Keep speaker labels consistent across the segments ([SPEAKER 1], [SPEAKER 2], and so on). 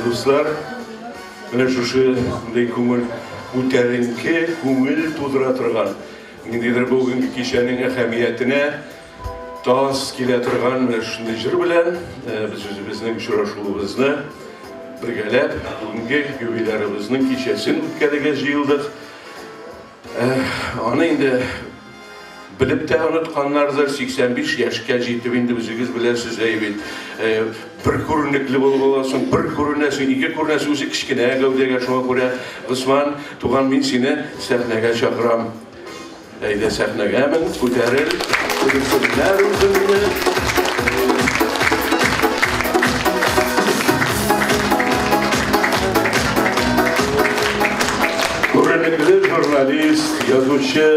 [SPEAKER 1] Дуслар, менә шушы күңел күтәренке күңел тудыра торган, ниндидер бүгенге кичәнең әһәмиятенә таз килә торган менә шундый җыр белән без үзебезнең очрашуыбызны бергәләп бүгенге юбилярыбызның кичәсен үткәрергә җыелдык. Аны инде белеп тә онытканнардыр, 85 яшькә җитеп инде үзегез беләсез, әй бит, бер күренекле булып аласың, бер күренәсең, ике күренәсең, үзе кечкенә гәүдәгә, шуңа күрә, Госман, туган, мин сине сәхнәгә чакырам. Әйдә сәхнәгә мен, күтәрел, күрсеннәр үзеңне. Күренекле журналист, язучы,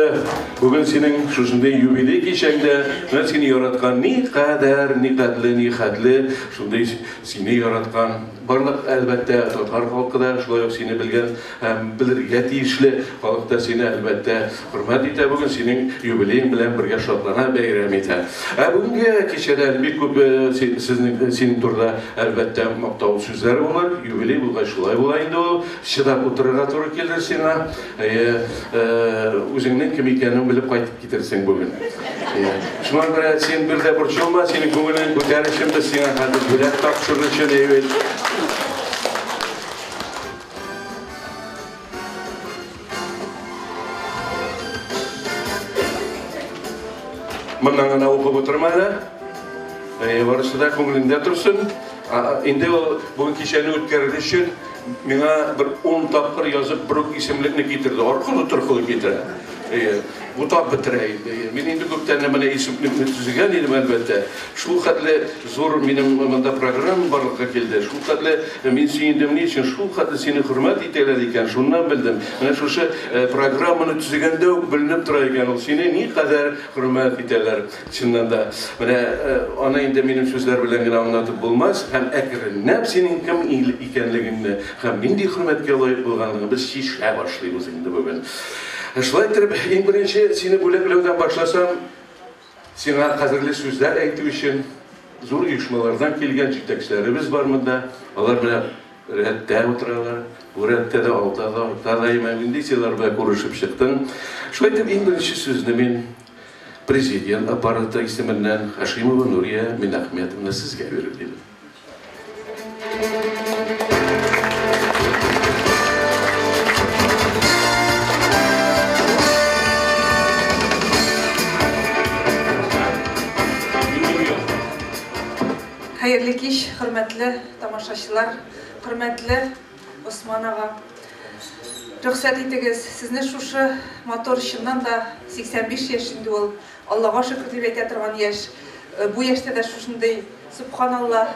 [SPEAKER 1] бүген синең шушындый юбилей кичәңдә, менә сине яраткан ни кадәр, ни катлы, ни хәтле, шундый сине яраткан барлык, әлбәттә, татар халкы да, шулай ук сине белгән һәм белергә тиешле халык та сине, әлбәттә, хөрмәт итә, бүген синең юбилеең белән бергә шатлана, бәйрәм итә. Ә бүгенге кичәдә бик күп сезнең синең турыда, әлбәттә, мактау сүзләре булыр. Юбилей булгач шулай була инде ул. Чыдап утырырга туры килер сиңа. Үзеңнең кем икәнен белеп кайтып китерсең бүген. Шуңа күрә син бер дә борчылма, синең күңелең күтәрер өчен без сиңа хәзер бүләк тапшырыр өчен әйбәт. Моннан гына укып утырма әле. Барысы да күңелеңдә торсын. Инде ул бүген кичәне үткәрер өчен Миңа бер 10 тапкыр язып бер үк исемлекне китерде. Аркылы-торкылы китерә. Бутап бетерә инде. Мин инде күптән менә исемлекне төзегән идем, әлбәттә. Шул хәтле зур минем монда программа барлыкка килде. Шул хәтле мин сөендем, ни өчен шул хәтле сине хөрмәт итәләр икән, шуннан белдем. Менә шушы программаны төзегәндә үк беленеп тора икән ул, сине никадәр хөрмәт итәләр. Чыннан да, менә аны инде минем сүзләр белән генә аңлатып булмас, һәм әкренләп синең кем икәнлегеңне һәм нинди хөрмәткә лаек булганлыгыңны без чишә башлыйбыз инде бүген. Шулай итеп, иң беренче сине бүләкләүдән башласам, сиңа кадерле сүзләр әйтү өчен зур оешмалардан килгән җитәкчеләребез бар монда. Алар менә рәттә утыралар. Бу рәттә дә, алда да, артта да, инде син алар белән күрешеп чыктың. Шулай итеп, иң беренче сүзне мин президент аппараты исеменнән Хашимова Нурия Минахметовна сезгә бирер идем.
[SPEAKER 2] Хәерле кич, хөрмәтле тамашачылар, хөрмәтле Осман ага. Рөхсәт итегез, сезне шушы матур, чыннан да 85 яшь инде ул, Аллага шөкер дип әйтә торган яшь. Бу яшьтә дә шушындый, субханалла,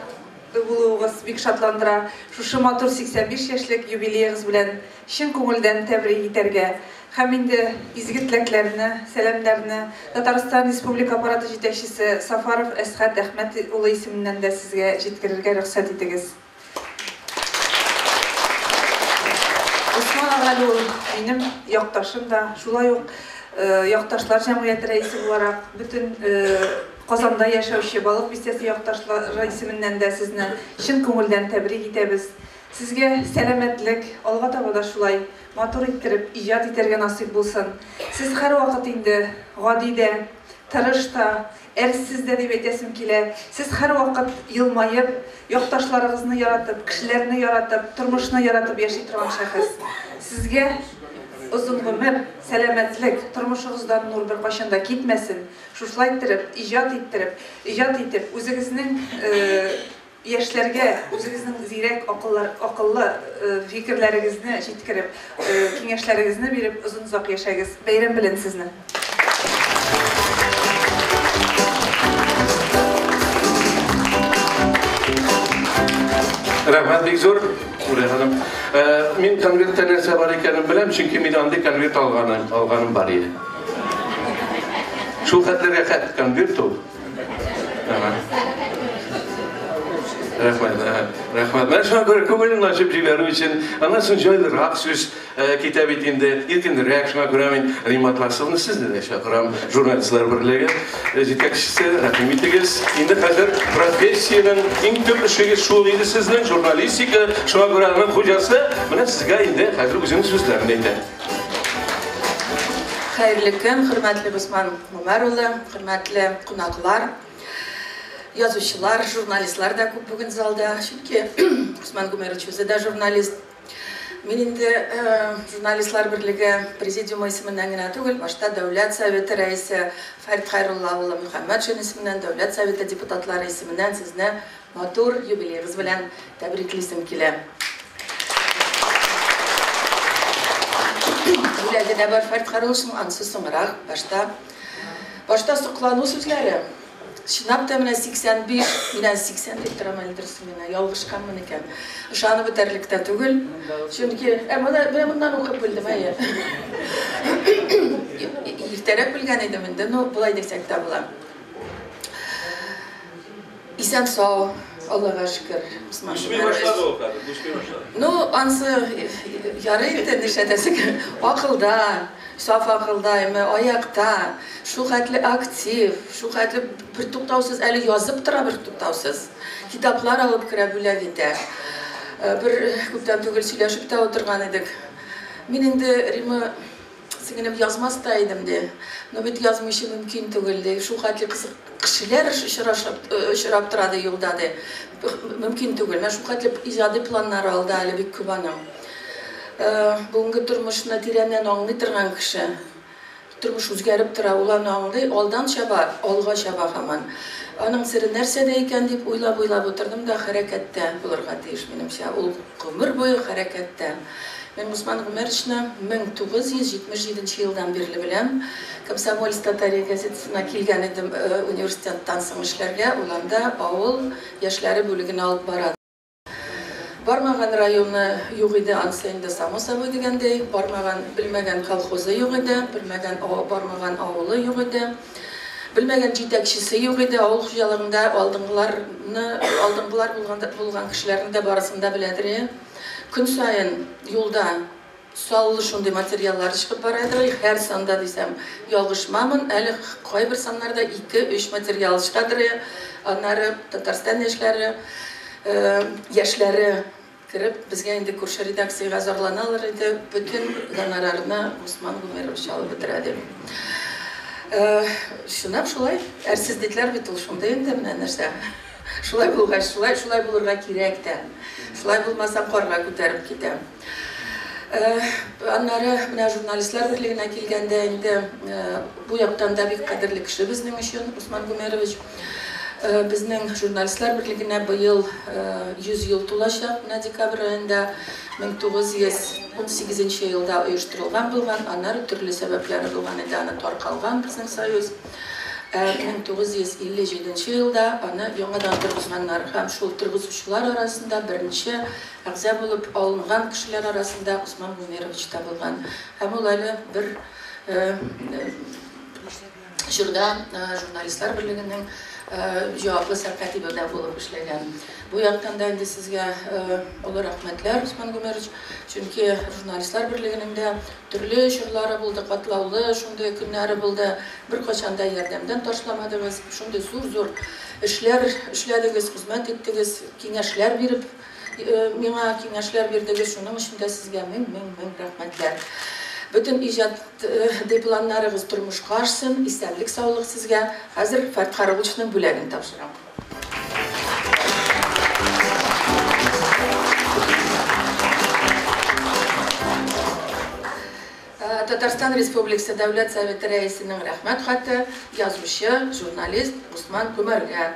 [SPEAKER 2] булуыгыз бик шатландыра. Шушы матур 85 яшьлек юбилеегыз белән чын күңелдән тәбрик итәргә һәм инде изге теләкләрне, сәламнәрне Татарстан Республика аппараты җитәкчесе Сафаров Әсхәт Әхмәт улы исеменнән дә сезгә җиткерергә рөхсәт итегез. Усман ага әле ул минем якташым да, шулай ук якташлар җәмгыяте рәисе буларак, бөтен Казанда яшәүче Балык бистәсе якташлары исеменнән дә сезне чын күңелдән тәбрик итәбез. Сезгә сәламәтлек, алга таба да шулай матур иттереп иҗат итәргә насыйп булсын. Сез һәрвакыт инде гади дә, тырыш та, әрсез дә дип әйтәсем килә. Сез һәрвакыт елмаеп, якташларыгызны яратып, кешеләрне яратып, тормышны яратып яши торган шәхес. Сезгә озын гомер, сәламәтлек, тормышыгыздан нур беркайчан да китмәсен. Шушылай иттереп, иҗат иттереп, иҗат итеп, үзегезнең яшьләргә үзегезнең зирәк акыллар, акыллы фикерләрегезне җиткереп, киңәшләрегезне биреп, озын-озак яшәгез. Бәйрәм белән сезне!
[SPEAKER 1] Рәхмәт бик зур, Нурия ханым. Мин конвертта нәрсә бар икәнен беләм, чөнки мин андый конверт алганым, алганым бар иде. Шул хәтле рәхәт конверт ул. Рәхмәт, рәхмәт. Менә шуңа күрә күңелен ачып җибәрү өчен, аннан соң җайлырак сүз китә бит инде, иркенрәк. Шуңа күрә мин Римма Атласовны сезне дә чакырам, журналистлар берлеге җитәкчесе, рәхим итегез. Инде хәзер профессиянең иң төп эшегез шул инде сезнең, журналистика. Шуңа күрә аның хуҗасы менә сезгә инде хәзер үзенең сүзләрен әйтә.
[SPEAKER 3] Хәерле көн, хөрмәтле Госман Гомәр улы, хөрмәтле кунаклар, язучылар, журналистлар да күп бүген залда, чөнки Госман Гомәрович үзе дә журналист. Мин инде журналистлар берлеге президиумы исеменнән генә түгел, башта Дәүләт Советы рәисе Фәрит Хәйрулла улы Мөхәммәтшин исеменнән, Дәүләт Советы депутатлары исеменнән сезне матур юбилеегыз белән тәбриклисем килә. Бүләге дә бар Фәрит Хәйрулловичның, анысы соңрак, башта. Башта соклану сүзләре. Чынлап та менә 85, мин әле 80 дип торам әле дөресен генә, ялгышканмын икән. Ышанып бетәрлек тә түгел. Чөнки, менә, менә моннан укып белдем, әйе. Иртәрәк белгән идем инде, ну, болай дисәк тә була. Исән сау, Аллага шөкер.
[SPEAKER 1] Үсми башлады ул хәзер, үсми башлады.
[SPEAKER 3] Ну, ансы ярый инде, нишләтәсең. Акылда, саф акылда, әмма аякта, шул хәтле актив, шул хәтле бертуктаусыз әле язып тора бертуктаусыз. Китаплар алып керә, бүләк итә. Бер күптән түгел сөйләшеп тә утырган идек. Мин инде Рима Сеңелем, язмас та идем, ди. Но бит язмыйча мөмкин түгел, ди. Шул хәтле кызык кешеләр очрашып, очрап тора, ди, юлда, ди. Мөмкин түгел. Менә шул хәтле иҗади планнары алда әле бик күп аның. Бүгенге тормышны тирәннән аңлый торган кеше. Тормыш үзгәреп тора, ул аны аңлый, алдан чаба, алга чаба һаман. Аның сере нәрсәдә икән дип уйлап-уйлап утырдым да, хәрәкәттә булырга тиеш, минемчә. Ул гомер буе хәрәкәттә. Мин Госман Гомәровичны 1977 елдан бирле беләм. Комсомольск Татария газетасына килгән идем университеттан соң эшләргә. Ул анда авыл яшьләре бүлеген алып бара. Бармаган районы юк иде, ансы инде само собой дигәндәй, бармаган, белмәгән колхозы юк иде, белмәгән, бармаган авылы юк иде, белмәгән җитәкчесе юк иде. Авыл хуҗалыгында алдынгыларны, алдынгылар булган, булган кешеләрне дә барысын да беләдер. Көн саен юлда саллы шундый материаллар чыгып бара иде. Һәр санда дисәм, ялгышмамын, әле кайбер саннарда 2-3 материал чыгадыр. Аннары Татарстан яшьләре, яшьләре кереп, безгә инде күрше редакциягә зарланалар иде, бөтен гонорарны Госман Гомерович алып бетерә дип. Чынлап шулай, әрсез дитләр бит ул шундый инде менә нәрсә. Шулай булгач, шулай, шулай булырга кирәк тә. Шулай булмаса, карга күтәреп китә. Аннары менә журналистлар берлегенә килгәндә инде бу яктан да бик кадерле кеше безнең өчен Госман Гомерович. Безнең журналистлар берлегенә быел 100 ел тулачак, менә декабрь аенда 1918 елда оештырылган булган, аннары төрле сәбәпләре булган иде, аны таркалган безнең союз. 1957 елда аны яңадан торгызганнар һәм шул торгызучылар арасында беренче әгъза булып алынган кешеләр арасында Госман Гомерович та булган. Һәм ул әле бер чорда журналистлар берлегенең җаваплы сәркатибе дә булып эшләгән. Бу яктан да инде сезгә олы рәхмәтләр, Госман Гомерович, чөнки журналистлар берлегенең дә төрле чорлары булды, катлаулы шундый көннәре булды. Беркайчан да ярдәмдән ташламадыгыз, шундый зур-зур эшләр эшләдегез, хезмәт иттегез, киңәшләр биреп, миңа киңәшләр бирдегез. Шуның өчен дә сезгә мең-мең-мең рәхмәтләр. Бөтен иҗат планнарыгыз тормышка ашсын, исәнлек, саулык сезгә. Хәзер Фәрит Хайрулловичның бүләген тапшырам. Татарстан Республикасы Дәүләт Советы рәисенең рәхмәт хаты язучы, журналист Госман Гомәргә.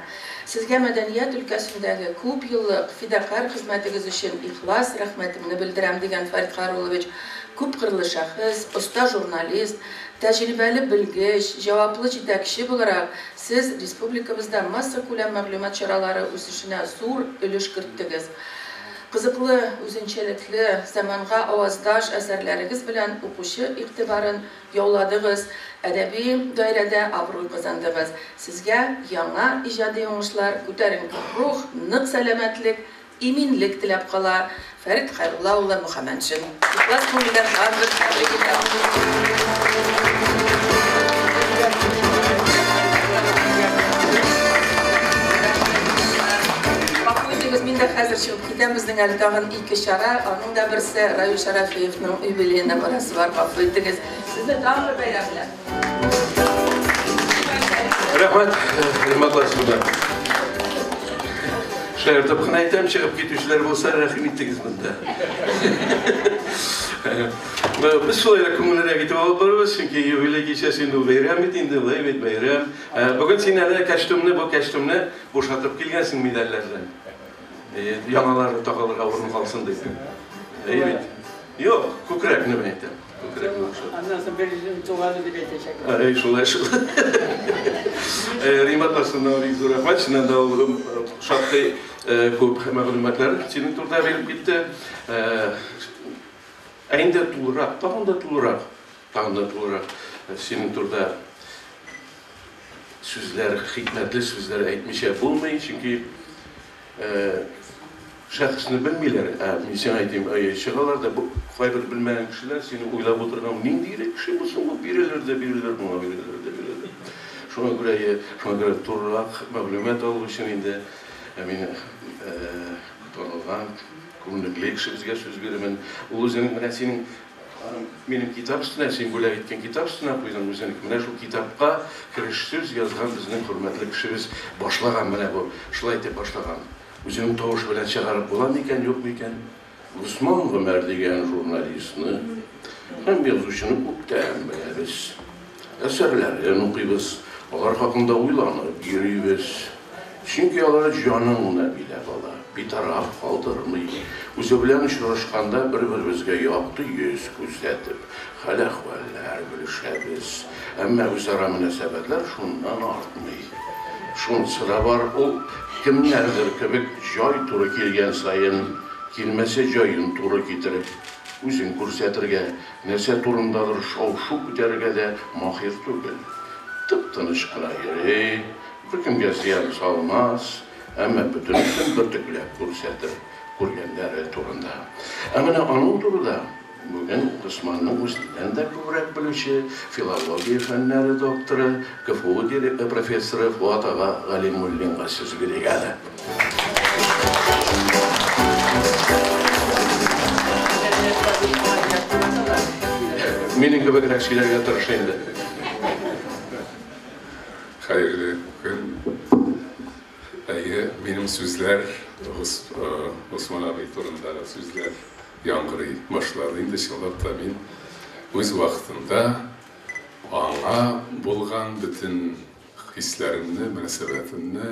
[SPEAKER 3] Сезгә мәдәният өлкәсендәге күп еллык фидакарь хезмәтегез өчен ихлас рәхмәтемне белдерәм, дигән Фәрит Хайруллович. Күпкырлы шәхес, оста журналист, тәҗрибәле белгеч, җаваплы җитәкче буларак сез республикабызда массакүләм мәгълүмат чаралары үсешенә зур өлеш керттегез. Кызыклы, үзенчәлекле, заманга аваздаш әсәрләрегез белән укучы игътибарын яуладыгыз, әдәби даирәдә абруй казандыгыз. Сезгә яңа иҗади уңышлар, күтәренке рух, нык сәламәтлек, иминлек теләп кала Фәрит Хайрулла улы Мөхәммәтшин. Ихлас күңелдән тагын бер тәбрик итәм. Гафу итегез, мин дә хәзер чыгып китәм. Безнең әле тагын ике чара, аның да берсе Равил Шәрәфиевның юбилеена барасы бар. Гафу итегез. Сезне тагын бер бәйрәм белән.
[SPEAKER 1] Рәхмәт, Римма Классовна. Шаяртып кына әйтәм, чыгып китүчеләр булса, рәхим итегез монда. Без шулай да күңеллерәк итеп алып барабыз, чөнки юбилей кичәсе инде ул бәйрәм бит инде, улай бит бәйрәм. Бүген син әле костюмны, бу костюмны бушатып килгәнсең медальләрдән. Яңалары тагылырга урын калсын дип. Әйе бит. Юк, күкрәкне мин әйтәм. Күкрәкне бушатып.
[SPEAKER 4] Аннан соң бер йөзем туганы дип әйтәчәкләр.
[SPEAKER 1] Әй, шулай, шулай. Римма Классовна, бик зур рәхмәт. Чыннан да ул шактый күп мәгълүматлар синең турыда биреп китте. Ә инде тулырак, тагын да тулырак, тагын да тулырак синең турыда сүзләр, хикмәтле сүзләр әйтмичә булмый, чөнки шәхесне белмиләр. Ә мин сиңа әйтим, чыгалар да бу кайбер белмәгән кешеләр сине уйлап утырган, ниндирәк кеше бу соң, бу бирәләр дә бирәләр, моңа бирәләр дә бирәләр. Шуңа күрә турырак мәгълүмат алу өчен инде мин танылган күренекле кешебезгә сүз бирәмен. Ул үзенең менә синең минем китап өстенә, син бүләк иткән китап өстенә куйдың үзенең. Менә шул китапка кереш сүз язган безнең хөрмәтле кешебез башлаган, менә бу шулай итеп башлаган. Үзенең тавышы белән чыгарып була микән, юк микән? Госман Гомәр дигән журналистны һәм язучыны күптән беләбез. Әсәрләрен укыйбыз. Алар хакында уйланып йөрибез. Чөнки алар җаныңны биләп ала, битараф калдырмый. Үзе белән очрашканда бер-беребезгә якты йөз күрсәтеп, хәл-әхвәлләр белешәбез. Әмма үзара мөнәсәбәтләр шуннан артмый. Шунысы да бар, ул кемнәрдер кебек җай туры килгән саен, килмәсә җаен туры китереп, үзен күрсәтергә, нәрсә турындадыр шау-шу күтәрергә дә маһир түгел. Тып-тыныч кына йөри, беркемгә зыян салмас, әмма бөтенесен бөртекләп күрсәтер күргәннәре турында. Ә менә аның турыда бүген Госманның үзеннән дә күбрәк белүче филология фәннәре докторы, КФУ профессоры Фуат ага Галимуллинга сүз бирик әле. Минем кебегрәк сөйләргә тырыш инде.
[SPEAKER 5] Хәерле көн. Әйе, минем сүзләр Госман абый турындагы сүзләр яңгырый башлады. Инде чынлап та мин үз вакытында аңа булган бөтен хисләремне, мөнәсәбәтемне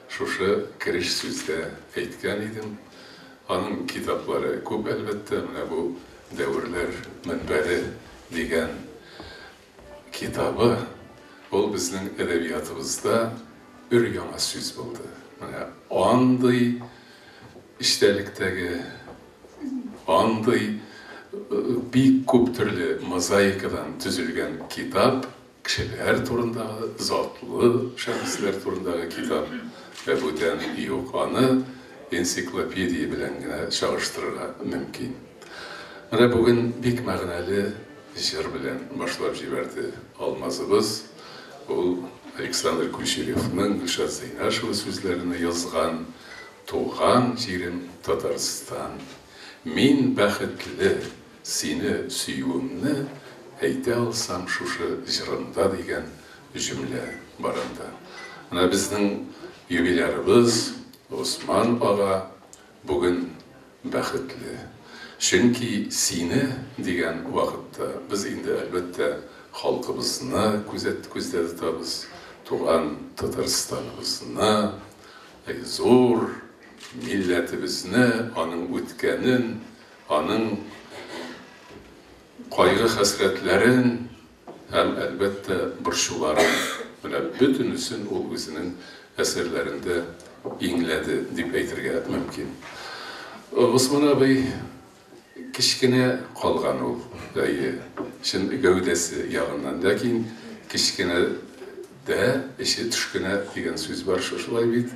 [SPEAKER 5] шушы кереш сүздә әйткән идем. Аның китаплары күп, әлбәттә, менә бу Дәверләр мөнбәре дигән китабы ул безнең әдәбиятыбызда өр-яңа сүз булды. Менә андый эчтәлектәге, андый бик күп төрле мозаикадан төзелгән китап, кешеләр турындагы, затлы шәхесләр турындагы китап бүтән юк. Аны энциклопедия белән генә чагыштырырга мөмкин. Менә бүген бик мәгънәле җыр белән башлап җибәрде Алмазыбыз. Ул Александр Кучеревның Гөлшат Зәйнашева сүзләренә язган Туган җирем Татарстан. Мин бәхетле, сине сөюемне әйтә алсам шушы җырымда дигән җөмлә бар анда. Менә безнең юбилярыбыз Госман ага бүген бәхетле. Чөнки сине дигән вакытта без инде әлбәттә халкыбызны күздә тотабыз, туган Татарстаныбызны, зур милләтебезне, аның үткәнен, аның кайгы хәсрәтләрен һәм әлбәттә борчуларын, менә бөтенесен ул үзенең әсәрләрендә иңләде дип әйтергә мөмкин. Госман абый кечкенә калган ул, әйе, чын гәүдәсе ягыннан, ләкин кечкенә дә эче төшкенә дигән сүз бар шулай бит.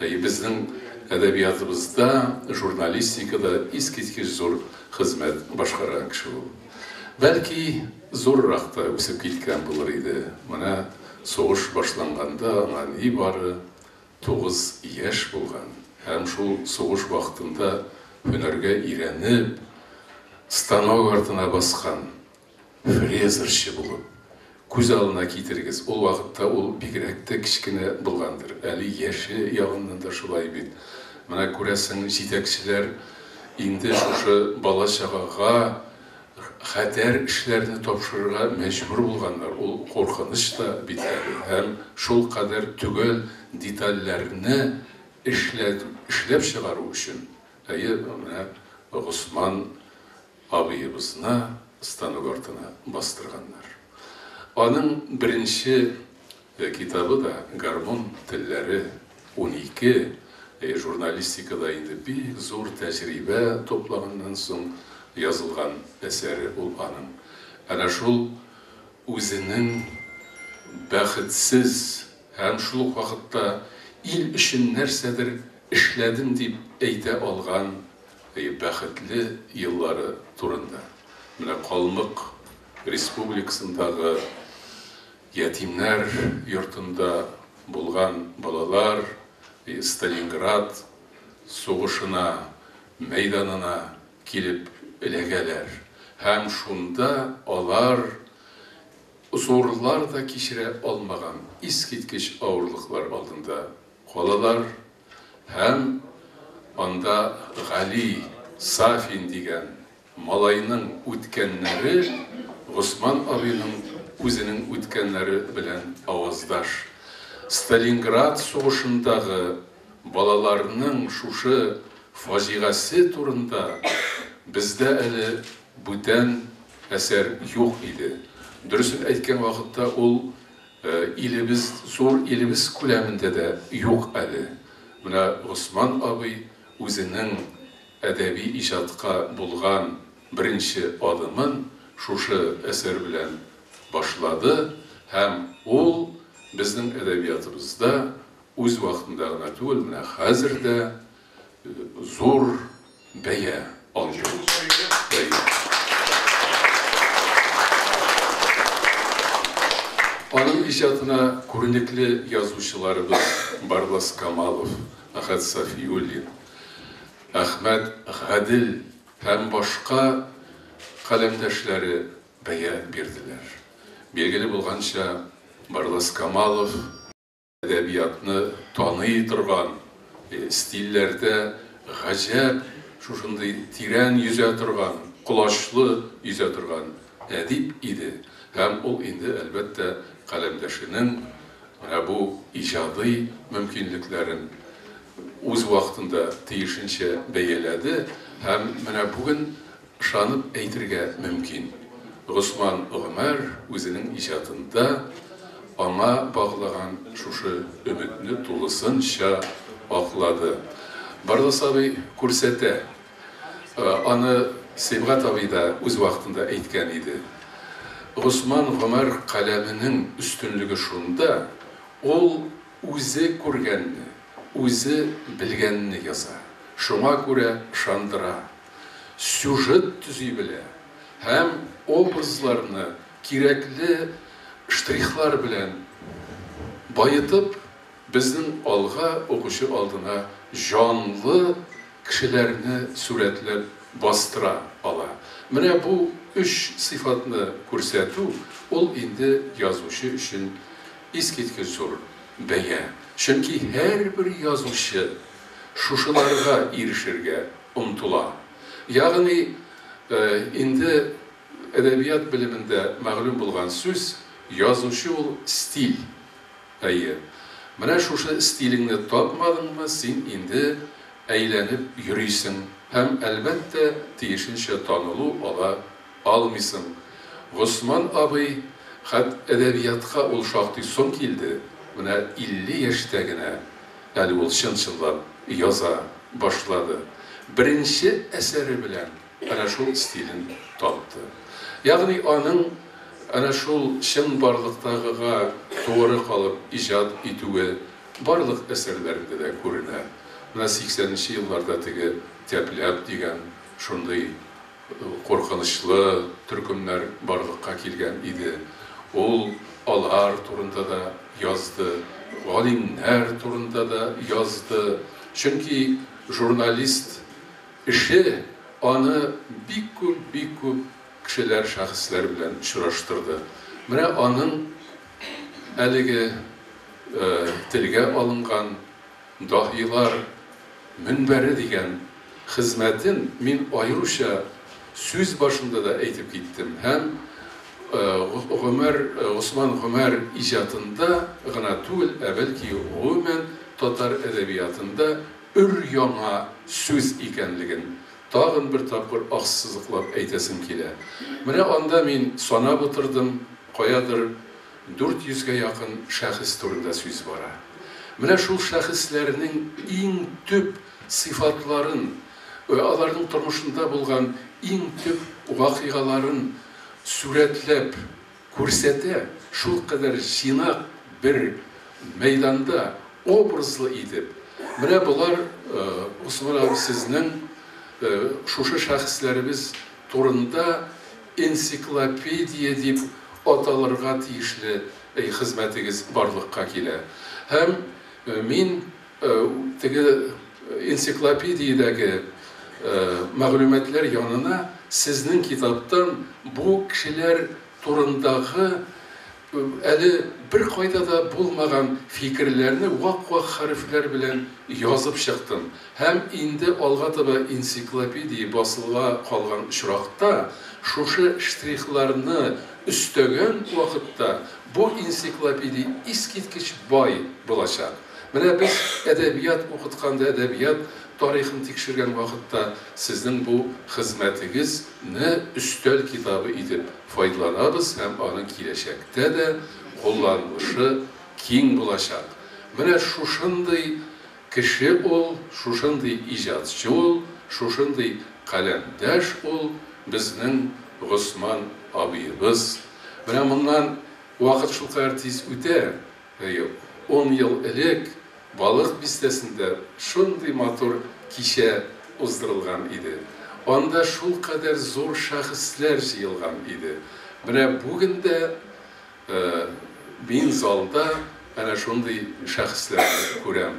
[SPEAKER 5] Әйе, безнең әдәбиятыбызда, журналистикада искиткеч зур хезмәт башкарган кеше ул. Бәлки зуррак та үсеп киткән булыр иде. Менә сугыш башланганда аңа нибары 9 яшь булган. Һәм шул сугыш вакытында һөнәргә өйрәнеп, станок артына баскан фрезерчы булып, күз алдына китерегез, ул вакытта ул бигрәк тә кечкенә булгандыр. Әле яше ягыннан да шулай бит. Менә күрәсең, җитәкчеләр инде шушы бала-чагага хәтәр эшләрне тапшырырга мәҗбүр булганнар. Ул куркыныч та бит әле. Һәм шул кадәр төгәл детальләрне эшләп чыгару өчен, әйе, менә Госман абыебызны станок артына бастырганнар. Аның беренче китабы да Гармон телләре 12, журналистикада инде бик зур тәҗрибә топлаганнан соң язылган әсәре ул аның. Әнә шул үзенең бәхетсез һәм шул ук вакытта ил өчен нәрсәдер эшләдем дип әйтә алган бәхетле еллары турында. Менә Калмык республикасындагы ятимнәр йортында булган балалар Сталинград сугышына, мәйданына килеп эләгәләр. Һәм шунда алар зурлар да кичерә алмаган искиткеч авырлыклар алдында калалар. Һәм анда Гали Сафин дигән малайның үткәннәре Госман абыйның үзенең үткәннәре белән аваздаш. Сталинград сугышындагы балаларның шушы фаҗигасе турында бездә әле бүтән әсәр юк иде. Дөресен әйткән вакытта ул илебез, зур илебез күләмендә дә юк әле. Менә Госман абый үзенең әдәби иҗатка булган беренче адымын шушы әсәр белән башлады һәм ул безнең әдәбиятыбызда үз вакытында гына түгел, менә хәзер дә зур бәя алды. Аның иҗатына күренекле язучыларыбыз Барлас Камалов, Әхәт Сафиуллин, Әхмәт Гадел һәм башка каләмдәшләре бәя бирделәр. Билгеле булганча, Барлас Камалов әдәбиятны таный торган, стильләрдә гаҗәп шушындый тирән йөзә торган, колачлы йөзә торган әдип иде. Һәм ул инде, әлбәттә, каләмдәшенең менә бу иҗади мөмкинлекләрен үз вакытында тиешенчә бәяләде һәм менә бүген ышанып әйтергә мөмкин. Госман Гомәр үзенең иҗатында аңа баглаган шушы өметне тулысынча аклады. Барлас абый күрсәтә. Аны Сибгат абый да үз вакытында әйткән иде. Госман Гомәр каләменең өстенлеге шунда, ул үзе күргәнне, үзе белгәнне яза. Шуңа күрә ышандыра. Сюжет төзи белә һәм образларны кирәкле штрихлар белән баетып, безнең алга, укучы алдына җанлы кешеләрне сурәтләп бастыра ала. Менә бу өч сыйфатны күрсәтү, ул инде язучы өчен искиткеч зур бәя. Чөнки һәрбер язучы шушыларга ирешергә омтыла. Ягъни инде әдәбият белемендә мәгълүм булган сүз, язучы ул стиль. Әйе. Менә шушы стилеңне тапмадыңмы, син инде әйләнеп йөрисең һәм әлбәттә тиешенчә танылу ала алмыйсың. Госман абый хәт әдәбиятка ул шактый соң килде. Менә 50 яшьтә генә әле ул чын-чынлап яза башлады. Беренче әсәре белән әнә шул стилен тапты. Ягъни аның әнә шул чынбарлыктагыга тугры калып иҗат итүе барлык әсәрләрендә дә күренә. Менә 80нче елларда теге Тәпләп дигән шундый куркынычлы төркемнәр барлыкка килгән иде. Ул алар турында да язды, галимнәр турында да язды. Чөнки журналист эше аны бик күп кешеләр, шәхесләр белән очраштырды. Менә аның әлеге телгә алынган даһилар мөнбәре дигән хезмәтен мин аеруча сүз башында да әйтеп киттем. Һәм Госман Гомәр иҗатында гына түгел, ә бәлки гомумән татар әдәбиятында өр-яңа сүз икәнлеген тагын бер тапкыр ассызыклап әйтәсем килә. Менә анда мин санап утырдым, каядыр 400гә якын шәхес турында сүз бара. Менә шул шәхесләрнең иң төп сыйфатларын, аларның тормышында булган иң төп вакыйгаларын сурәтләп күрсәтә, шул кадәр җыйнак бер мәйданда образлы итеп. Менә болар, Госман абый, сезнең шушы шәхесләребез турында энциклопедия дип аталырга тиешле хезмәтегез барлыкка килә. Һәм мин теге энциклопедиядәге мәгълүматлар янына сезнең китаптан бу кешеләр турындагы Әле беркайда да булмаган фикерләрне вак-вак хәрефләр белән язып чыктым. Һәм инде алга таба энциклопедия басылга калган очракта, шушы штрихларны өстәгән вакытта бу энциклопедия искиткеч бай булачак. Менә без әдәбият укытканда, әдәбият тарихын тикшергән вакытта сезнең бу хезмәтегезне өстәл китабы итеп файдаланабыз һәм аның киләчәктә дә кулланылышы киң булачак. Менә шушындый кеше ул, шушындый иҗатчы ул, шушындый каләмдәш ул безнең Госман абыебыз. Менә моннан вакыт шулкадәр тиз үтә. 10 ел элек Балык бистәсендә шундый матур кичә уздырылган иде. Анда шулкадәр зур шәхесләр җыелган иде. Менә бүген дә мин залда әнә шундый шәхесләрне күрәм.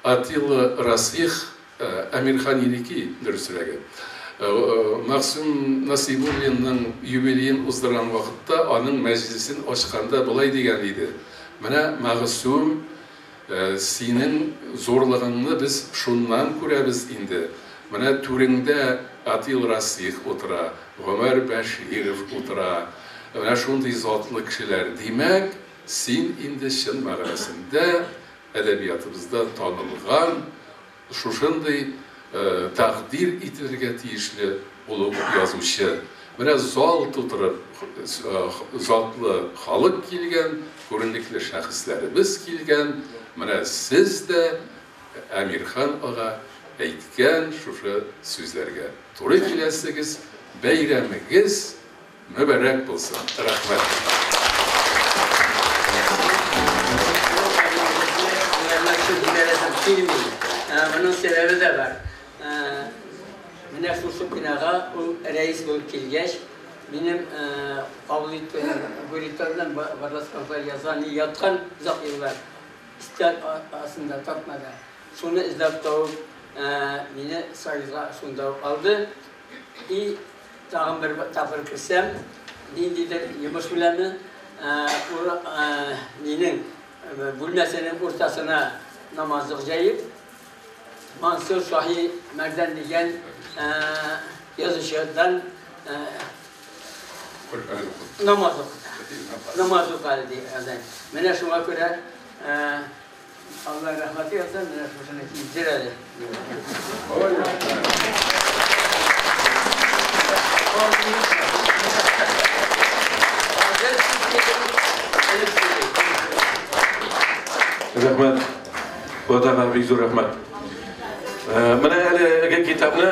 [SPEAKER 5] Атилла Расих, Әмирхан Еники, дөресрәге. Мәгъсүм Насыйбуллинның юбилеен уздырган вакытта аның мәҗлесен ачканда болай дигән иде: Менә, Мәгъсүм, синең зурлыгыңны без шуннан күрәбез инде. Менә түреңдә Атил Расих утыра, Гомәр Бәширов утыра. Менә шундый затлы кешеләр. Димәк, син инде чын мәгънәсендә әдәбиятыбызда танылган, шушындый тәкъдир ителергә тиешле олуг язучы. Менә зал тутырып затлы халык килгән, күренекле шәхесләребез килгән. Менә сез дә, Әмирхан ага, әйткән шушы сүзләргә туры киләсегез. Бәйрәмегез мөбарәк булсын! Рәхмәт!
[SPEAKER 4] Килми. Моның сәбәбе дә бар. Менә шушы бинага ул рәис булып килгәч, минем кабул иткән Гуритовның Барласканлар язган яткан озак еллар өстәл астында тартмада. Шуны эзләп табып, мине Союзга шунда ук алды. И тагын бер тапкыр керсәм, ниндидер йомыш беләнме, нинең бүлмәсенең уртасына намазлык җәеп, Мансур Шаһи Мәрдән дигән язучыдан намаз укыта. Намаз укыта ди. Менә шуңа күрә Алла рәхмәте язсын, менә шушыны киздер әле.
[SPEAKER 1] Рәхмәт. Ватанга бик зур рәхмәт. Менә әлеге китапны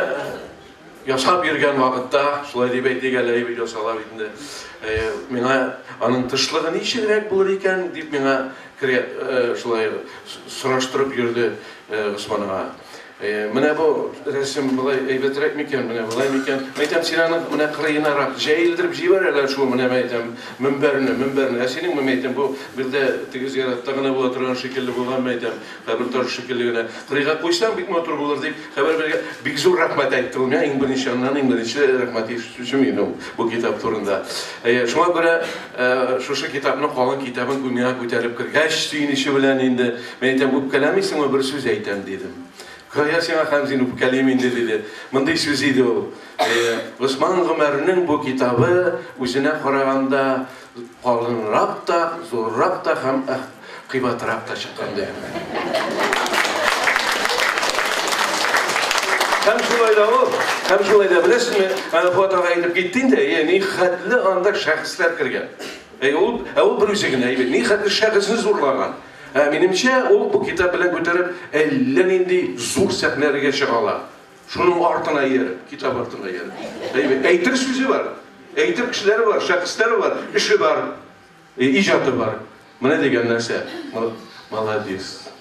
[SPEAKER 1] ясап йөргән вакытта, шулай дип әйтик әле, әйбер ясала бит инде. Миңа аның тышлыгы ничегрәк булыр икән дип миңа шулай сораштырып йөрде Госман ага. Менә бу рәсем болай әйбәтрәк микән, менә болай микән? Әйтәм, син аны менә кырыенарак җәелдереп җибәр әле шул, менә әйтәм, мөнбәрне, мөнбәрне. Ә синең, менә әйтәм, бу бездә теге зиратта гына була торган шикелле булган, әйтәм, кабер ташы шикелле генә. Кырыйга куйсаң, бик матур булыр дип хәбәр биргән. Бик зур рәхмәт әйтте ул миңа, иң беренче аннан иң беренче рәхмәт ишетүчем инде ул бу китап турында. Шуңа күрә шушы китапны, калын китабын миңа күтәреп кергәч, сөенече белән инде, мин әйтәм, үпкәләмисеңме, бер сүз әйтәм, дидем. Кая сиңа, Хәмзин, үпкәлим инде, диде. Мондый сүз иде ул. Госман Гомәрнең бу китабы үзенә караганда калынрак та, зуррак та һәм кыйбатрак та чыккан, ди. Һәм шулай да ул, һәм шулай да беләсезме, Фуат ага әйтеп китте инде, ни хәтле анда шәхесләр кергән. Ул, ә ул бер үзе генә, ни хәтле шәхесне зурлаган. Ә минемчә, ул бу китап белән күтәреп әллә нинди зур сәхнәләргә чыга ала. Шуның артына ияреп, китап артына ияреп. Әйбәт, әйтер сүзе бар, әйтер кешеләре бар, шәхесләре бар, эше бар, иҗаты бар. Менә дигән нәрсә. Молодец.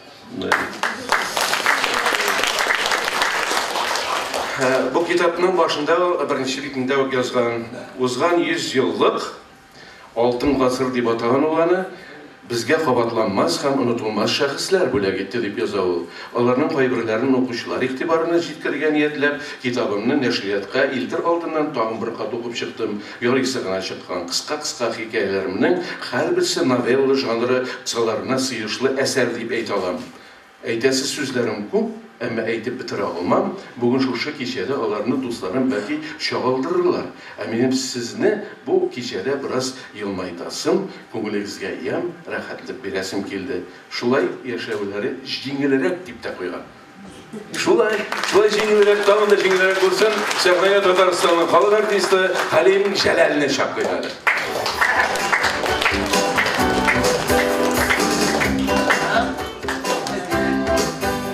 [SPEAKER 1] Бу китапның башында, беренче битендә үк язган, узган 100 еллык Алтын гасыр дип атаган ул аны. Безгә кабатланмас һәм онытылмас шәхесләр бүләк итте, дип яза ул. Аларның кайберләрен укучылар игътибарына җиткерергә ниятләп, китабымны нәшриятка илтер алдыннан тагын бер кат укып чыктым. Ярыйсы гына чыккан кыска-кыска хикәяләремнең һәрберсе новелла жанры кысаларына сыешлы әсәр дип әйтә алам. Әйтәсе сүзләрем күп, әмма әйтеп бетерә алмам. Бүген шушы кичәдә аларны дусларым бәлки чагылдырырлар. Ә минем сезне бу кичәдә бераз елмайтасым, күңелегезгә ямь, рәхәтлек бирәсем килде. Шулай яшәүләре җиңелрәк, дип тә куйган. Шулай, шулай җиңелрәк, тагын да җиңелрәк булсын. Сәхнәгә Татарстанның халык артисты Хәлим Җәләлне чакырыйк әле.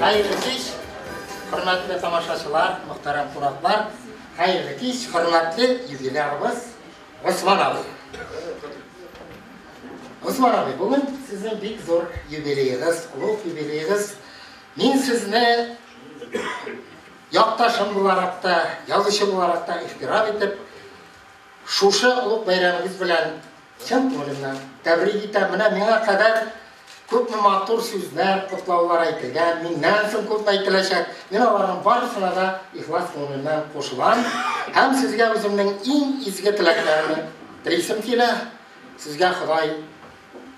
[SPEAKER 6] Хәерле кич, хөрмәтле тамашачылар, мөхтәрәм кунаклар. Хәерле кич, хөрмәтле юбилярыбыз Госман абый. Госман абый, бүген сезнең бик зур юбилеегыз, олуг юбилеегыз. Мин сезне якташым буларак та, язучы буларак та ихтирам итеп, шушы олуг бәйрәмегез белән чын күңелемнән тәбрик итәм. Менә миңа кадәр күпме матур сүзләр, котлаулар әйтелгән, миннән соң күпме әйтеләчәк. Мин аларның барысына да ихлас күңелемнән кушылам. Һәм сезгә үземнең иң изге теләкләремне телисем килә. Сезгә Ходай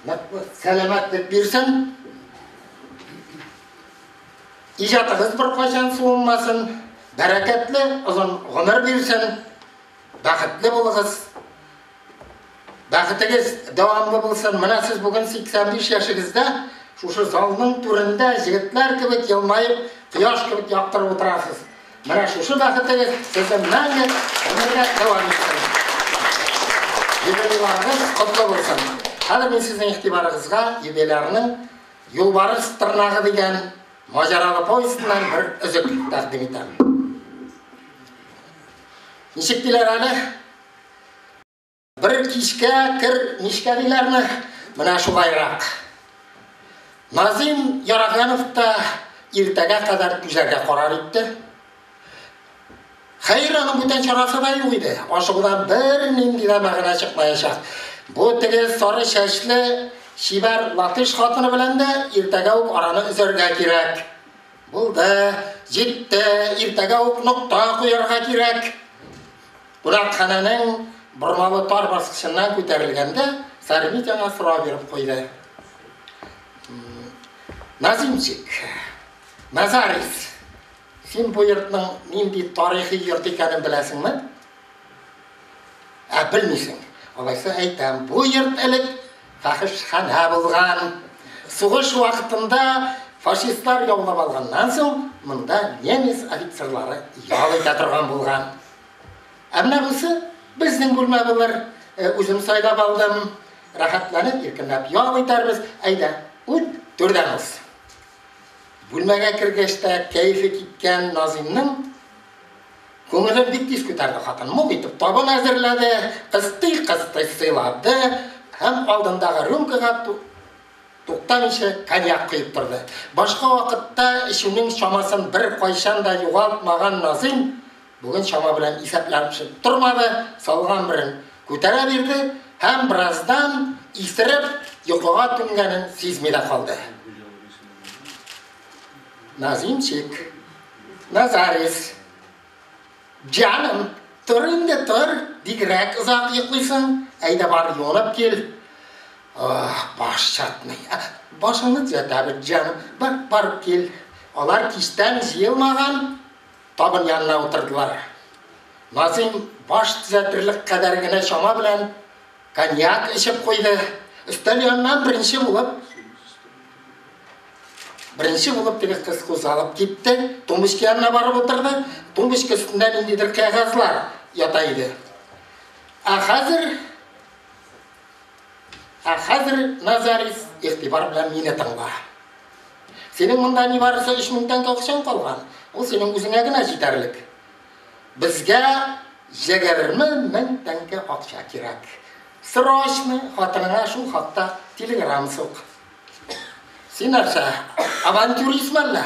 [SPEAKER 6] ныклы сәламәтлек бирсен. Иҗатыгыз беркайчан суынмасын, бәрәкәтле озын гомер бирсен. Бәхетле булыгыз. Бәхетегез дәвамлы булсын. Менә сез бүген 85 яшегездә шушы залның түрендә җегетләр кебек елмаеп, кояш кебек яктырып утырасыз. Менә шушы бәхетегез сезне мәңге гомергә дәвам итсен. Юбилейларыгыз котлы булсын. Хәзер мин сезнең игътибарыгызга юбилярның Юлбарыс тырнагы дигән маҗаралы повестеннан бер өзек тәкъдим итәм. Ничек диләр әле? Бер кичкә кер мичкә диләрме? Менә шулайрак. Назим Яраганов та иртәгә кадәр түзәргә карар итте. Хәер, аның бүтән чарасы да юк иде. Ашыгудан бернинди дә мәгънә чыкмаячак. Бу теге сары чәчле чибәр латыш хатыны белән дә иртәгә үк араны өзәргә кирәк. Булды, җитте, иртәгә үк нокта куярга кирәк. Кунакханәнең бормалы тар баскычыннан күтәрелгәндә, Сәрмит аңа сорау биреп куйды. Назимчик, Назарис, син бу йортның нинди тарихи йорт икәнен беләсеңме? Ә белмисең. Алайса әйтәм, бу йорт элек фәхишханә булган. Сугыш вакытында фашистлар яулап алганнан соң, монда немец офицерлары ял итә торган булган. Ә менә бусы безнең бүлмә булыр. Үзем сайлап алдым. Рәхәтләнеп, иркенләп ял итәрбез. Әйдә, үт, түрдән уз. Бүлмәгә кергәч тә кәефе киткән Назыймның күңелен бик тиз күтәрде хатын. Мул итеп табын әзерләде, кыстый-кыстый сыйлады һәм алдындагы рюмкага туктамыйча коньяк коеп торды. Башка вакытта эчүнең чамасын беркайчан да югалтмаган Назыйм бүген чама белән исәпләнеп тормады, салган берен күтәрә бирде һәм бераздан исереп йокыга түнгәнен сизми дә калды. Назимчик, Назарис, җаным, тор инде, тор, бигрәк озак йоклыйсың, әйдә бар, юынып кил. Ах, баш чатный. Башыңны төзәтәбез, җаным, бар, барып кил. Алар кичтән җыелмаган табын янына утырдылар. Назыйм баш төзәтерлек кадәр генә чама белән коньяк эчеп куйды. Өстәл яныннан беренче булып теге кыз кузгалып китте. Тумбочка янына барып утырды. Тумбочка өстендә ниндидер кәгазьләр ята иде. Ә хәзер, Назарис, игътибар белән мине тыңла. Синең монда нибарысы 3000 тәңкә акчаң калган. Ул синең үзеңә генә җитәрлек. Безгә 20 000 тәңкә акча кирәк. Срочно хатыныңа шул хакта телеграмма сук. Син нәрсә, авантюристмы әллә?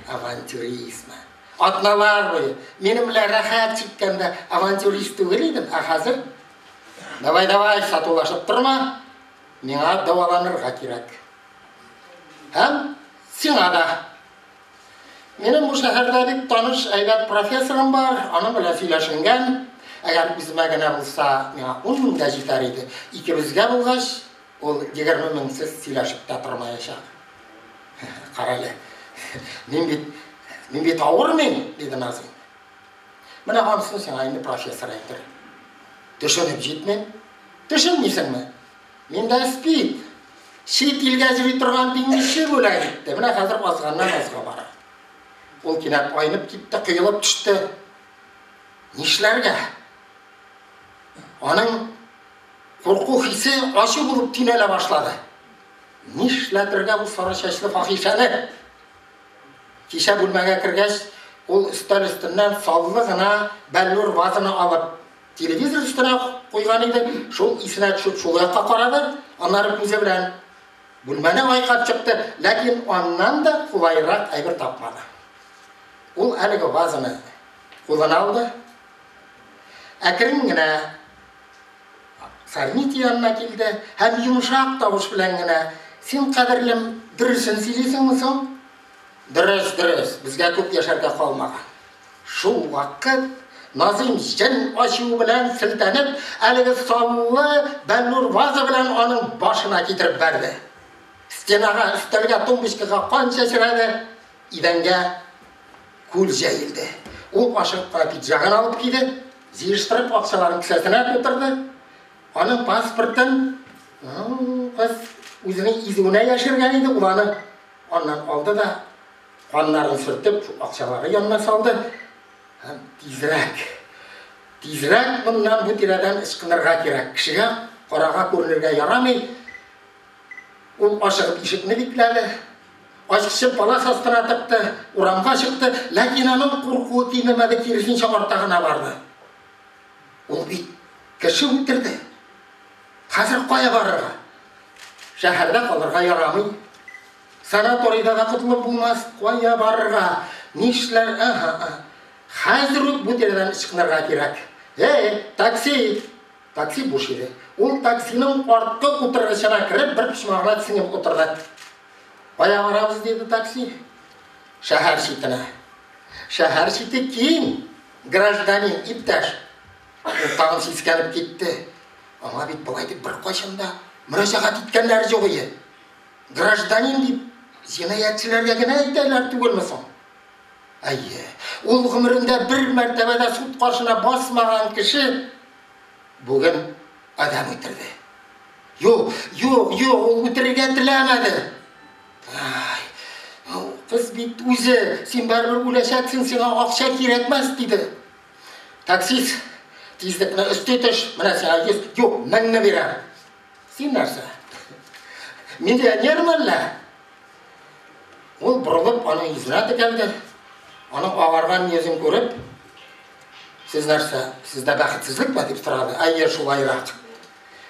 [SPEAKER 6] Авантюристмы? Атналар буе минем белән рәхәт чиккәндә авантюрист түгел идем, ә хәзер давай, давай, сатулашып торма. Миңа дәваланырга кирәк. Һәм сиңа да. Минем бу шәһәрдә бик таныш әйбәт профессорым бар, аның белән сөйләшенгән. Әгәр үземә генә булса, миңа 10 мең дә җитәр иде. Икебезгә булгач, ул 20 меңсез сөйләшеп тә тормаячак. Карале, мин бит, мин бит авырмыйм, диде Назыйм. Менә анысын сиңа инде профессор әйтер. Төшенеп җитмим. Төшенмисеңме? Миндә СПИД. Чит илгә йөри торган диңгезче бүләк итте. Менә хәзер азганнан азга бара. Ул кинәт айнып китте, коелып төште. Нишләргә? Аның курку хисе ачу булып төйнәлә башлады. Нишләтергә бу сары чәчле фахишәне? Кичә бүлмәгә кергәч, ул өстәл өстеннән саллы гына бәллүр вазаны алып, телевизор өстенә куйган иде, шул исенә төшеп шул якка карады, аннары күзе белән бүлмәне айкап чыкты, ләкин аннан да кулайрак әйбер тапмады. Ул әлеге вазаны кулына алды, әкрен генә Сармити янына килде һәм йомшак тавыш белән генә, Син, кадерлем, дөресен сөйлисеңме соң? Дөрес, дөрес, безгә күп яшәргә калмаган. Шул вакыт Назыйм җен ачуы белән селтәнеп, әлеге саллы бәллүр ваза белән аның башына китереп бәрде. Стенага, өстәлгә, тумбочкага кан чәчрәде, идәнгә күл җәелде. Ул ашыгып кына пиджагын алып киде, җыештырып акчаларын кесәсенә тутырды. Аның паспортын кыз үзенең изүенә яшергән иде, ул аны аннан алды да, каннарын сөртеп, акчалары янына салды. Һәм тизрәк, тизрәк моннан бу тирәдән ычкынырга кирәк. Кешегә карага күренергә ярамый. Ул ашыгып ишекне бикләде. Ачкычын палас астына тыкты, урамга чыкты, ләкин аның куркуы кимемәде, киресенчә арта гына барды. Ул бит кеше үтерде. Хәзер кая барырга? Шәһәрдә калырга ярамый. Санаторийда да котылып булмас, кая барырга? Нишләр? Ага. Хәзер үк бу тирәдән ычкынырга кирәк. Эй, такси! Такси буш иде. Ул таксиның арткы утыргычына кереп, бер почмагына сеңеп утырды. Кая барабыз, диде такси. Шәһәр читенә. Шәһәр чите киң, гражданин, иптәш. Ул тагын сискәнеп китте. Аңа бит болай дип беркайчан да мөрәҗәгать иткәннәре юк иде. Гражданин дип җинаятьчеләргә генә әйтәләр түгелме соң? Әйе, ул гомерендә бер мәртәбә дә суд каршына басмаган кеше бүген адәм үтерде. Юк, юк, юк, ул үтерергә теләмәде. Ай, кыз бит үзе, син барыбер үләчәксең, сиңа акча кирәкмәс, диде. Таксист, тизлекне өсти төш, менә сиңа 100, юк, меңне бирәм. Син нәрсә? Миллионермы әллә? Ул борылып аның йөзенә текәлде. Аның агарган йөзен күреп, Сез нәрсә, сездә бәхетсезлекме? дип сорады. Әйе, шулайрак.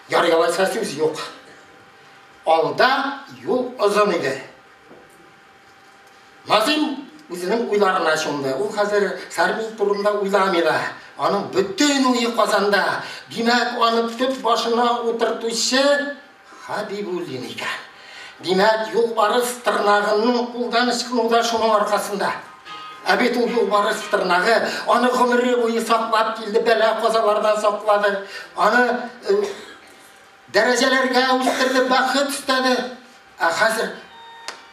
[SPEAKER 6] Ярый, алайса сүз юк. Алда юл озын иде. Назыйм үзенең уйларына чумды. Ул хәзер Сәрми турында уйламый да. Аның бөтен уе Казанда. Димәк, аны төп башына утыртучы Хәбибуллин икән. Димәк, юлбарыс тырнагының кулдан ычкынуы да шуның аркасында. Ә бит ул юлбарыс тырнагы аны гомере буе саклап килде, бәла-казалардан саклады. Аны дәрәҗәләргә үстерде, бәхет өстәде. Ә хәзер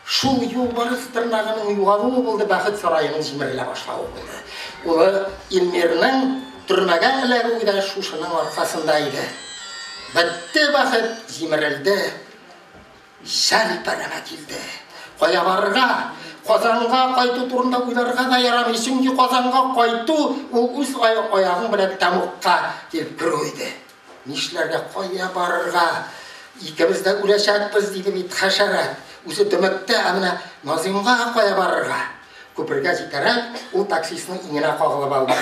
[SPEAKER 6] шул юлбарыс тырнагының югалуы булды, бәхет сараеның җимерелә башлавы булды. Улы Илмирның төрмәгә эләгүе дә шушының аркасында иде. Бетте бәхет, җимерелде. Чәлпәрәмә килде. Кая барырга? Казанга кайту турында уйларга да ярамый, чөнки Казанга кайту ул үз аягың белән тәмугка килеп керү иде. Нишләргә, кая барырга? Икебез дә үләчәкбез, диде бит хәшәрәт. Үзе дөмекте, ә менә Назыймга кая барырга? Күпергә җитәрәк, ул таксистның иңенә кагылып алды.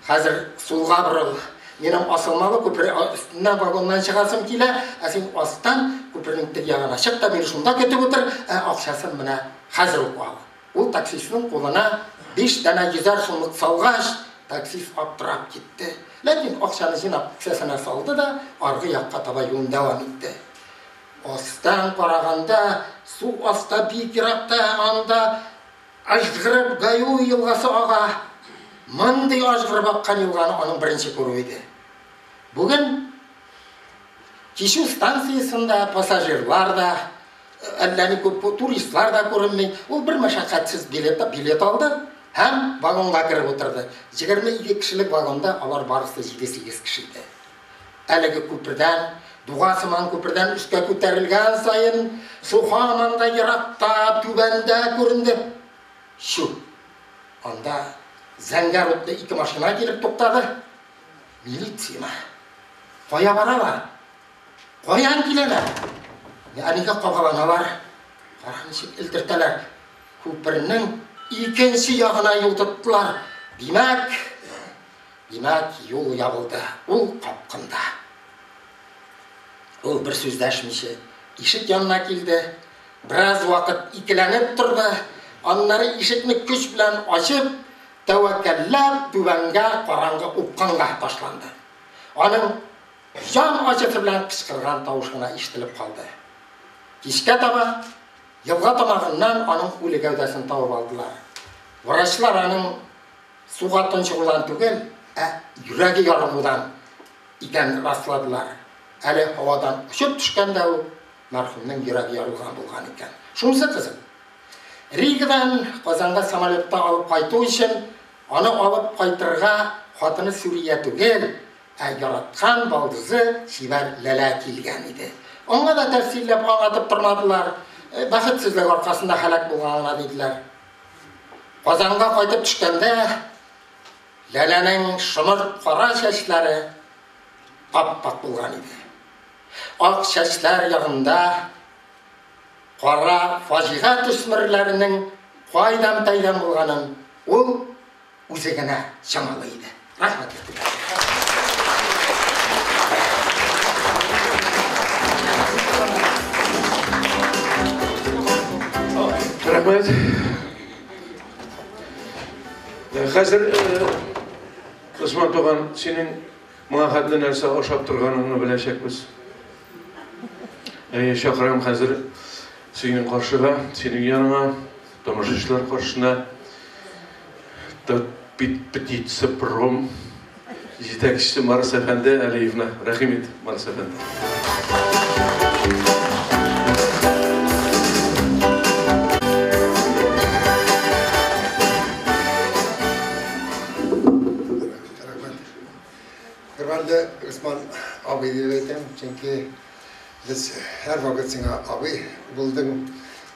[SPEAKER 6] Хәзер сулга борыл. Минем асылмалы күпер өстеннән вагоннан чыгасым килә, ә син астан күпернең теге ягына чык та мине шунда көтеп утыр, ә акчасын менә хәзер үк ал. Ул таксистның кулына 5 данә йөзәр сумлык салгач, таксист аптырап китте. Ләкин акчаны җыйнап кесәсенә салды да, аргы якка таба юлын дәвам итте. Астан караганда, су аста бик еракта, анда ажгырып Гаю елгасы ага. Мондый ажгырып аккан елганы аның беренче күрүе иде. Бүген Кичү станциясендә пассажирлар да, әллә ни күп туристлар да күренми. Ул бер мәшәкатьсез билет, билет алды һәм вагонга кереп утырды. 22 кешелек вагонда алар барысы 7-8 кеше иде. Әлеге күпердән, дуга сыман күпердән өскә күтәрелгән саен, су һаман да еракта, түбәндә күренде. Чү! Анда зәңгәр утлы ике машина килеп туктады. Милицияме? Кая баралар? Каян киләләр? Ә нигә кабаланалар? Кара ничек элдертәләр. Күпернең икенче ягына юл тоттылар. Димәк, димәк, юл ябылды. Ул капкында. Ул бер сүз дәшмичә ишек янына килде. Бераз вакыт икеләнеп торды. Аннары ишекне көч белән ачып, тәвәккәлләп түбәнгә караңгы упкынга ташланды. Аның җан ачысы белән кычкырган тавышы гына ишетелеп калды. Кичкә таба елга тамагыннан аның үле гәүдәсен табып алдылар. Врачлар аның суга тончыгудан түгел, ә йөрәге ярылудан икәнен расладылар. Әле һавадан очып төшкәндә үк мәрхүмнең йөрәге ярылган булган икән. Шунысы кызык. Ригадан Казанга самолетта алып кайту өчен аны алып кайтырга хатыны Сүрия түгел, ә яраткан балдызы чибәр Ләлә килгән иде. Аңа да тәфсилләп аңлатып тормадылар. Бәхетсезлек аркасында һәлак булган гына диделәр. Казанга кайтып төшкәндә Ләләнең шомырт кара чәчләре ап-ак булган иде. Ак чәчләр ягында кара фаҗига төсмерләренең кайдан пәйда булганын ул үзе генә чамалый иде. Рәхмәт
[SPEAKER 1] Рәхмәт. Хәзер Госман туган, синең моңа хәтле нәрсә ашап торганыңны беләчәкбез. Әйе, чакырам хәзер синең каршыга, синең яныңа, тамашачылар каршына. Птицепром җитәкчесе Марс әфәнде Алиевна. Рәхим ит, Марс әфәнде.
[SPEAKER 7] Хөрмәтле Госман абый дип әйтәм, чөнки без һәрвакыт сиңа абый булдың.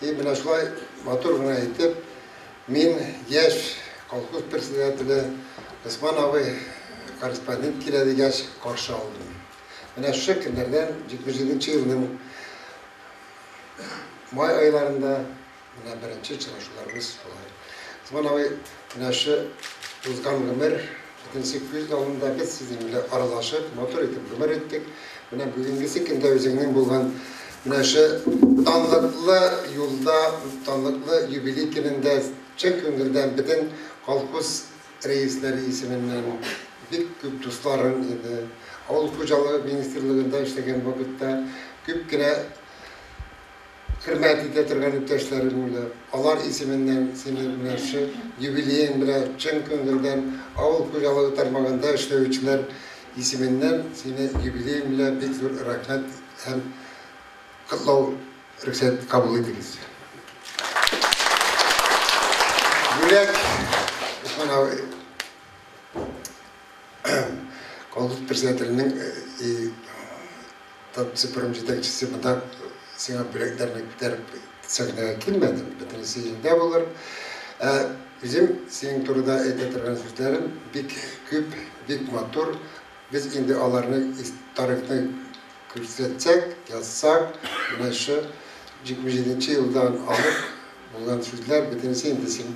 [SPEAKER 7] И менә шулай матур гына итеп, мин яшь колхоз председателе Госман абый корреспондент килә дигәч, каршы алдым. Менә шушы көннәрдән 77 елның май айларында менә беренче очрашуларыбыз шулай. Госман абый, менә шушы узган гомер, бөтенесе күз алдында, без сезнең белән аралашып, матур итеп гомер иттек. Менә бүгенгесе көндә үзеңнең булган менә шушы данлыклы юлда, данлыклы юбилей көнендә чын күңелдән бөтен колхоз рәисләре исеменнән бик күп дусларым иде. Авыл хуҗалыгы министрлыгында эшләгән вакытта күп кенә хөрмәт итә торган иптәшләрем булды. Алар исеменнән сине менә шушы юбилеең белән чын күңелдән авыл хуҗалыгы тармагында эшләүчеләр исеменнән сине юбилеең белән бик зур рәхмәт һәм котлау рөхсәт кабул итегез. Бүләк Усман абый колхоз председателенең Татцифром җитәкчесе монда сиңа бүләкләрне күтәреп сәхнәгә килмәдем, бөтенесе илдә булыр. Ә үзем синең турыда әйтә торган сүзләрем бик күп, бик матур. Без инде аларны тарихны күрсәтсәк, язсак, менә шушы 77 елдан алып булган сүзләр бөтенесе инде син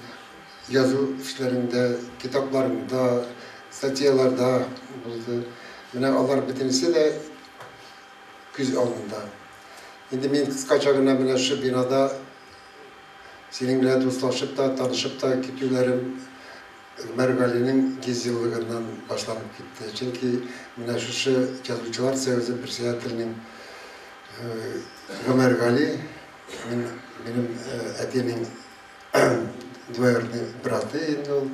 [SPEAKER 7] язу эшләреңдә, китапларыңда, статьяларда булды. Менә алар бөтенесе дә күз алдында. Инде мин кыскача гына менә шушы бинада синең белән дуслашып та, танышып та китүләрем Гомәр Галинең 100 еллыгыннан башланып китте. Чөнки менә шушы Язучылар союзы председателенең Гомәр Гали, минем әтинең двоюродный браты инде ул.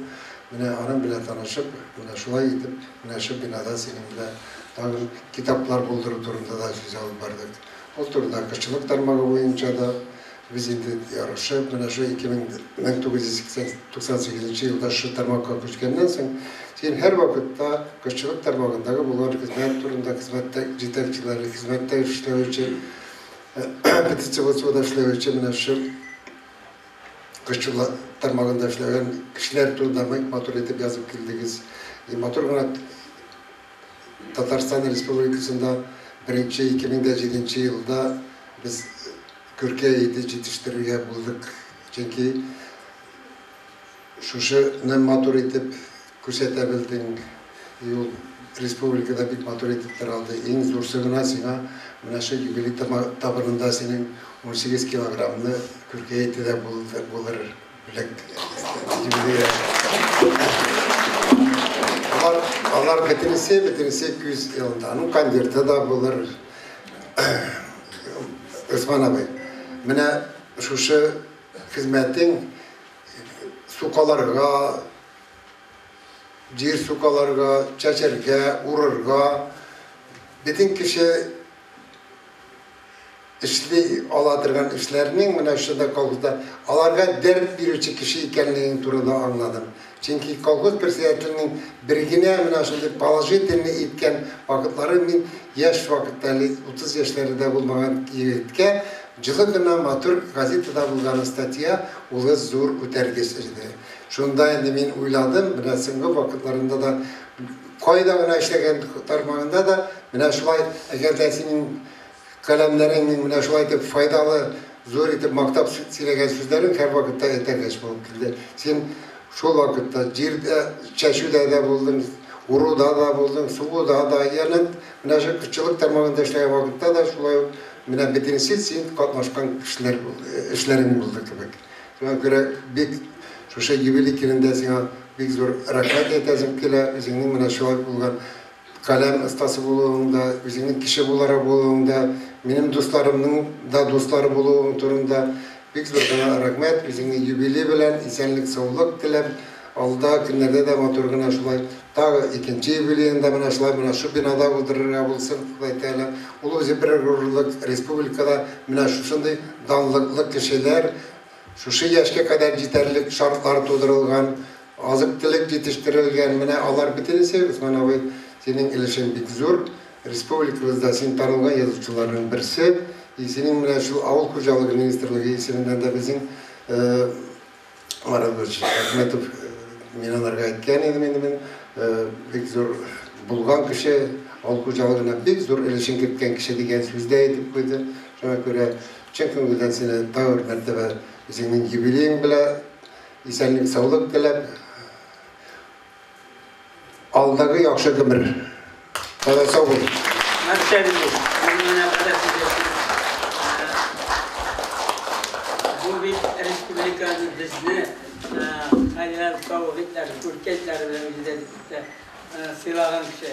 [SPEAKER 7] Менә аның белән танышып, менә шулай итеп, менә шу бинада синең белән тагын китаплар булдыру турында да сүз алып бардык. Ул турыда кошчылык тармагы буенча да без инде ярышып, менә шу 1998 елда шу тармакка күчкәннән соң, син һәрвакытта кошчылык тармагындагы булган хезмәт турында, хезмәттә җитәкчеләре, хезмәттә эшләүче, птицеводствода эшләүче менә шу кошчылык тармагында эшләгән кешеләр турында бик матур итеп язып килдегез. Матур гына Татарстан Республикасында беренче 2007 елда без күркә ите җитештерергә булдык. Чөнки шушыны матур итеп күрсәтә белдең. Ул республикада бик матур итеп таралды. Иң зурсы гына сиңа менә шу юбилей табынында синең 18 килограммны күркә ите дә булыр бүләк юбилейга. Алар бөтенесе күз елында. Аның конверты да булыр. Усман абый, менә шушы хезмәтең сукаларга, җир сукаларга, чәчәргә, урырга, бөтен кеше эшли ала торган эшләрнең менә шунда колхозда аларга дәрт бирүче кеше икәнлеген турында аңладым. Чөнки колхоз председателенең бер генә менә шундый положительный иткән вакытлары мин яшь вакытта әле 30 яшьләрендә булмаган егеткә җылы гына матур газетада булган статья улы зур үтәргеч иде. Шунда инде мин уйладым, менә соңгы вакытларында да кайда гына эшләгән тармагында да менә шулай, әгәр дә синең каләмнәреңнең менә шулай итеп файдалы, зур итеп мактап сөйләгән сүзләрең һәр вакытта этәргеч булып килде. Син шул вакытта җирдә, чәчүдә дә булдың, уруда да булдың, сугуда да, ягъни менә шу кошчылык тармагында эшләгән вакытта да шулай ук менә бөтенесе син катнашкан кешеләр эшләрең булды кебек. Шуңа күрә бик шушы юбилей көнендә сиңа бик зур рәхмәт әйтәсем килә, үзеңнең менә шулай булган каләм остасы булуыңда, үзеңнең кеше буларак булуыңда, минем дусларымның да дуслары булуың турында бик зур гына рәхмәт. Үзеңнең юбилей белән исәнлек, саулык теләп, алда көннәрдә дә матур гына шулай тагы икенче юбилеенда менә шулай менә шу бинада булдырырга булсын, Ходай Тәгалә. Ул үзе бер горурлык республикада менә шушындый данлыклы кешеләр шушы яшькә кадәр җитәрлек шартлар тудырылган, азык-төлек җитештерелгән. Менә алар бөтенесе, Усман абый, синең өлешең бик зур. Республикабызда син танылган язучыларның берсе. И синең менә шул авыл хуҗалыгы министрлыгы исеменнән дә безнең Марат Әхмәтов мин аларга әйткән идем инде, мин бик зур булган кеше, авыл хуҗалыгына бик зур өлешен керткән кеше дигән сүз дә әйтеп куйды. Шуңа күрә чын күңелдән сине тагы бер мәртәбә үзеңнең юбилеең белән исәнлек, саулык теләп, алдагы яхшы гомер. Сау бул.
[SPEAKER 4] Бу бит республиканы безне хәләл тавык итләре, күркә итләре белән үзе сыйлаган кеше.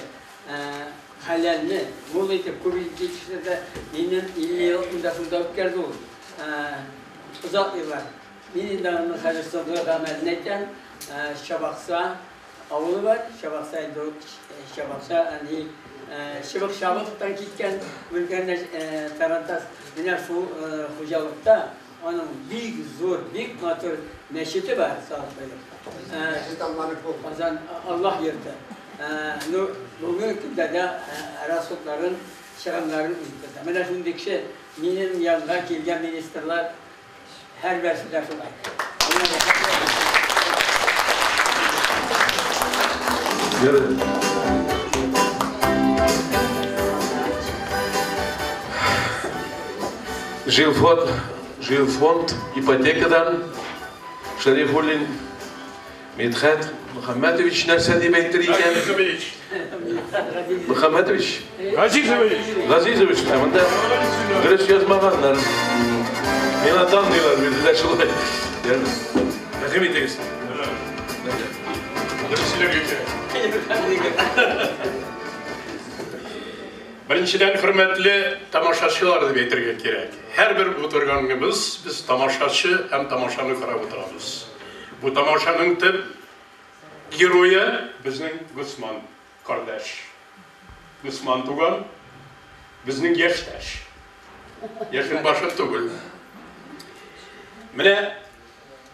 [SPEAKER 4] Хәләлне мул итеп күп итеп җитештерде. Минем 50 ел инде шунда үткәрде ул. Озак еллар. Мин инде аның хәзер соңгы гамәлен әйтәм. Чабакса авылы бар, Чабакса инде ул Чабакса, әни Чыбык-чабыктан киткән бүлгән тарантас. Менә шул хуҗалыкта аның бик зур, бик матур мәчете бар, салып куйдык. Казан Аллаһ йорты. Ну, бүгенге көндә дә расходларын, чыгымнарын үзе тота. Менә шундый кеше, минем янга килгән министрлар һәрберсе дә шулай.
[SPEAKER 1] Жилфонд ипотекадан Шәрифуллин Мидхәт Мөхәммәтович нәрсә дип әйтер икән? Мөхәммәтович?
[SPEAKER 8] Газизович.
[SPEAKER 1] Газизович, ә монда дөрес язмаганнар. Миңа данныйлар бирделәр шулай. Рәхим итегез.
[SPEAKER 8] Дөрес сөйләргә кирәк.
[SPEAKER 5] Беренчедән, хөрмәтле тамашачылар дип әйтергә кирәк. Һәрбер утырганыбыз без тамашачы һәм тамашаны карап утырабыз. Бу тамашаның төп герое безнең Госман кардәш. Госман туган, безнең яшьтәш. Яшен башы түгел. Менә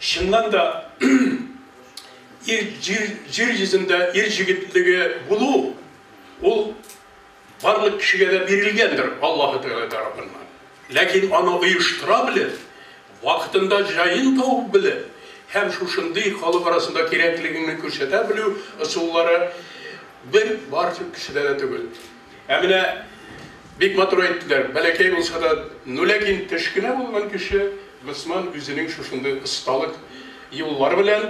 [SPEAKER 5] чыннан да ир җир йөзендә ир җегетлеге булу ул барлык кешегә дә бирелгәндер Аллаһы Тәгалә тарафыннан. Ләкин аны оештыра белеп, вакытында җаен табып белеп һәм шушындый халык арасында кирәклегеңне күрсәтә белү ысуллары бер бар кешедә дә түгел. Ә менә бик матур әйттеләр, бәләкәй булса да, ну ләкин теш кенә булган кеше Госман үзенең шушындый осталык юллары белән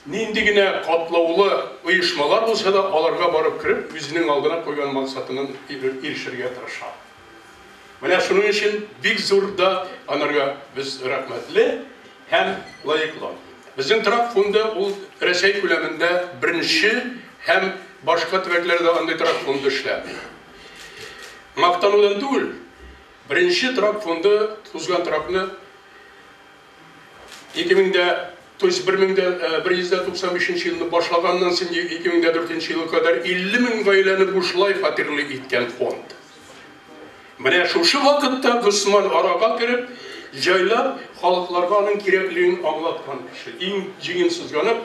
[SPEAKER 5] нинди генә катлаулы оешмалар булса да, аларга барып кереп, үзенең алдына куйган максатына ирешергә тырыша. Менә шуның өчен бик зур да анарга без рәхмәтле һәм лаеклы. Безнең торак фонды ул Рәсәй күләмендә беренче һәм башка төбәкләрдә андый торак фонды эшләми. Мактанудан түгел, беренче торак фонды тузган торакны 2000дә, то есть 1195 елны башлаганнан соң 2004 елга кадәр 50 мең гаиләне бушлай фатирлы иткән фонд. Менә шушы вакытта Госман арага кереп, җайлап, халыкларга аның кирәклеген аңлаткан кеше. Иң җиңен сызганып,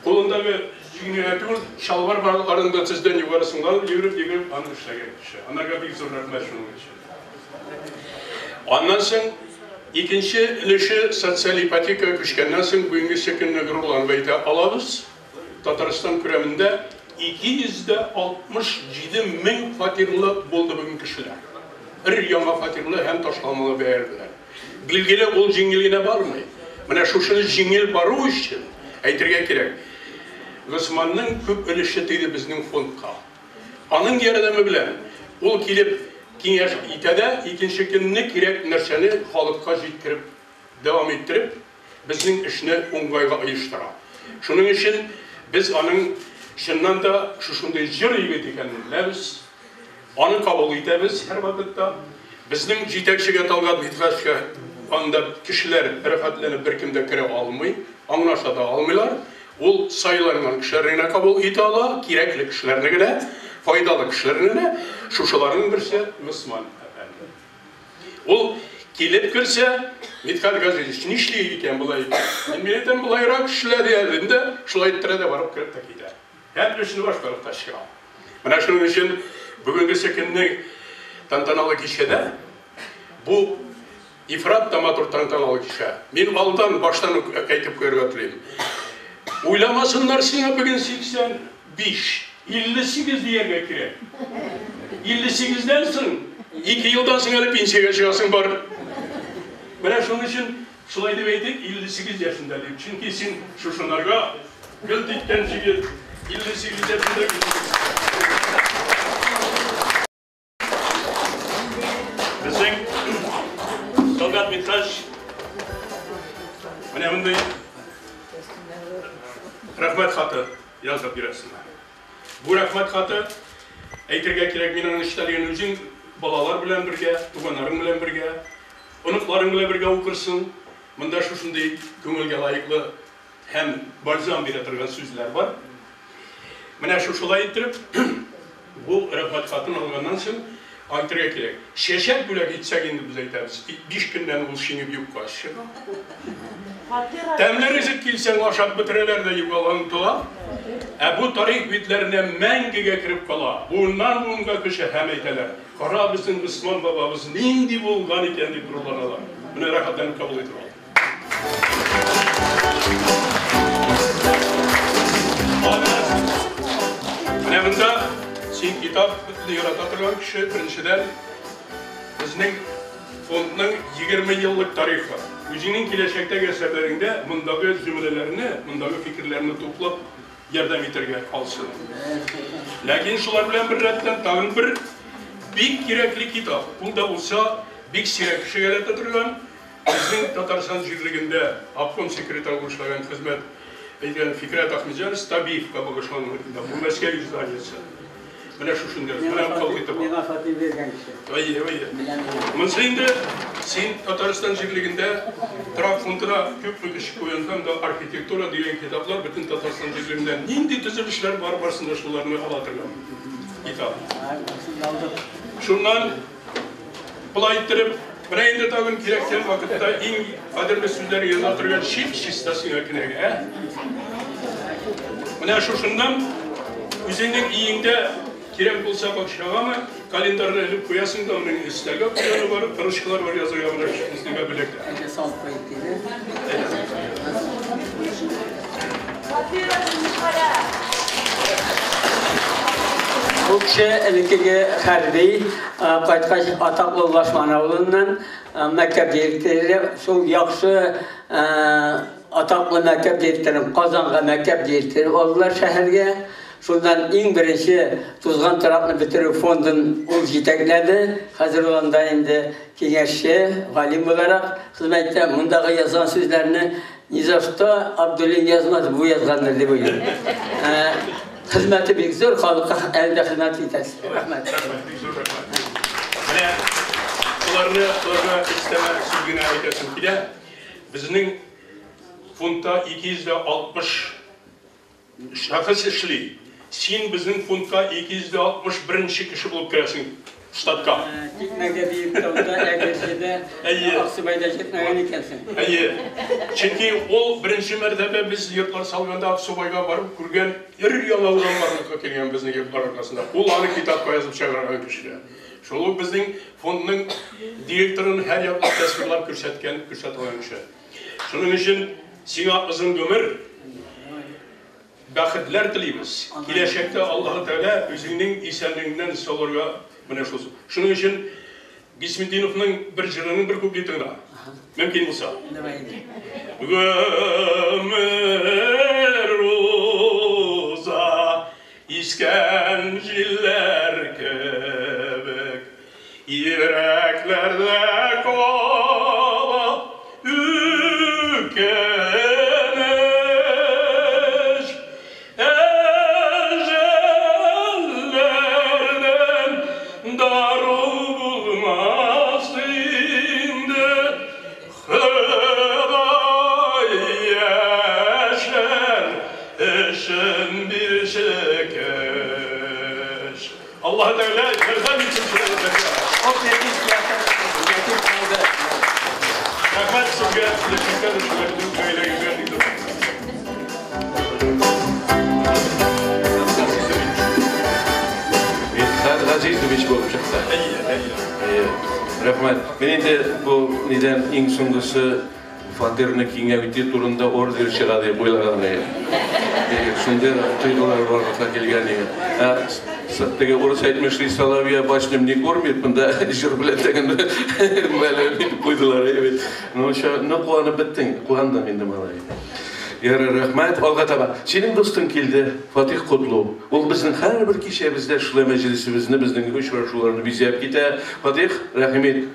[SPEAKER 5] кулындагы җиңенә түгел, чалбар баракларында тездән югары сыңланып, йөгереп-йөгереп аны эшләгән кеше. Анарга бик зур рәхмәт шуның өчен. Аннан соң икенче өлеше социаль ипотека күчкәннән соң бүгенге көнне горурланып әйтә алабыз. Татарстан күләмендә 267 мең фатирлы булды бүген кешеләр. Бер яңа фатирлы һәм ташламалы бәяләр белән. Билгеле, ул җиңел генә бармый. Менә шушыны җиңел бару өчен әйтергә кирәк. Госманның күп өлеше тиде безнең фондка. Аның ярдәме белән ул килеп киңәш итә дә, икенче көнне кирәк нәрсәне халыкка җиткереп, дәвам иттереп, безнең эшне уңгайга оештыра. Шуның өчен без аның чыннан да шушындый җыр егет икәнен беләбез. Аны кабул итәбез һәр вакытта. Безнең җитәкчегә Талгат Мидхәтовка анда кешеләр рәхәтләнеп беркем дә керә алмый, аңлаша да алмыйлар. Ул сайланган кешеләрне генә кабул итә ала, кирәкле кешеләрне генә, файдалы кешеләрне генә. Шушыларның берсе Госман әфәнде. Ул килеп керсә, Мидхәт Газизович нишли икән болай? Мин әйтәм, болайрак эшлә дидем дә, шулай иттерә дә барып кереп тә китә. Һәм эшне башкарып та чыга. Менә шуның өчен бүгенге көннең тантаналы кичәдә бу ифрат та матур тантаналы кичә. Мин алдан баштан ук әйтеп куярга телим. Уйламасыннар сиңа бүген 85, 58 дияргә кирәк. 58-дән соң 2 елдан соң әле пенсиягә чыгасың бар. Менә шуның өчен шулай дип әйтик, 58 яшендә дип. Чөнки син шушынарга гөлт иткән җегет 58 яшендә. Безнең Талгат Мидхәт менә мондый рәхмәт хаты язып бирәсеннәр. Бу рәхмәт хаты әйтергә кирәк, мин аның эчтәлеген үзең балалар белән бергә, туганнарың белән бергә, оныкларың белән бергә укырсың. Монда шушындый күңелгә лаеклы һәм бальзам бирә торган сүзләр бар. Менә шушылай иттереп, бу рәхмәт хатын алганнан соң әйтергә кирәк. Чәчәк бүләк итсәк инде без әйтәбез, 5 көннән ул шиңеп юкка чыга. Тәмле ризык килсәң ашап бетерәләр дә югала онытыла. Ә бу тарих битләренә мәңгегә кереп кала. Буыннан буынга күчә һәм әйтәләр. Кара безнең Госман бабабыз нинди булган икән дип горурланалар. Менә рәхәтләнеп кабул итеп алдык. Менә монда син китап ярата торган кеше, беренчедән безнең фондның 20 еллык тарихы. Үзеңнең киләчәктәге әсәрләреңдә мондагы җөмләләрне, мондагы фикерләрне туплап ярдәм итәргә калсын. Ләкин шулар белән бер рәттән тагын бер бик кирәкле китап. Ул да булса бик сирәк кешегә эләгә торган безнең Татарстан җирлегендә обком секретары булып эшләгән хезмәт әйткән Фикрәт Ахметҗанов Табиевка багышланган китап. Бу Мәскәү изданиесе. Менә шушында, менә кабул итеп ал.
[SPEAKER 4] Миңа фатир биргән кеше.
[SPEAKER 5] Әйе, әйе. Монысы инде син Татарстан җирлегендә торак фондына күпме кеше куелган да архитектура дигән китаплар бөтен Татарстан җирлегендә нинди төзелешләр бар, барысын да шуларны ала торган китап. Шуннан болай иттереп, менә инде тагын кирәккән вакытта иң кадерле сүзләр яза торган чип-чиста сиңа кенәгә, ә? Менә шушыннан үзеңнең өеңдә кирәк булса бакчагамы, календарьны элеп куясың да, аның өстәлгә куяны бар, ручкалар бар язырга менә шушындыйга бүләкләр.
[SPEAKER 4] Әйдә салып куйыйк диде. Бу кеше элеккеге хәрби, кайткач атаклы Лашман авылыннан мәктәп директоры, шул яхшы атаклы мәктәп директорын Казанга мәктәп директоры алдылар шәһәргә. Шуннан иң беренче тузган торакны бетерү фондын ул җитәкләде. Хәзер ул анда инде киңәшче, галим буларак хезмәт итә. Мондагы язган сүзләрне ни за что Абдуллин язмады, бу язгандыр дип уйлыйм. Хезмәте бик зур, халыкка әле дә хезмәт итәсе. Рәхмәт.
[SPEAKER 5] Рәхмәт, бик зур рәхмәт. Менә боларны, боларга өстәмә сүз генә әйтәсем килә. Безнең фондта 260 шәхес эшли. Син безнең фондка 261 кеше булып керәсең штатка.
[SPEAKER 4] Тикмәгә Биектауда, Әгерҗедә, Аксубайда җитмәгән икәнсең.
[SPEAKER 5] Әйе. Чөнки ул беренче мәртәбә без йортлар салганда Аксубайга барып күргән өр-яңа урам барлыкка килгән безнең йортлар аркасында. Ул аны китапка язып чыгарган кеше. Шул ук безнең фондның директорын һәр яклап тасвирлап күрсәткән, күрсәтә алган кеше. Шуның өчен сиңа озын гомер, бәхетләр телибез. Киләчәктә Аллаһы Тәгалә үзеңнең исәнлегеңнән салырга менә шул. Шуның өчен Гисметдиновның бер җырының бер куплеты гына. Мөмкин булса. Гомер уза искән җилләр кебек, йөрәкләрдә кала үкенеч. Әҗәлләрдән дару булмас инде, Ходай яшәр өчен бирче көч. Аллаһы Тәгалә ярдәм итсен сезгә. Рәхмәт сезгә, киләчәктә дә шулай бөтен гаиләгезгә бик зур.
[SPEAKER 1] Мидхәт Газизович булып чыкты.
[SPEAKER 5] Әйе, әйе.
[SPEAKER 1] Әйе. Рәхмәт. Мин инде бу нидән иң соңгысы фатирны киңәйтү турында ордер чыга дип уйлаган идем. Шундый тойгылар барлыкка килгән иде. Ә теге урыс әйтмешли, соловья башнем не кормит, монда җыр белән теген мәлем итеп куйдылар, әйе бит. Ну, ну куанып беттең, куандың инде, малай. Ярар, рәхмәт, алга таба. Синең дустың килде, Фатих Котлу. Ул безнең һәрбер кичәбездә шулай мәҗлесебезне, безнең очрашуларны бизәп китә. Фатих, рәхим ит.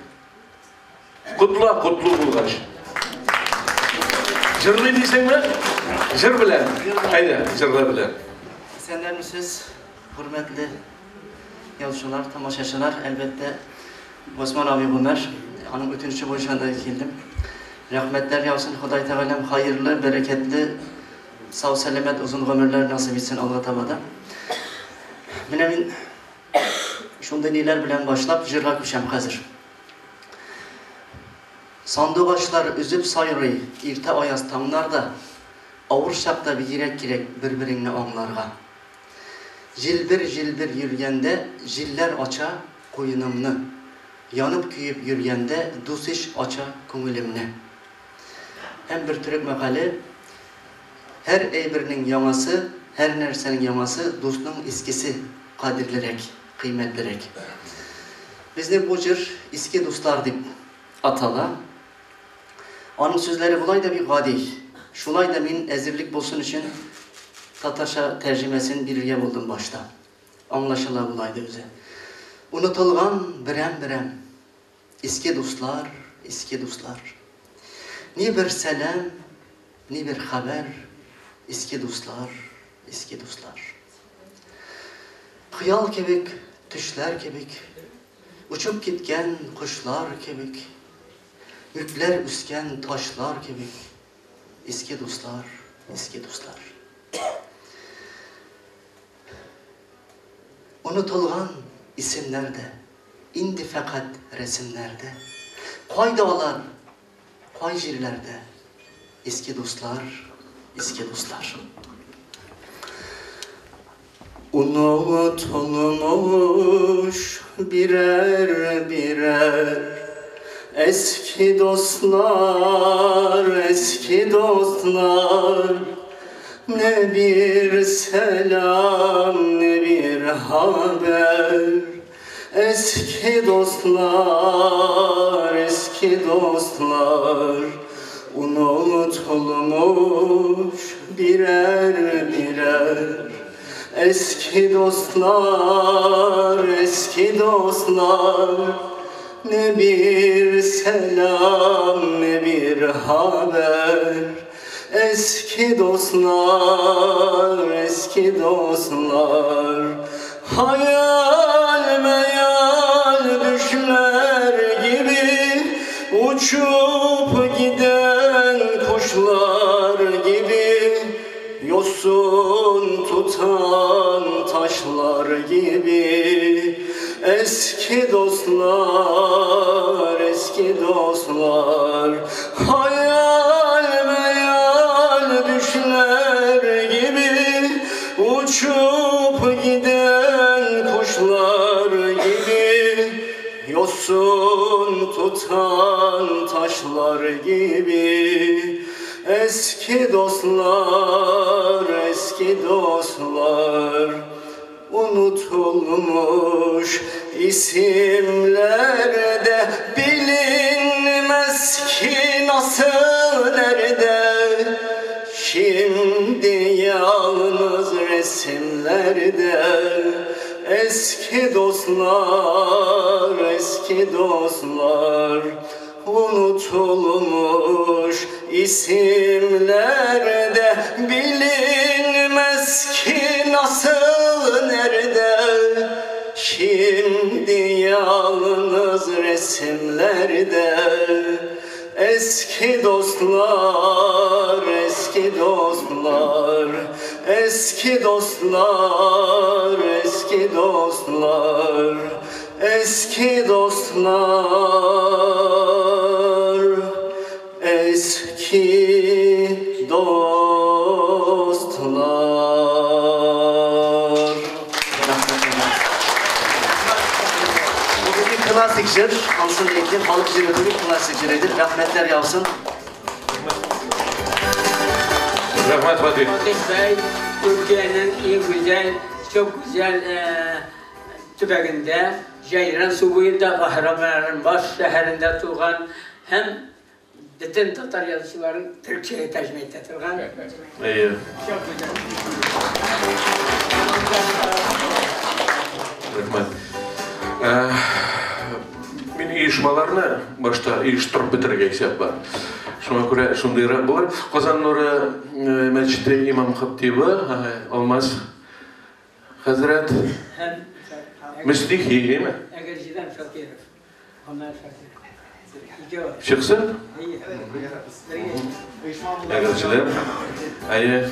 [SPEAKER 1] Котла, котлы булгач. Җырлый дисеңме? Җыр белән. Әйдә, җырла белән.
[SPEAKER 8] Исәннәрмесез, хөрмәтле язучылар, тамашачылар. Әлбәттә, Госман абый Гомәр, аның үтенече буенча да килдем. Рәхмәтләр яусын Ходай Тәгаләм, хәерле, бәрәкәтле, сау сәламәт озын гомерләр насыйп итсен алга таба да. Менә мин шундый ниләр белән башлап җырга күчәм хәзер. Сандугачлар өзеп сайрый иртә аяз таңнарда, авыр чакта бигрәк кирәк бер-береңне аңларга. Җилбер-җилбер йөргәндә җилләр ача куенымны, янып-көеп йөргәндә дус-иш ача күңелемне. Һәм бер төрек мәкале, Һәр әйбернең яңасы, һәр нәрсәнең яңасы дусның искесе кадерлерәк, кыйммәтлерәк. Безнең бу җыр Иске дуслар дип атала. Аның сүзләре болай да бик гади. Шулай да мин әзерлек булсын өчен татарча тәрҗемәсен бирергә булдым башта. Аңлашыла болай да үзе. Онытылган берәм-берәм. Иске дуслар, иске дуслар. Ни бер сәлам, ни бер хәбәр, иске дуслар, иске дуслар. Хыял кебек, төшләр кебек, учып киткән кошлар кебек, мүкләр үскән ташлар кебек, иске дуслар, иске дуслар. Онытылган исемнәр дә, инде фәкать рәсемнәрдә. Кайда алар, кай җирләрдә? Иске дуслар, иске дуслар. Unutulmuş birer birer eski dostlar, eski dostlar. Ne bir selam, ne bir haber. Eski dostlar, eski dostlar. Unutulmuş birer birer eski dostlar, eski dostlar. Ne bir selam, ne bir haber. Eski dostlar, eski dostlar. Hayal meyal düşler gibi uçup giden kuşlar gibi, yosun tutan taşlar gibi. Eski dostlar, eski dostlar. Hayal meyal düşler gibi uçup giden kuşlar gibi, yosun tutan taşlar gibi. Eski dostlar, eski dostlar. Unutulmuş isimlerde bilinmez ki nasıl nerede. Şimdi yalnız resimlerde. Eski dostlar, eski dostlar. Unutulmuş isimlerde bilinmez ki nasıl nerede. Şimdi yalnız resimlerde. Eski dostlar, eski dostlar. Eski dostlar, eski dostlar. Eski dostlar, eski dostlar. Bu bir klasik jır, ansın eklim, halk jırı bir klasik jırıdır. Rahmetler yağsın.
[SPEAKER 1] Rahmet Fatih.
[SPEAKER 4] Fatih Bey, Türkiye'nin en güzel, çok güzel tübeginde, Ceyran su boyunda, Kahramanmaraş şehrinde tuğan, hem bütün Tatar yazıcıların Türkçe'ye tercüme ettirgan.
[SPEAKER 1] İyi.
[SPEAKER 4] Çok güzel.
[SPEAKER 1] Rahmet. Мин оешмаларны башта оештырып бетерергә исәп бар. Шуңа күрә шундыйрак булыр. Казан Нуры мәчете имам хатибы Алмаз хәзрәт Müslih mi?
[SPEAKER 4] Egerci'den Şakirov. Ömer Şakirov.
[SPEAKER 1] Çıksın. Egerciler. Әйе.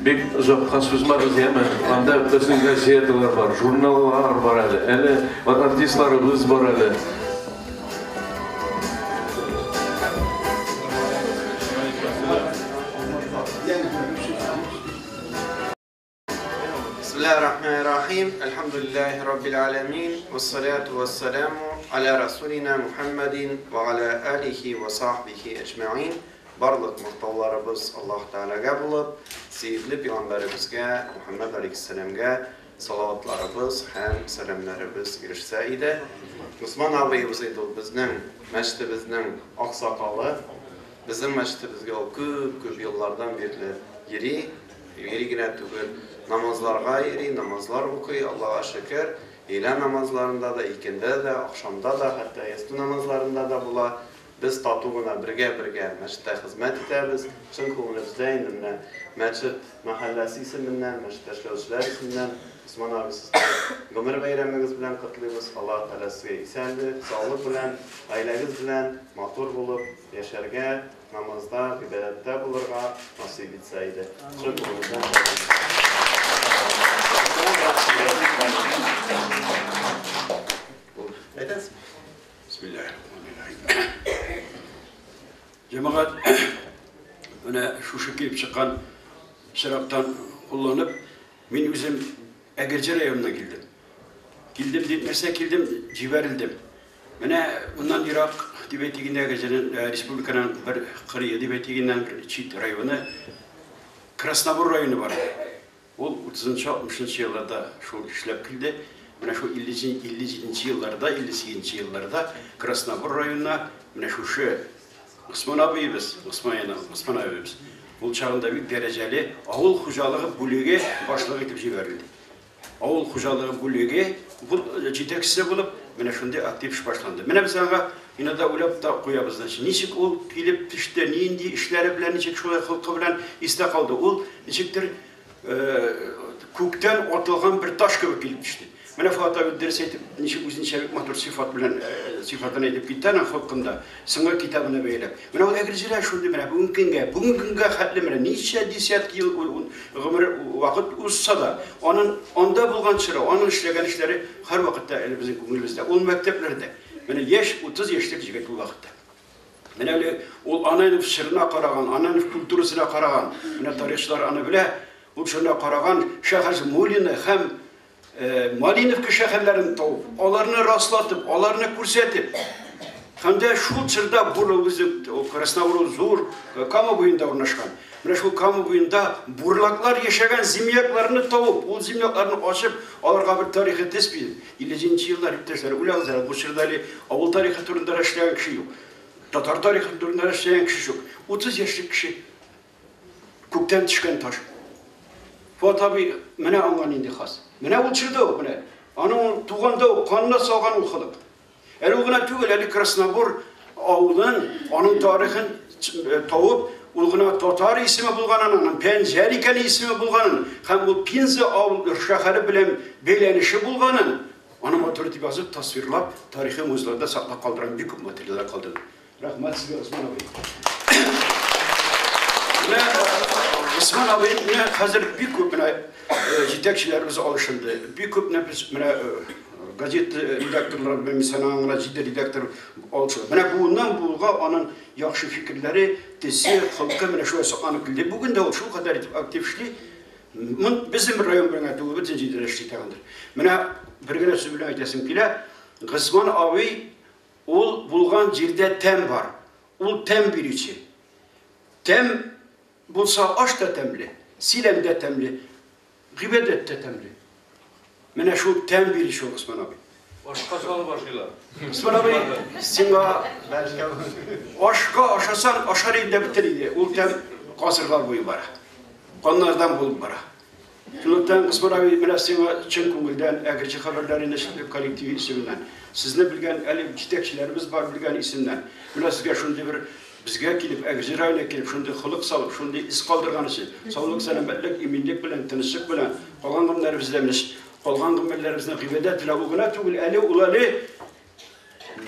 [SPEAKER 1] Бик озакка сузмабыз, яме. Анда безнең газеталар бар, журналлар бар әле. Әле артистларыбыз бар әле.
[SPEAKER 9] Bismillahirrahmanirrahim. Elhamdülillahi Rabbil alemin. Vessalatu vesselamu ala Rasulina Muhammedin ve ala alihi ve sahbihi ecma'in. Барлык мактауларыбыз Аллаһ Тәгаләгә булып, сөекле пәйгамбәребезгә Мухаммад алейхиссәламгә салаватларыбыз һәм сәламнәребез ирешсә иде. Усман абыебыз иде ул безнең мәчетебезнең аксакалы. Безнең мәчетебезгә ул күп-күп еллардан бирле йөри, йөри генә түгел, намазларга йөри, намазлар укый, Аллаһка шөкер. Өйлә намазларында да, икенде дә, ахшамда да, хәтта ястү намазларында да була. Без тату гына бергә-бергә мәчеттә хезмәт итәбез. Чын күңелебездә инде менә мәчет мәхәлләсе исеменнән, мәчеттә эшләүчеләр исеменнән Госман абый, сезне гомер бәйрәмегез белән котлыйбыз. Аллаһ Тәгалә сезгә исәнлек, саулык белән, гаиләгез белән матур булып яшәргә, намазда, гыйбадәттә булырга насыйп итсә иде. Чын күңелебездән. Әйтәсез?
[SPEAKER 5] Бисмиллаһир-рахманир-рахим. Җәмәгать, менә шушы килеп чыккан чираттан кулланып, мин үзем Әгерҗе районыннан килдем. Килдем дип нәрсә килдем, җибәрелдем. Менә моннан ерак дип әйтик инде Әгерҗенең республиканың бер кырые дип әйтик инде, бер чит районы Краснобор районы бар иде. Ул 30-60 елларда шул эшләп килде. Менә шул 57 елларда, 58 елларда Краснобор районына менә шушы Госман абыебыз, Госман, Госман абыебыз, ул чагында бик дәрәҗәле авыл хуҗалыгы бүлеге башлыгы итеп җибәрелде. Авыл хуҗалыгы бүлеге җитәкчесе булып, менә шундый актив эш башланды. Менә без аңа иногда уйлап та куябыз, значит, ничек ул килеп төште, нинди эшләре белән, ничек шулай холкы белән истә калды. Ул ничектер күктән атылган бер таш кебек килеп төште. Менә Фоат абый дөрес әйтеп, ничек үзенчә бик матур сыйфат белән сыйфатын әйтеп китте аның холкында, соңгы китабына бәяләп. Менә ул Әгерҗедә шундый менә бүгенге көнгә, бүгенге көнгә хәтле менә ничә десятки ел гомер вакыт узса да, аның анда булган чоры, аның эшләгән эшләре һәрвакытта әле безнең күңелебездә. Ул мәктәпләрдә. Менә яшь, 30 яшьлек егет ул вакытта. Менә әле ул Ананов чорына караган, Ананов культурасына караган, менә тарихчылар аны белә, ул чорына караган шәһәр Мулина һәм Малиновка шәһәрләрен табып, аларны раслатып, аларны күрсәтеп, һәм дә шул чорда Бурлы үзе Краснобор зур Кама буенда урнашкан. Менә шул Кама буенда бурлаклар яшәгән землякларны табып, ул землякларны ачып, аларга бер тарихи төс биреп, 57 еллар иптәшләр, уйлагыз әле, бу чорда әле авыл тарихы турында эшләгән кеше юк. Татар тарихы турында эшләгән кеше юк. 30 яшьлек кеше. Күктән төшкән таш. Фоат абый менә аңа нинди хас. Менә ул чорда ук менә. Аның туганда ук канына салган ул холык. Әле ул гына түгел, әле Краснобор авылын, аның тарихын табып, ул гына татар исеме булганын, аның Пәнҗәр икән исеме булганын, һәм ул Пенза авыл шәһәре белән бәйләнеше булганын, аны матур итеп язып, тасвирлап, тарихи музейларда саклап калдырган бик күп материаллар калдырды. Рәхмәт сезгә, Госман абый. Менә Госман абый, менә хәзер бик күп менә җитәкчеләребез алышынды. Бик күп менә без менә газета редакторлары белән мин гына җиде редактор алышынды. Менә буыннан буынга аның яхшы фикерләре, төсе, холкы менә шулай сакланып килде. Бүген дә ул шул кадәр итеп актив эшли. Безнең район белән түгел, бөтен җирдә эшли торгандыр. Менә бер генә сүз белән әйтәсем килә. Госман абый ул булган җирдә тәм бар. Ул тәм бирүче. Тәм булса аш та тәмле, сөйләм дә тәмле, гыйбадәт тә тәмле. Менә шул тәм бирүче ул Госман абый.
[SPEAKER 1] Ашка салып ашыйлар.
[SPEAKER 5] Госман абый, сиңа ашка ашасаң, ашар инде бетер иде. Ул тәм гасырлар буе бара. Каннардан булып бара. Шунлыктан Госман абый, менә сиңа чын күңелдән Әгерҗе хәбәрләре нәшрият коллективы исеменнән, сезне белгән әле җитәкчеләребез бар белгән исемнән, менә сезгә шундый бер безгә килеп, Әгерҗе районына килеп, шундый холык салып, шундый из калдырган өчен, саулык, сәламәтлек, иминлек белән, тынычлык белән, калган гомерләребездә менә калган гомерләребезне гыйбадәт белән ул гына түгел, әле ул әле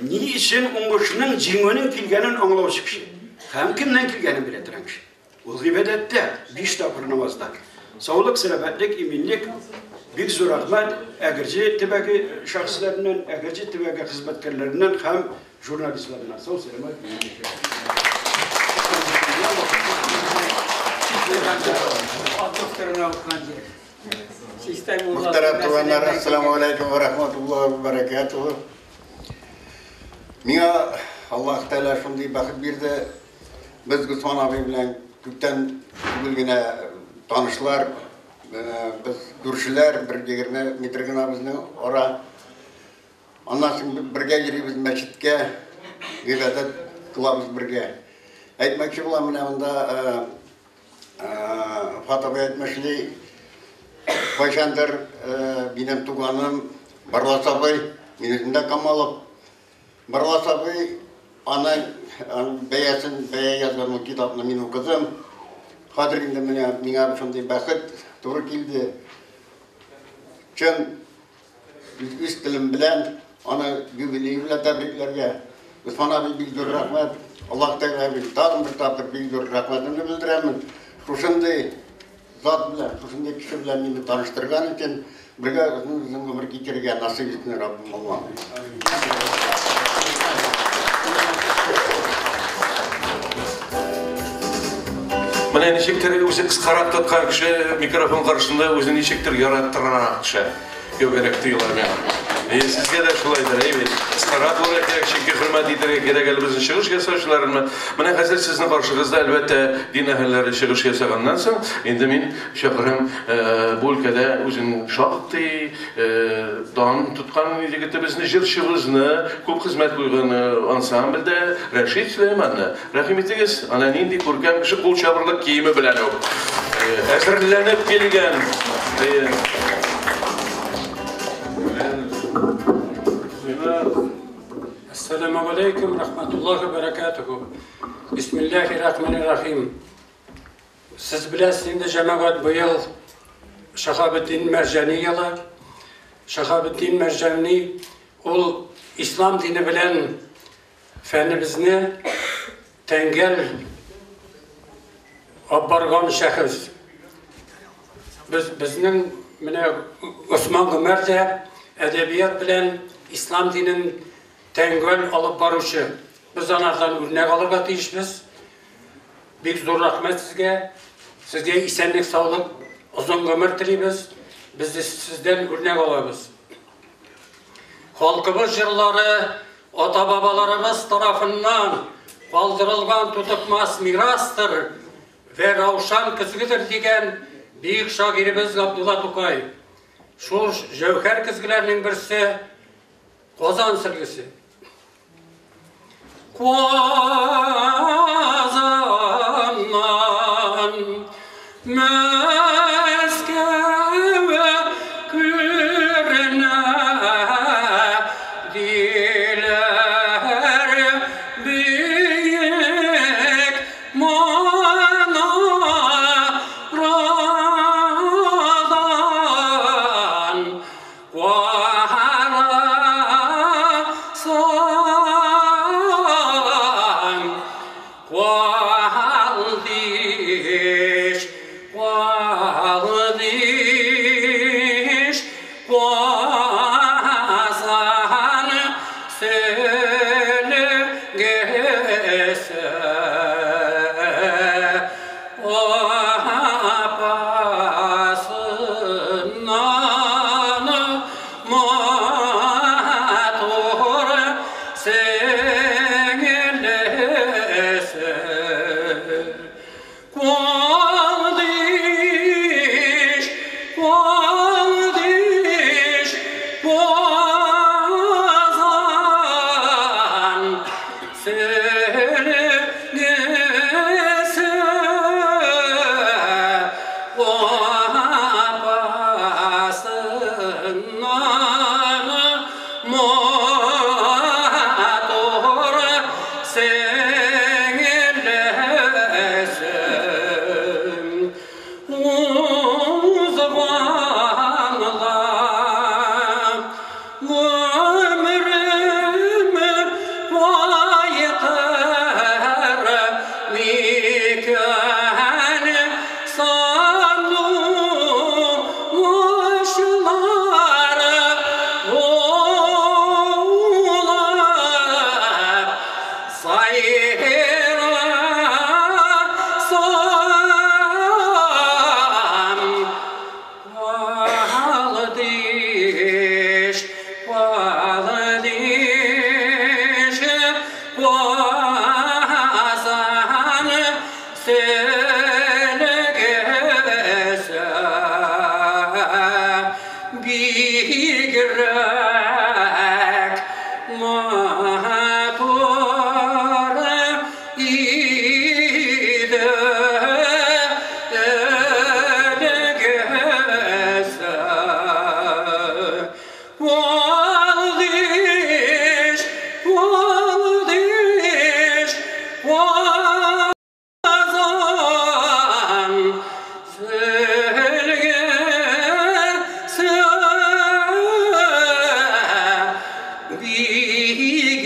[SPEAKER 5] ни өчен уңышның, җиңүнең килгәнен аңлаучы кеше. Һәм кемнән килгәнен белә торган кеше. Ул гыйбадәттә, 5 тапкыр намазда. Саулык, сәламәтлек, иминлек, бик зур рәхмәт Әгерҗе төбәге шәхесләреннән, Әгерҗе төбәге хезмәткәрләреннән һәм журналистларыннан. Сау, сәламәт,
[SPEAKER 7] Мөхтәрәм туганнар, ассаламу алейкум ва рахматуллаһи ва баракатуху. Миңа Аллаһ Тәгалә шундый бәхет бирде. Без Госман абый белән күптән түгел генә танышлар, без күршеләр, бер 20 метр генә безнең ара. Аннан соң бергә йөрибез мәчеткә, гыйбадәт кылабыз бергә. Әйтмәкче булам, менә монда Фат абый әйтмешли, кайчандыр минем туганым Барлас абый, мин үзем дә Камалов. Барлас абый аны бәясен, бәя язган ул китапны мин укыдым. Хәзер инде менә миңа шундый бәхет туры килде.
[SPEAKER 10] Чын үз телем белән аны юбилей белән тәбрикләргә. Усман абый, бик зур рәхмәт. Аллаһ Тәгалә бик тагын бер тапкыр бик зур рәхмәтемне белдерәмен. Шушындый зат белән, шушындый кеше белән мине таныштырган өчен, бергә озын-озын гомер кичерергә насыйп итсен Раббым Аллаһ.
[SPEAKER 1] Менә ничектер үзе кыскарак тоткан кеше микрофон каршында үзе ничектер яраттырарак төшә. Кебегрәк тоела миңа. Әйе, сезгә дә шулайдыр, әйе бит. Кыскарак булырга кирәк, чөнки хөрмәт итәргә кирәк әле безнең чыгыш ясаучыларны. Менә хәзер сезнең каршыгызда, әлбәттә, дин әһелләре чыгыш ясаганнан соң, инде мин чакырам бу өлкәдә үзен шактый дан тоткан егетебезне, җырчыбызны, күп хезмәт куйган ансамбльдә Рәшит Сөләйманны. Рәхим итегез, ана нинди күркәм кеше кул чабырлык киеме белән үк әзерләнеп килгән.
[SPEAKER 11] Ассаламу алейкум рахматуллахи баракатуху. Бисмиллахи рахмани рахим. Сез беләсез инде, җәмәгать, быел Шахабетдин Мәрҗани елы. Шахабетдин Мәрҗани ул ислам дине белән фәнебезне тәңгәл алып барган шәхес. Без безнең менә Осман Гомәр дә әдәбият белән ислам динен тәңгәл алып баручы. Без анардан үрнәк алырга тиешбез. Бик зур рәхмәт сезгә. Сезгә исәнлек, саулык, озын гомер телибез. Без сездән үрнәк алабыз. Халкыбыз җырлары ата-бабаларыбыз тарафыннан калдырылган тутыкмас мирастыр вә раушан көзгедер дигән бөек шагыйребез Габдулла Тукай. Шул җәүһәр көзгеләрнең берсе Казан сөлгесе. Казаннан Мәскәү күренә диләр бөек манарадан Карасаң, Калдиш, Калдиш, Казан сөлгесе. Апасыннан матур сеңлесе. Калдиш, Калдиш, Казан сөлгесе. Апасыннан матур сеңлесе. Узганла гомерем кайтыр микән сандугачлар булып сайрасам. Калдиш, Калдиш, Казан сөлгесе. Бигрәк матур иде өлгесе. Калдиш, Калдиш, Казан сөлгесе.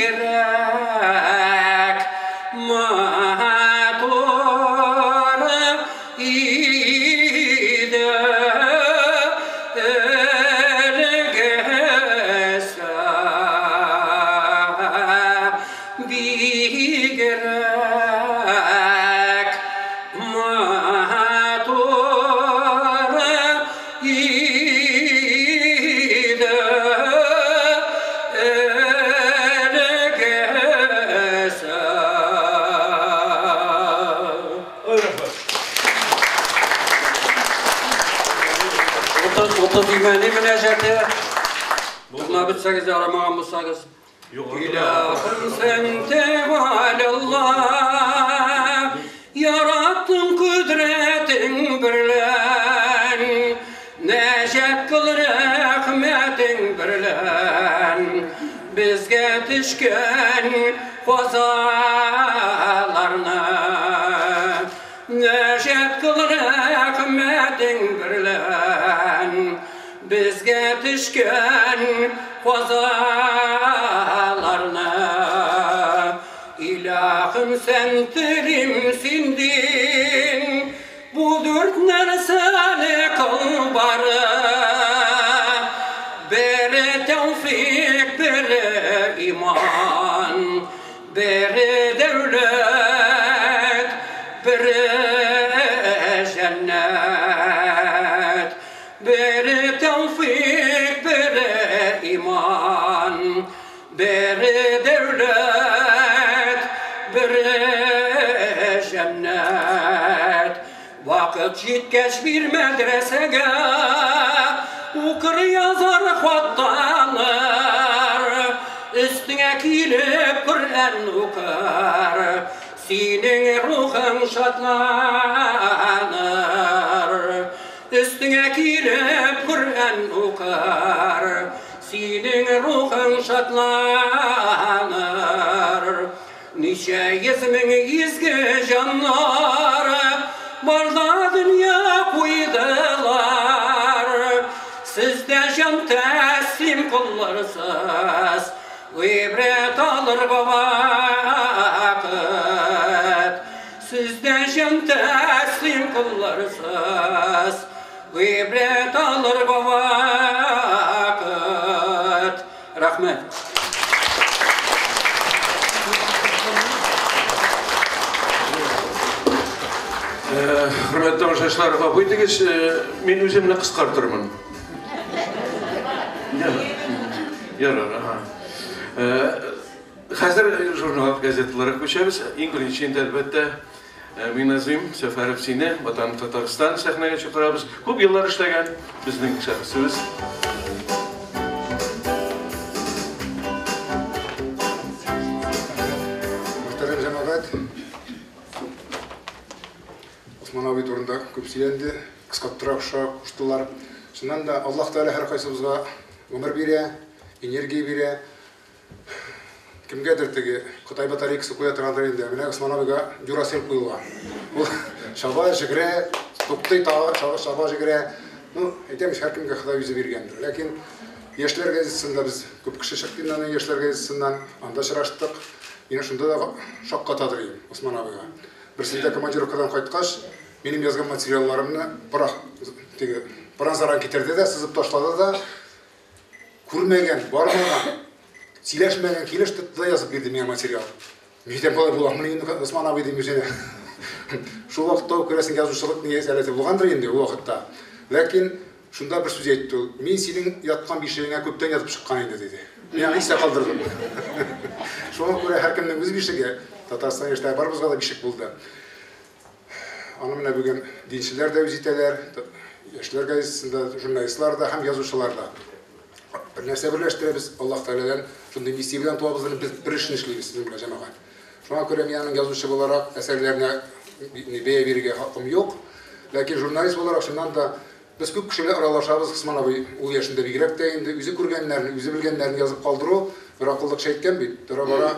[SPEAKER 11] Бигрәк матур иде элгесе, бигрәк матур иде элгесе. 30 имәни мөнәҗәте. Тыңлап бетсәгез, ярамаган булсагыз. İlahım sen tevalallah, yarattın kudretin birlen, neşet kıl rahmetin birlen, bizge düşken kazalarını. Neşet kıl rahmetin birlen, bizge düşken kazalarını. İlahım sen tilimsindin, bu dört nerseni kıl barı. Biri tevfik, biri iman, biri devlet, biri cennet. Biri tevfik, biri iman, biri devlet, biri cennet. Vakit жеткәч bir medresege, okur yazar hattanır, üstüne kilip Kur'an okur, senin ruhun şatlanır. Üstüne kilip Kur'an okur, senin ruhun şatlanır. Nice yüz ming izgi canlar barda dünya koydular. Siz de can teslim kılarsız, ibret alır bu vakit. Siz de can teslim kılarsız, ibret alır bu vakit. Rahmet.
[SPEAKER 1] Хөрмәтле тамашачылар, гафу итегез, мин үземне кыскартырмын. Ярар, аһа. Хәзер журнал, газеталарга күчәбез. Иң беренче инде, әлбәттә, Миназим Сәфәров сине, Ватан Татарстан сәхнәгә чакырабыз. Күп еллар эшләгән безнең шәхесебез.
[SPEAKER 7] Мөхтәрәм җәмәгать, Усман абый турында күп сөйләнде, кыскартырак куштылар. Чыннан да Аллаһ Тәгалә һәркайсыбызга гомер бирә, энергия бирә. Кемгәдер теге Кытай батарейкасы куя торгандыр инде. Менә Усман абыйга Duracell куелган. Ул чаба, җигерә, туктый тагы, чаба, җигерә. Ну, әйтәм, һәркемгә Ходай үзе биргәндер. Ләкин Яшьләр газетасында без күп кеше чыкты инде аның Яшьләр газетасыннан. Анда очраштык. Мин шунда да шаккатадыр идем Усман абыйга. Берсендә командировкадан кайткач, минем язган материалларымны пырак теге пыран-заран китерде дә, сызып ташлады да, күрмәгән, бармаган, сөйләшмәгән килеш тотты да язып бирде миңа материал. Мин әйтәм, болай буламыни инде, Усман абый дим үзенә. Шул вакытта ук күрәсең, язучылык ни сәләте булгандыр инде ул вакытта. Ләкин шунда бер сүз әйтте ул. Мин синең яткан бишегеңә күптән ятып чыккан инде, диде. Мин аны истә калдырдым. Шуңа күрә һәркемнең үз бишеге, Татарстан яшьләре барыбызга да бишек булды. Аны менә бүген динчеләр дә үз итәләр, яшьләр газетасында журналистлар да һәм язучылар да. Бер нәрсә берләштерәбез, Аллаһ Тәгаләдән шундый миссия белән туабыз, без бер эшне эшлибез сезнең белән, җәмәгать. Шуңа күрә мин аның язучы буларак әсәрләренә бәя бирергә хакым юк. Ләкин журналист буларак чыннан да без күп кеше белән аралашабыз. Усман абый ул яшендә бигрәк тә инде үзе күргәннәрне, үзе белгәннәрне язып калдыру бер акыллы кеше әйткән бит. Тора-бара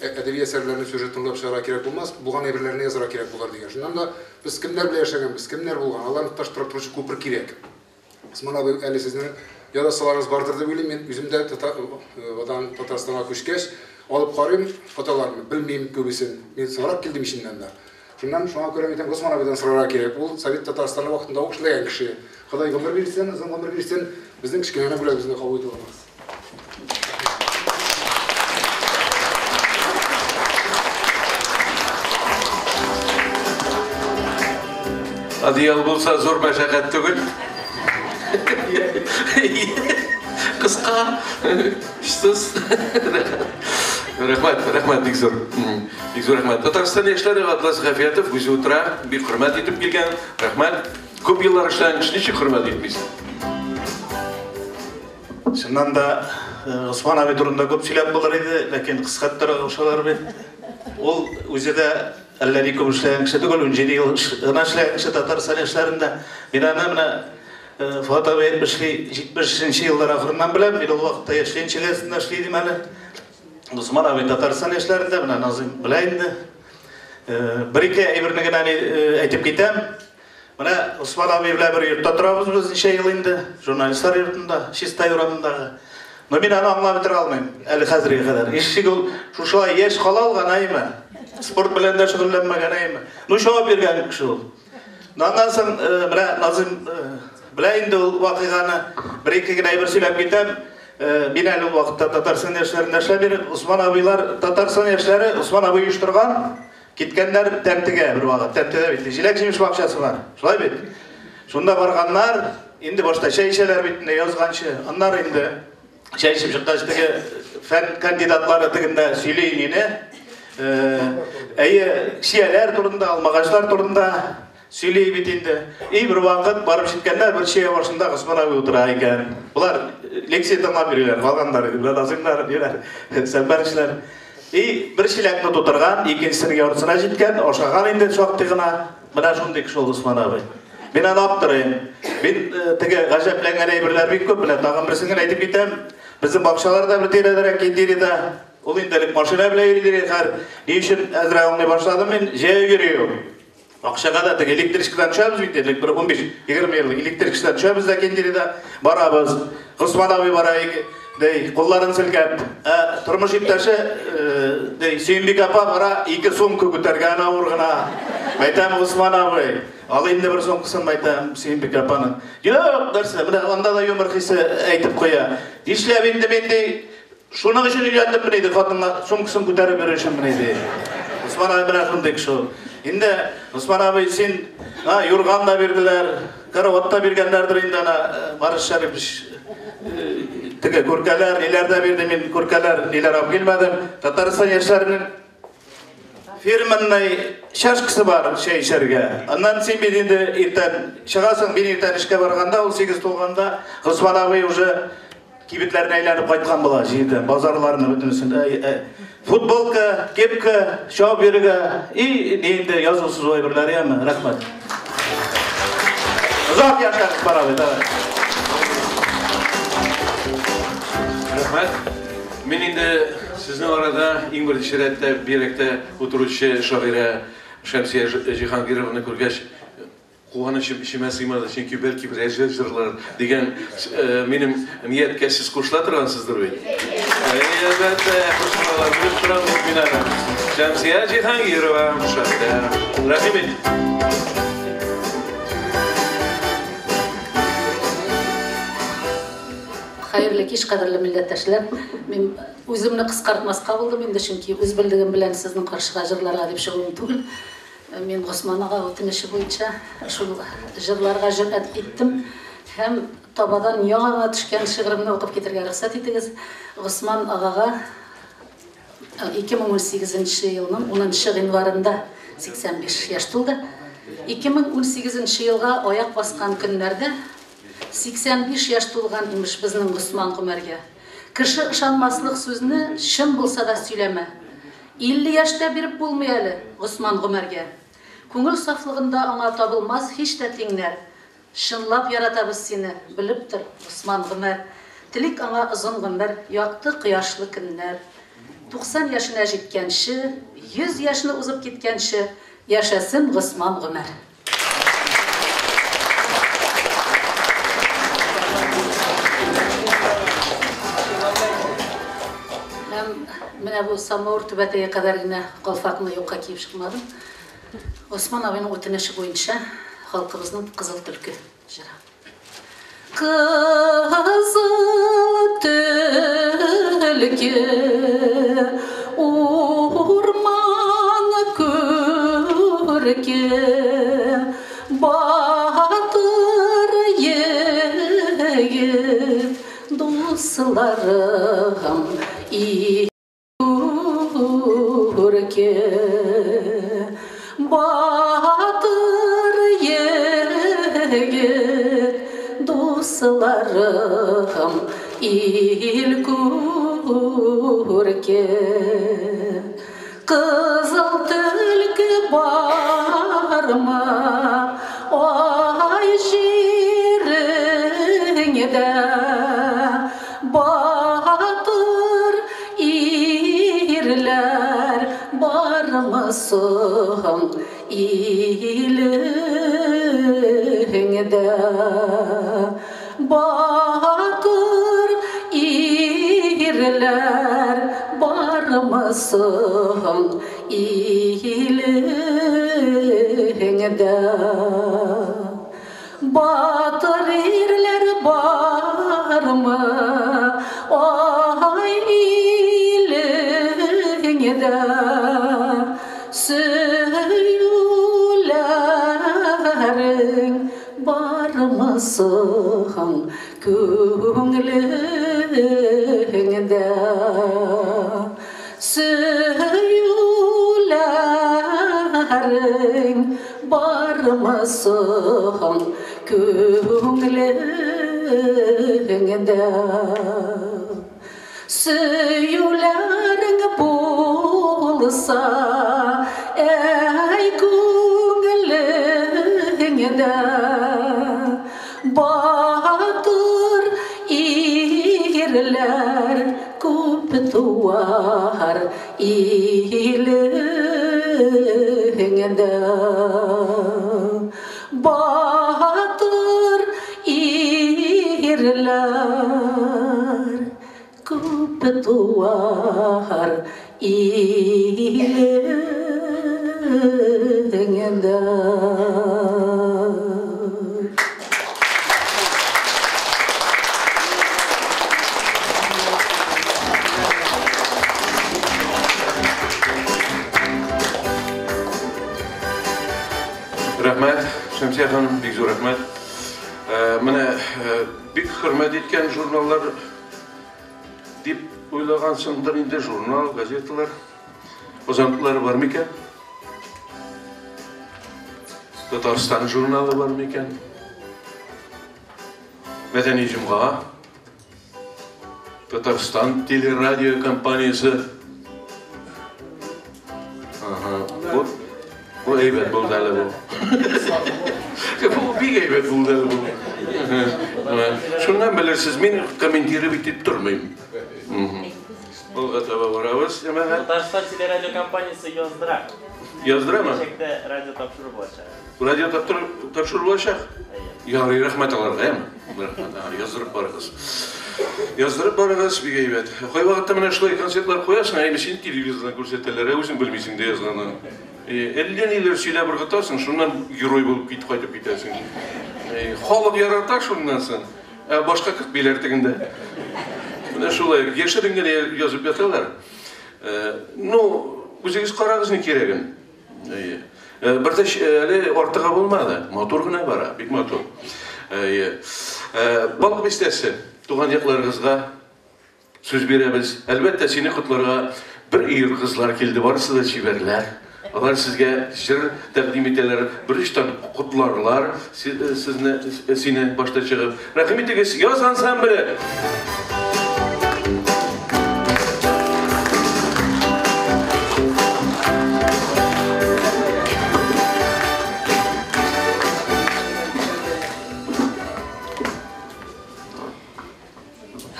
[SPEAKER 7] әдәби әсәрләрне сюжетын уйлап чыгарга кирәк булмас, булган әйберләрне язарга кирәк булыр дигән. Шуннан да без кемнәр белән яшәгәнбез, кемнәр булган, аларны тоташтырып торучы күпер кирәк. Усман абый, әле сезнең язасыларыгыз бардыр дип уйлыйм. Мин үзем дә Ватан Татарстанга күчкәч,
[SPEAKER 12] Алып карыйм фотоларны, белмим күбесен. Мин соңрак килдем иченнән дә. Шуннан шуңа күрә әйтәм, Госман абыйдан сорарга кирәк. Ул Совет Татарстаны вакытында ук эшләгән кеше. Ходай гомер бирсен, озын гомер бирсен, безнең кечкенә генә бүләгебезне кабул итеп алыгыз.
[SPEAKER 1] Одеял булса зур мәшәкать түгел. Кыска, сыз. Рәхмәт, рәхмәт бик зур. Бик зур рәхмәт. Татарстан яшьләре Атлас Гафиятов үзе утыра, бик хөрмәт итеп килгән. Рәхмәт. Күп еллар эшләгән кеше ничек хөрмәт итмисең?
[SPEAKER 13] Чыннан да Госман абый турында күп сөйләп булыр иде, ләкин кыска торырга кушалар бит. Ул үзе дә әллә ни күп эшләгән кеше түгел, 17 ел гына эшләгән кеше Татарстан яшьләрендә. Мин аны менә Фоат абый әйтмешли, 70 еллар ахырыннан беләм, мин ул вакытта Яшь Ленин газетында эшли идем әле. Госман абый Татарстан яшьләрендә, менә Назыйм белә инде. Бер-ике әйберне генә әйтеп китәм. Менә Госман абый белән бер йортта торабыз без ничә ел инде, журналистлар йортында, Чистай урамындагы. Но мин аны аңлап бетерә алмыйм әле хәзергә кадәр. Ничек ул шушылай яшь кала алган, әйме? Спорт белән дә шөгыльләнмәгән, әйме? Ну, чабып йөргән кеше ул. Аннан соң менә Назыйм белә инде ул вакыйганы. Бер-ике генә әйбер сөйләп китәм. Мин әле ул вакытта Татарстан яшьләрендә эшләп йөрим. Усман абыйлар, Татарстан яшьләре Усман абый оештырган, киткәннәр Тәмтегә бер вакыт. Тәмтедә бит җиләк-җимеш бакчасы бар. Шулай бит? Шунда барганнар, инде башта чәй эчәләр бит инде язганчы. Аннары инде чәй эчеп чыккач теге фән кандидатлары тегендә сөйли мине. Әйе, чияләр турында, алмагачлар турында сөйли бит инде. И бер вакыт барып җиткәндә бер чия башында Госман абый утыра икән. Болар лекция тыңлап йөриләр, калганнар, Назыймнар, ниләр, Сәмбәрчеләр. И бер чиләкне тутырган, икенчесенең яртысына җиткән, ашаган инде шактый гына. Менә шундый кеше ул Госман абый. Мин аны аптырыйм. Мин теге гаҗәпләнгән әйберләр бик күп, менә тагын берсен генә әйтеп китәм. Безнең бакчалар да бер тирәдәрәк, Киндирида. Ул инде элек машина белән йөри диде, хәзер ни өчен әзрәк аңлый башладым мин, җәяү йөри ул. Акчага да теге электричкадан төшәбез бит, элек бер 15-20 ел электричкадан төшәбез дә Киндирида барабыз. Госман абый бара ди, кулларын селкәп. Ә тормыш иптәше ди, Сөембикә апа бара, ике сумка күтәргән авыр гына. Әйтәм, Госман абый, ал инде бер сумкасын, әйтәм, Сөембикә апаның. Юк, нәрсә, менә анда да юмор хисе әйтеп куя. Нишләп инде мин ди, шуның өчен өйләндеммени ди, хатынга сумкасын күтәреп йөрер өченмени ди. Госман абый менә шундый кеше ул. Инде Госман абый син, юрган да бирделәр, карават та биргәннәрдер инде ана Марис Шәрипович теге күркәләр, ниләр дә бирде, мин күркәләр, ниләр алып килмәдем. Татарстан яшьләренең фирменный чашкасы бар чәй эчәргә. Аннан син бит инде иртән чыгасың, мин иртән эшкә барганда, ул 8 тулганда, Госман абый уже кибетләрне әйләнеп кайткан була, җирдән, базарларны бөтенесен. Футболка, кепка, чабып йөрергә, и инде язу-сызу әйберләре яме, рәхмәт. Озак яшә, Госман абый, давай.
[SPEAKER 1] Рәхмәт. Мин инде сезнең арада иң беренче рәттә бирәктә утыручы шагыйрә Шәмсия Җиһангированы күргәч, куанычым эчемә сыймады, чөнки бәлки берәр җыр җырлар дигән минем нияткә сез кушыла торгансыздыр бит. Әлбәттә, кушылалар, белеп торам бит мин аны. Шәмсия Җиһангирова, шагыйрә. Рәхим ит.
[SPEAKER 14] Хәерле кич, кадерле милләттәшләр. Мин үземне кыскартмаска булдым инде, чөнки үз белдегем белән сезнең каршыга җырларга дип чыгуым түгел. Мин Госман ага үтенече буенча шул җырларга җөрьәт иттем һәм табадан яңа гына төшкән шигыремне укып китергә рөхсәт итегез. Госман агага 2018 елның 10 гыйнварында 85 яшь тулды. 2018 елга аяк баскан көннәрдә 85 яшь тулган имеш безнең Госман Гомәргә. Кеше ышанмаслык сүзне чын булса да сөйләмә. 50 яшьтә биреп булмый әле Госман Гомәргә. Күңел сафлыгында аңа табылмас һич тә тиңнәр. Чынлап яратабыз сине, белеп тор, Госман Гомәр. Телик аңа озын гомер, якты кояшлы көннәр. 90 яшенә җиткәнче, 100 яшьне узып киткәнче, яшәсен Госман Гомәр. Һәм Менә бу самавыр түбәтәе кадәр генә калфакны юкка киеп чыкмадым. Госман абыйның үтенече буенча халкыбызның Кызыл төлке җыры. Кызыл төлке урман күрке батыр егет дусларым Күрке батыр егет дусларым ил күрке Кызыл төлке бармы ай җиреңдә Батыр ирләр бармы соң илеңдә? Батыр ирләр бармы соң илеңдә? Батыр ирләр бармы ай илеңдә? Сөюләрең бармы соң күңелеңдә? Сөюләрең бармы соң күңелеңдә? Сөюләрең булса, әй күңелеңдә, батыр ирләр күп туар илеңдә. Батыр ирләр күп туар илеңдә.
[SPEAKER 1] Рәхмәт, Шәмсия ханым, бик зур рәхмәт. Менә бик хөрмәт иткән журналлар дип уйлагансыңдыр инде, журнал, газеталар. Озантлары бар микән? Татарстан журналы бар микән? Мәдәни җомга, Татарстан телерадио компаниясе. Ага, бу, бу әйбәт булды әле бу. Бу бик әйбәт булды әле бу. Шуннан белерсез, мин комментировать итеп тормыйм. Алга таба барабыз, җәмәгать.
[SPEAKER 15] Татарстан телерадиокомпаниясе яздыра.
[SPEAKER 1] Яздырамы?
[SPEAKER 15] Киләчәктә радио тапшыру булачак.
[SPEAKER 1] Радио тапшыру булачак? Ярый, рәхмәт аларга, әме? Рәхмәт, яздырып барыгыз. Яздырып барыгыз, бик әйбәт. Кайвакытта менә шулай концертлар куясың, әйме син телевизордан күрсәтәләр, ә үзең белмисең дә язганын. Әллә ниләр сөйләп ыргытасың, шуннан герой булып кит кайтып китәсең. Халык ярата шуннан соң, ә башка кертмиләр тегендә. Менә шулай, яшерен генә язып яталар. Ну, үзегез карагыз ни кирәген. Бер дә әле артыгы булмады. Матур гына бара, бик матур. Балык бистәсе, туган якларыгызга сүз бирәбез. Әлбәттә, сине котларга бер өер кызлар килде, барысы да чибәрләр. Алар сезгә җыр тәкъдим итәләр, бер очтан котларлар сезне, сине башта чыгып. Рәхим итегез, Яз ансамбле!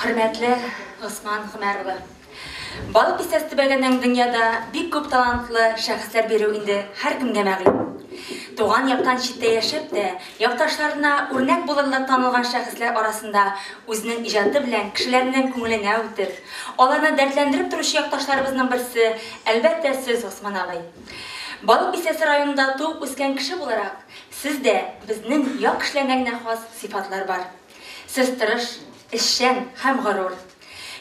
[SPEAKER 16] Хөрмәтле Госман Гомәр улы! Балык Бистәсе төбәгенең дөньяда бик күп талантлы шәхесләр бирү инде һәркемгә мәгълүм. Туган яктан читтә яшәп тә, якташларына үрнәк булырлык танылган шәхесләр арасында үзенең иҗаты белән кешеләрнең күңеленә үтеп, аларны дәртләндереп торучы якташларыбызның берсе, әлбәттә, сез, Госман абый. Балык Бистәсе районында туып үскән кеше буларак, сездә безнең як кешеләренә генә хас сыйфатлар бар. Сез тырыш, эшчән һәм горур.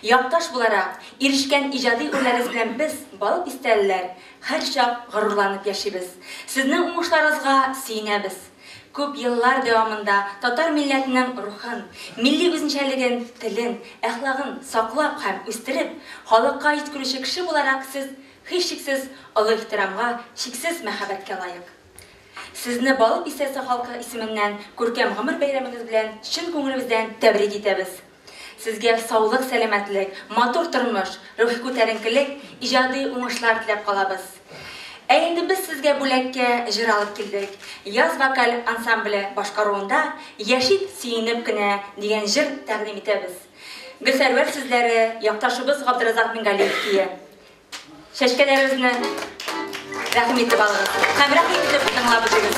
[SPEAKER 16] Якташ буларак, ирешкән иҗади үрләрегез белән без, Балык Бистәлеләр, һәрчак горурланып яшибез. Сезнең уңышларыгызга сөенәбез. Күп еллар дәвамында татар милләтенең рухын, милли үзенчәлеген, телен, әхлагын саклап һәм үстереп, халыкка җиткерүче кеше буларак сез, һичшиксез, олы ихтирамга, чиксез мәхәббәткә лаек. Сезне Балык Бистәсе халкы исеменнән күркәм гомер бәйрәмегез белән чын күңелебездән тәбрик итәбез! Сезгә саулык-сәламәтлек, матур тормыш, рухи күтәренкелек, иҗади уңышлар теләп калабыз. Ә инде без сезгә бүләккә җыр алып килдек. Яз вокаль ансамбле башкаруында Яшик сөенеп кенә дигән җыр тәкъдим итәбез. Гөлсәрвәр сүзләре, якташыбыз Габдразак Мингалиев көе. Чәчкәләребезне рәхим итеп алыгыз һәм рәхим итеп тыңлап үтегез.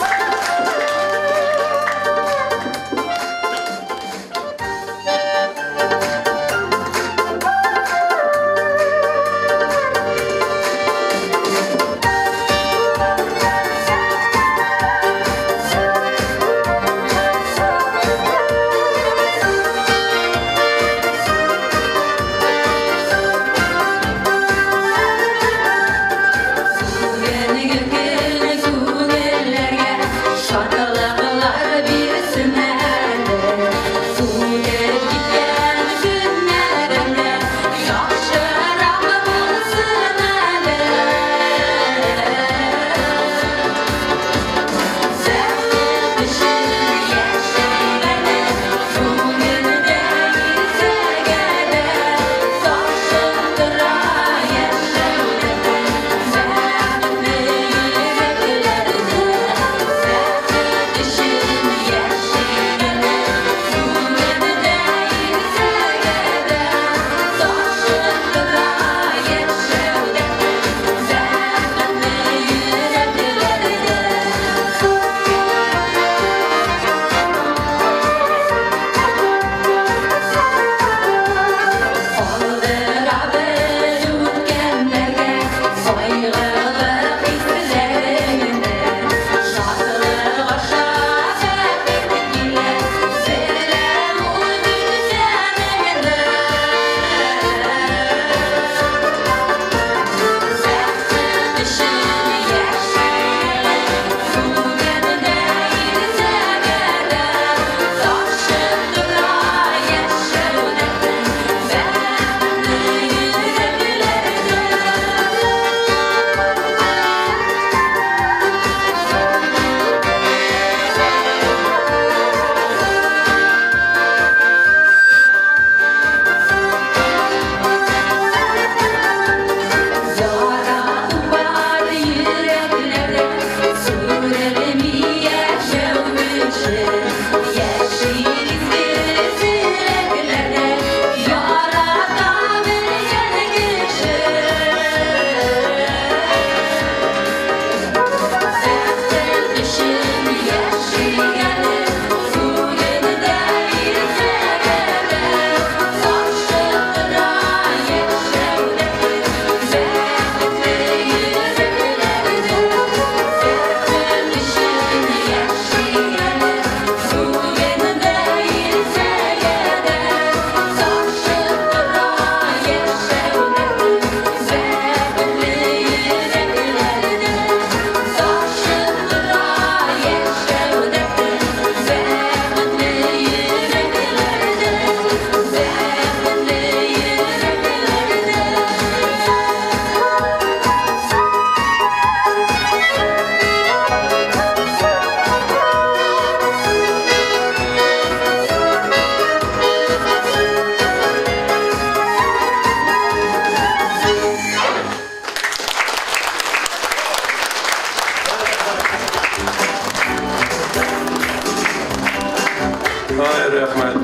[SPEAKER 1] Ай, рәхмәт.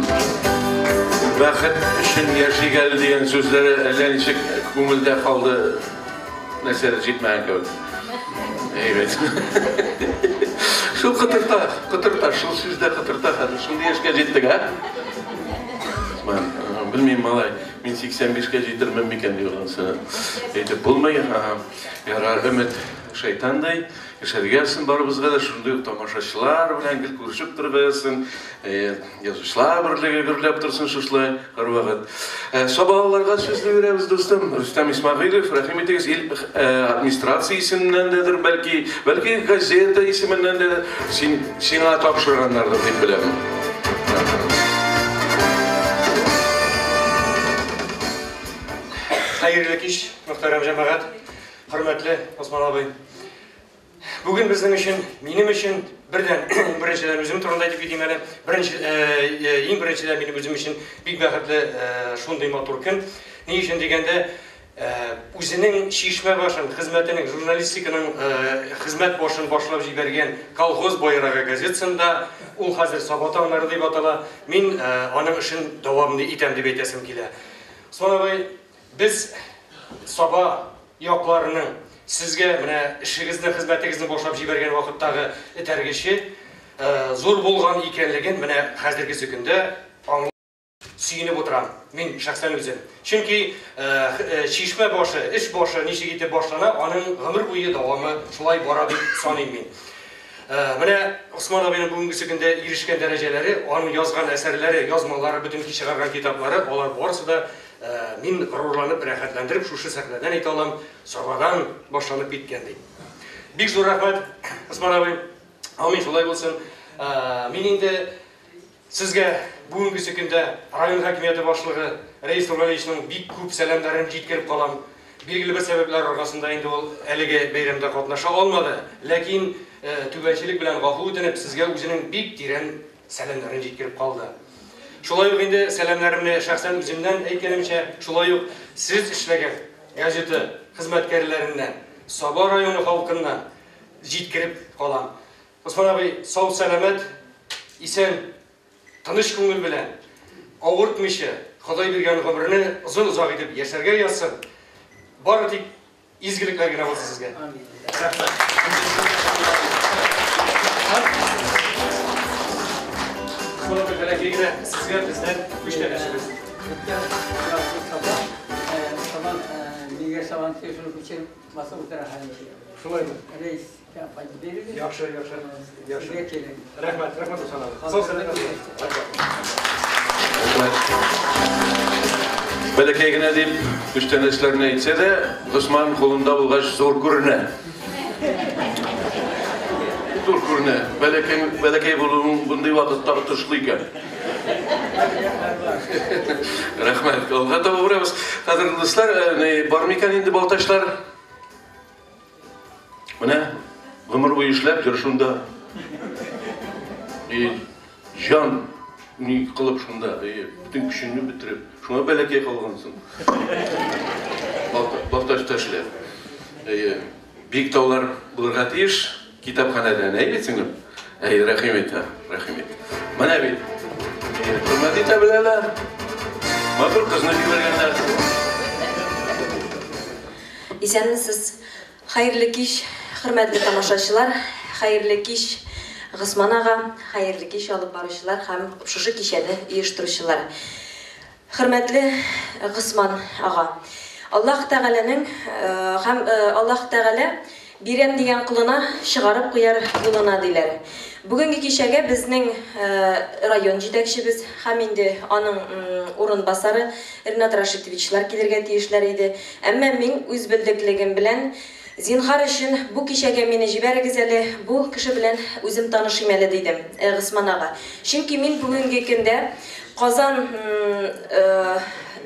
[SPEAKER 1] Бәхет өчен яшик әле дигән сүзләре әллә ничек күңелдә калды. Нәрсәдер җитмәгән кебек. Әйбәт. Шул котырта, котырта, шул сүз дә котырта хәзер. Шундый яшькә җиттек, ә? Усман, белмим, малай, мин 85-кә җитермен микән дип анысы әйтеп булмый. Ярар, өмет шайтандай. Яшәргә язсын барыбызга да, шундый ук тамашачылар белән гел күрешеп торырга язсын. Язучылар берлеге гөрләп торсын шушылай һәрвакыт. Сабалыларга сүзне бирәбез, дустым. Рөстәм Исмәгыйлев, рәхим итегез, ил администрация исеменнән дәдер, бәлки, бәлки газета исеменнән дә син, сиңа тапшырганнардыр дип беләм.
[SPEAKER 17] Хәерле кич, мөхтәрәм җәмәгать, хөрмәтле Осман абый. Бүген безнең өчен, минем өчен, бердән, иң беренчедән үзем турында әйтеп китим әле. Беренче, иң беренчедән минем үзем өчен бик бәхетле шундый матур көн. Ни өчен дигәндә, үзенең чишмә башын, хезмәтенең, журналистиканың хезмәт башын башлап җибәргән Колхоз байрагы газетасында, ул хәзер Саба таңнары дип атала, мин аның эшен дәвам итәм дип әйтәсем килә. Осман абый, без Саба якларының сезгә менә эшегезне, хезмәтегезне башлап җибәргән вакыттагы этәргече зур булган икәнлеген менә хәзергесе көндә аңлап, сөенеп утырам. Мин шәхсән үзем. Чөнки чишмә башы, эш башы ничек итеп башлана, аның гомер буе дәвамы шулай бара дип саныйм мин. Менә Осман абыйның бүгенгесе көндә ирешкән дәрәҗәләре, аның язган әсәрләре, язмалары, бөтен чыгарган китаплары, алар барысы да мин горурланып, рәхәтләндереп шушы сәхнәдән әйтә алам, Сабадан башланып киткән дип. Бик зур рәхмәт, Осман абый. Амин, шулай булсын. Мин инде сезгә бүгенгесе көндә район хакимияте башлыгы Рәис Нургалиевичның бик күп сәламнәрен җиткереп калам. Билгеле бер сәбәпләр аркасында инде ул әлеге бәйрәмдә катнаша алмады. Ләкин түбәнчелек белән гафу үтенеп, сезгә үзенең бик тирән сәламнәрен җиткереп калды. Шулай ук инде сәламнәремне шәхсән үземнән әйткәнемчә, шулай ук сез эшләгән газета хезмәткәрләреннән, Саба районы халкыннан җиткереп калам. Осман абый, сау-сәламәт, исән, тыныч күңел белән, авыртмыйча, Ходай биргән гомерне озын-озак итеп яшәргә язсын. Бары тик изгелекләр генә булсын сезгә. Рәхмәт. Осман абый, бәләкәй генә сезгә бездән күчтәнәчебез.
[SPEAKER 4] Сабан, нигә сабан шуны күчереп басып утыра хәзер.
[SPEAKER 17] Шулаймы?
[SPEAKER 4] Рәис, кайтып бирегез.
[SPEAKER 17] Яхшы, яхшы. Яхшы.
[SPEAKER 4] Сезгә кирәк.
[SPEAKER 17] Рәхмәт, рәхмәт, Осман абый. Сау сәламәт.
[SPEAKER 1] Бәләкәй генә дип күчтәнәчләрне әйтсә дә, Госман кулында булгач зур күренә. Зур күренә. Бәләкәй, бәләкәй булуың мондый вакытта отышлы икән. Рәхмәт. Алга таба барабыз. Кадерле дуслар, бар микән инде балтачлар? Менә гомер буе эшләп йөр шунда. И җан ни кылып шунда, и бөтен көчеңне бетереп, шуңа бәләкәй калгансың. Балтачта эшләп. Әйе, бик таулар булырга тиеш китапханәдән, әйе бит, сеңлем? Әйе, рәхим ит, рәхим ит. Менә бит. Хөрмәт итә беләләр. Матур кызны җибәргәннәр.
[SPEAKER 18] Исәнмесез. Хәерле кич, хөрмәтле тамашачылар, хәерле кич, Госман ага, хәерле кич алып баручылар һәм шушы кичәне оештыручылар. Хөрмәтле Госман ага, Аллаһ Тәгаләнең һәм Аллаһ Тәгалә бирәм дигән колына чыгарып куяр юлына диләр. Бүгенге кичәгә безнең район җитәкчебез һәм инде аның урынбасары Ринат Рашитовичлар килергә тиешләр иде. Әмма мин үз белдеклегем белән, Зинһар өчен, бу кичәгә мине җибәрегез әле, бу кеше белән үзем танышыйм әле, дидем Госман ага. Чөнки мин бүгенге көндә Казан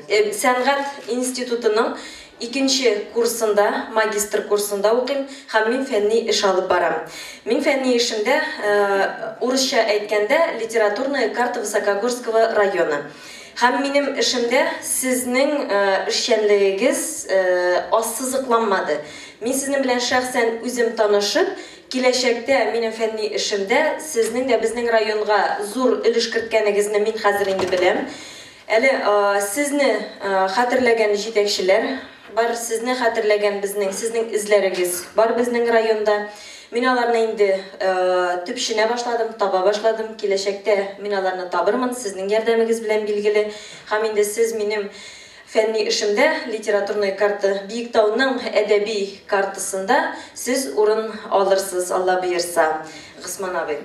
[SPEAKER 18] сәнгать институтының Икенче курсында, магистр курсында укыйм һәм мин фәнни эш алып барам. Мин фәнни эшемдә, урысча әйткәндә, Литературная карта Высокогорского района. Һәм минем эшемдә сезнең эшчәнлегегез ассызыкланмады. Мин сезнең белән шәхсән үзем танышып, киләчәктә минем фәнни эшемдә сезнең дә безнең районга зур өлеш керткәнегезне мин хәзер инде беләм. Әле сезне хәтерләгән җитәкчеләр бар, сезне хәтерләгән безнең, сезнең эзләрегез бар безнең районда. Мин аларны инде төпченә башладым, таба башладым. Киләчәктә мин аларны табырмын, сезнең ярдәмегез белән билгеле. Һәм инде сез минем фәнни эшемдә литературная карта Биектауның әдәби картасында сез урын алырсыз, Алла боерса, Госман абый.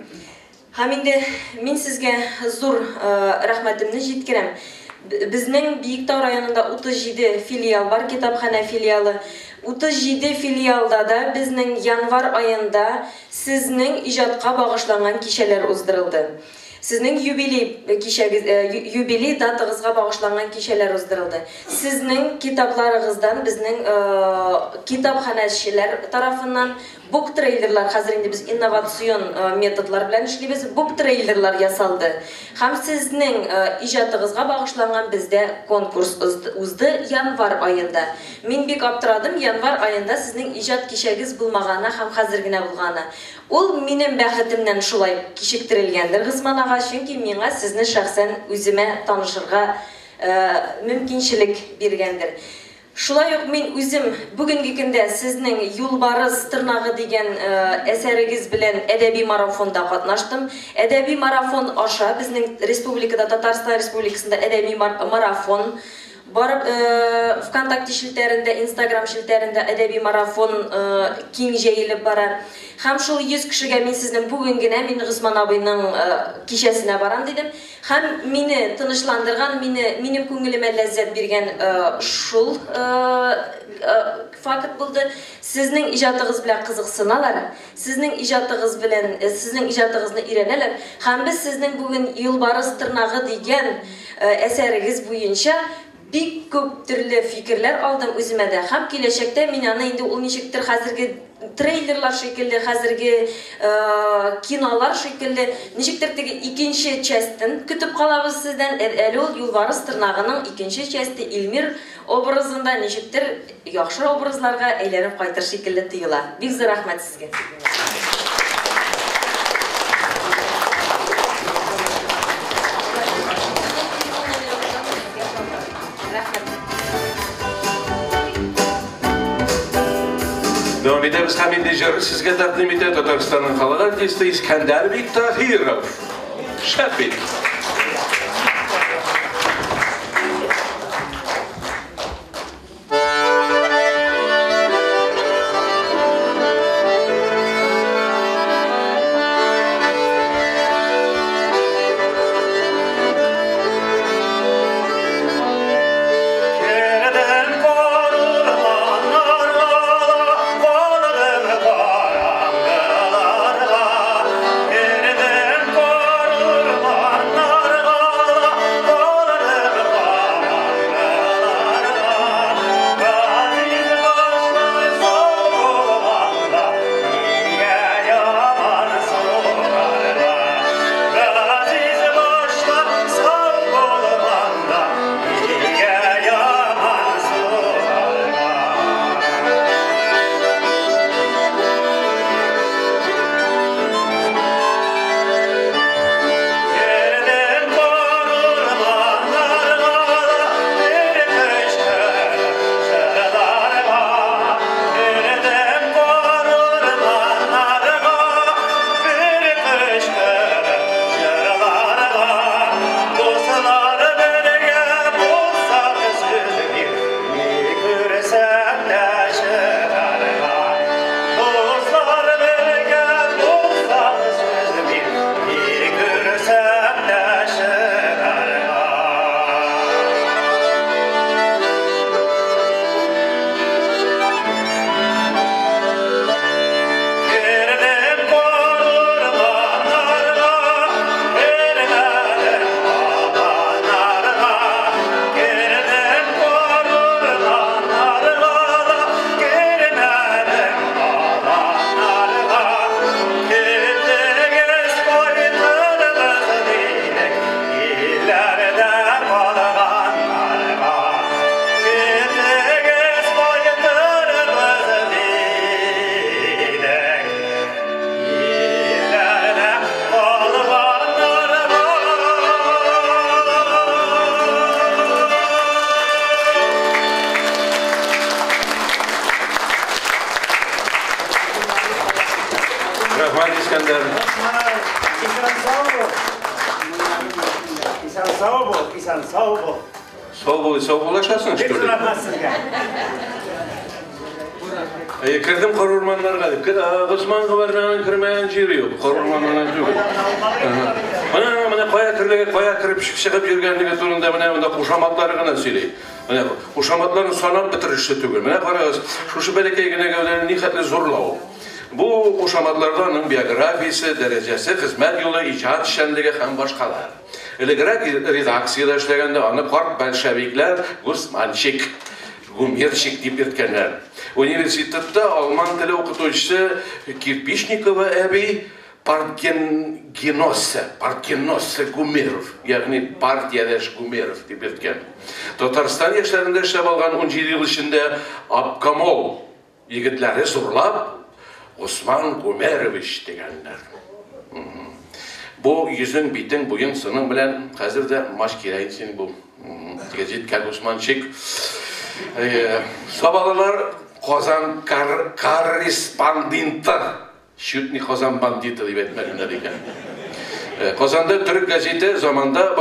[SPEAKER 18] Һәм инде мин сезгә зур рәхмәтемне җиткерәм. Безнең Биектау районында 37 филиал бар, китапханә филиалы. 37 филиалда да безнең январь аенда сезнең иҗатка багышланган кичәләр уздырылды. Сезнең юбилей кичәгез, юбилей датагызга багышланган кичәләр уздырылды. Сезнең китапларыгыздан безнең китапханәчеләр тарафыннан буктрейлерлар, хәзер инде без инновацион методлар белән эшлибез, буктрейлерлар ясалды. Һәм сезнең иҗатыгызга багышланган бездә конкурс узды январь аенда. Мин бик аптырадым, январь аенда сезнең иҗат кичәгез булмаганы һәм хәзер генә булганы. Ул минем бәхетемнән шулай кичектерелгәндер, Госман ага, чөнки миңа сезне шәхсән үземә танышырга мөмкинчелек биргәндер. Шулай ук мин үзем бүгенге көндә сезнең Юлбарыс тырнагы дигән әсәрегез белән әдәби марафонда катнаштым. Әдәби марафон аша безнең республикада, Татарстан Республикасында әдәби марафон барып ВКонтакте челтәрендә, Инстаграм челтәрендә әдәби марафон киң җәелеп бара. Һәм шул 100 кешегә мин сезнең бүген генә мин Госман абыйның кичәсенә барам дидем. Һәм мине тынычландырган, мине минем күңелемә ләззәт биргән шул факт булды. Сезнең иҗатыгыз белән кызыксыналар, сезнең иҗатыгыз белән сезнең иҗатыгызны өйрәнәләр. Һәм без сезнең бүген Юлбарыс тырнагы дигән әсәрегез буенча бик күп төрле фикерләр алдым үземә дә. Һәм киләчәктә мин аны инде ул ничектер хәзерге трейлерлар шикелле, хәзерге кинолар шикелле, ничектер теге икенче частен көтеп калабыз сездән. Әле ул Юлбарыс тырнагының икенче часте Илмир образында ничектер яхшы образларга әйләнеп кайтыр шикелле тоела. Бик зур рәхмәт сезгә.
[SPEAKER 1] Дәвам итәбез һәм инде җыр сезгә тәкъдим итә Татарстанның халык артисты Искәндәр Биктаһиров. Шәп бит!
[SPEAKER 19] Калдым караңгыларга,
[SPEAKER 1] Рәхмәт, Искәндәр.
[SPEAKER 19] Исән сау бул. Исән сау бул, исән сау бул.
[SPEAKER 1] Сау бул, сау булашасың,
[SPEAKER 19] Бик
[SPEAKER 1] что ли?
[SPEAKER 19] рәхмәт сезгә.
[SPEAKER 1] Әйе, кердем кар урманнарга дип. Госман Гомәрнең кермәгән җире юк. Кар урманына түгел. Ага. Менә менә кая керлеге, кая кереп чыгып йөргәнлеге турында менә монда кушаматлары гына сөйли. Менә кушаматларын санап бетерешле түгел. Менә карагыз, шушы бәләкәй генә гәүдәне ни хәтле зурлау. Бу кушаматларда аның биографиясе, дәрәҗәсе, хезмәт юлы, иҗат эшчәнлеге һәм башкалар. Элегрәк редакциядә эшләгәндә аны карт большевиклар Гусманчик, Гумерчик дип йөрткәннәр. Университетта алман теле укытучысы Кирпичникова әби Партгеноссе, Партгеноссе Гумеров, ягъни партиядәш Гумеров дип йөрткән. Татарстан яшьләрендә эшләп алган 17 ел эчендә обкомол егетләре зурлап Госман Гумерович дигәннәр. Бу йөзең, битең, буең, сының белән хәзер дә маш кирәк инде синең бу. Гәзиткә Гусманчик. Сабалылар Казан корреспонденты. Чуть не Казан бандиты дип әйтмәгәннәр икән. Казанда төрек гәзите заманда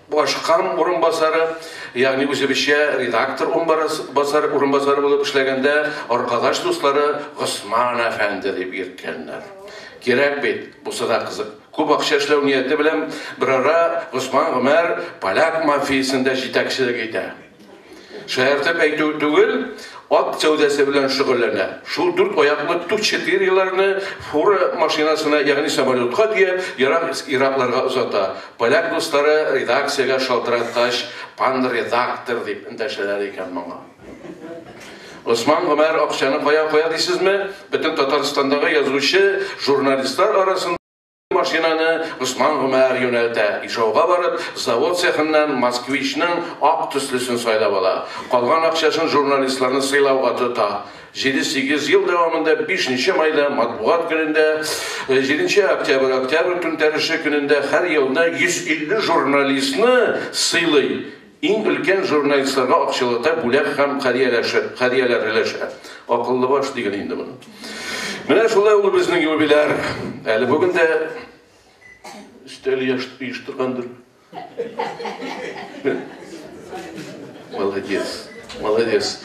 [SPEAKER 1] башкам урынбасары, ягъни үзебезчә редактор урынбасары, урынбасары булып эшләгәндә аркадаш дуслары Госман әфәнде дип йөрткәннәр. Кирәк бит, бусы да кызык. Күп акча эшләү нияте белән берара Госман Гомәр поляк мафиясендә җитәкчелек итә. Шаяртып әйтү түгел, ат сәүдәсе белән шөгыльләнә. Шул дүрт аяклы Ту-четыреларны фура машинасына, ягъни самолетка төяп, ерак Иракларга озата. Поляк дуслары редакциягә шалтыраткач, пан редактор дип эндәшәләр икән моңа. Госман Гомәр акчаны кая куя дисезме? Бөтен Татарстандагы язучы, журналистлар арасында машинаны Госман Гомәр юнәлтә. Ижауга барып, завод цехыннан Москвичның ак төслесен сайлап ала. Калган акчасын журналистларны сыйлауга тота. Җиде-сигез ел дәвамында бишенче майда, матбугат көнендә, җиденче октябрь, октябрь түнтәреше көнендә һәр елны 150 журналистны сыйлый. Иң өлкән журналистларга акчалата бүләк һәм һәдияләр өләшә. Акыллы баш диген инде моны. Менә шулай ул безнең юбиляр. Әле бүген дә өстәл оештыргандыр. Молодец, молодец.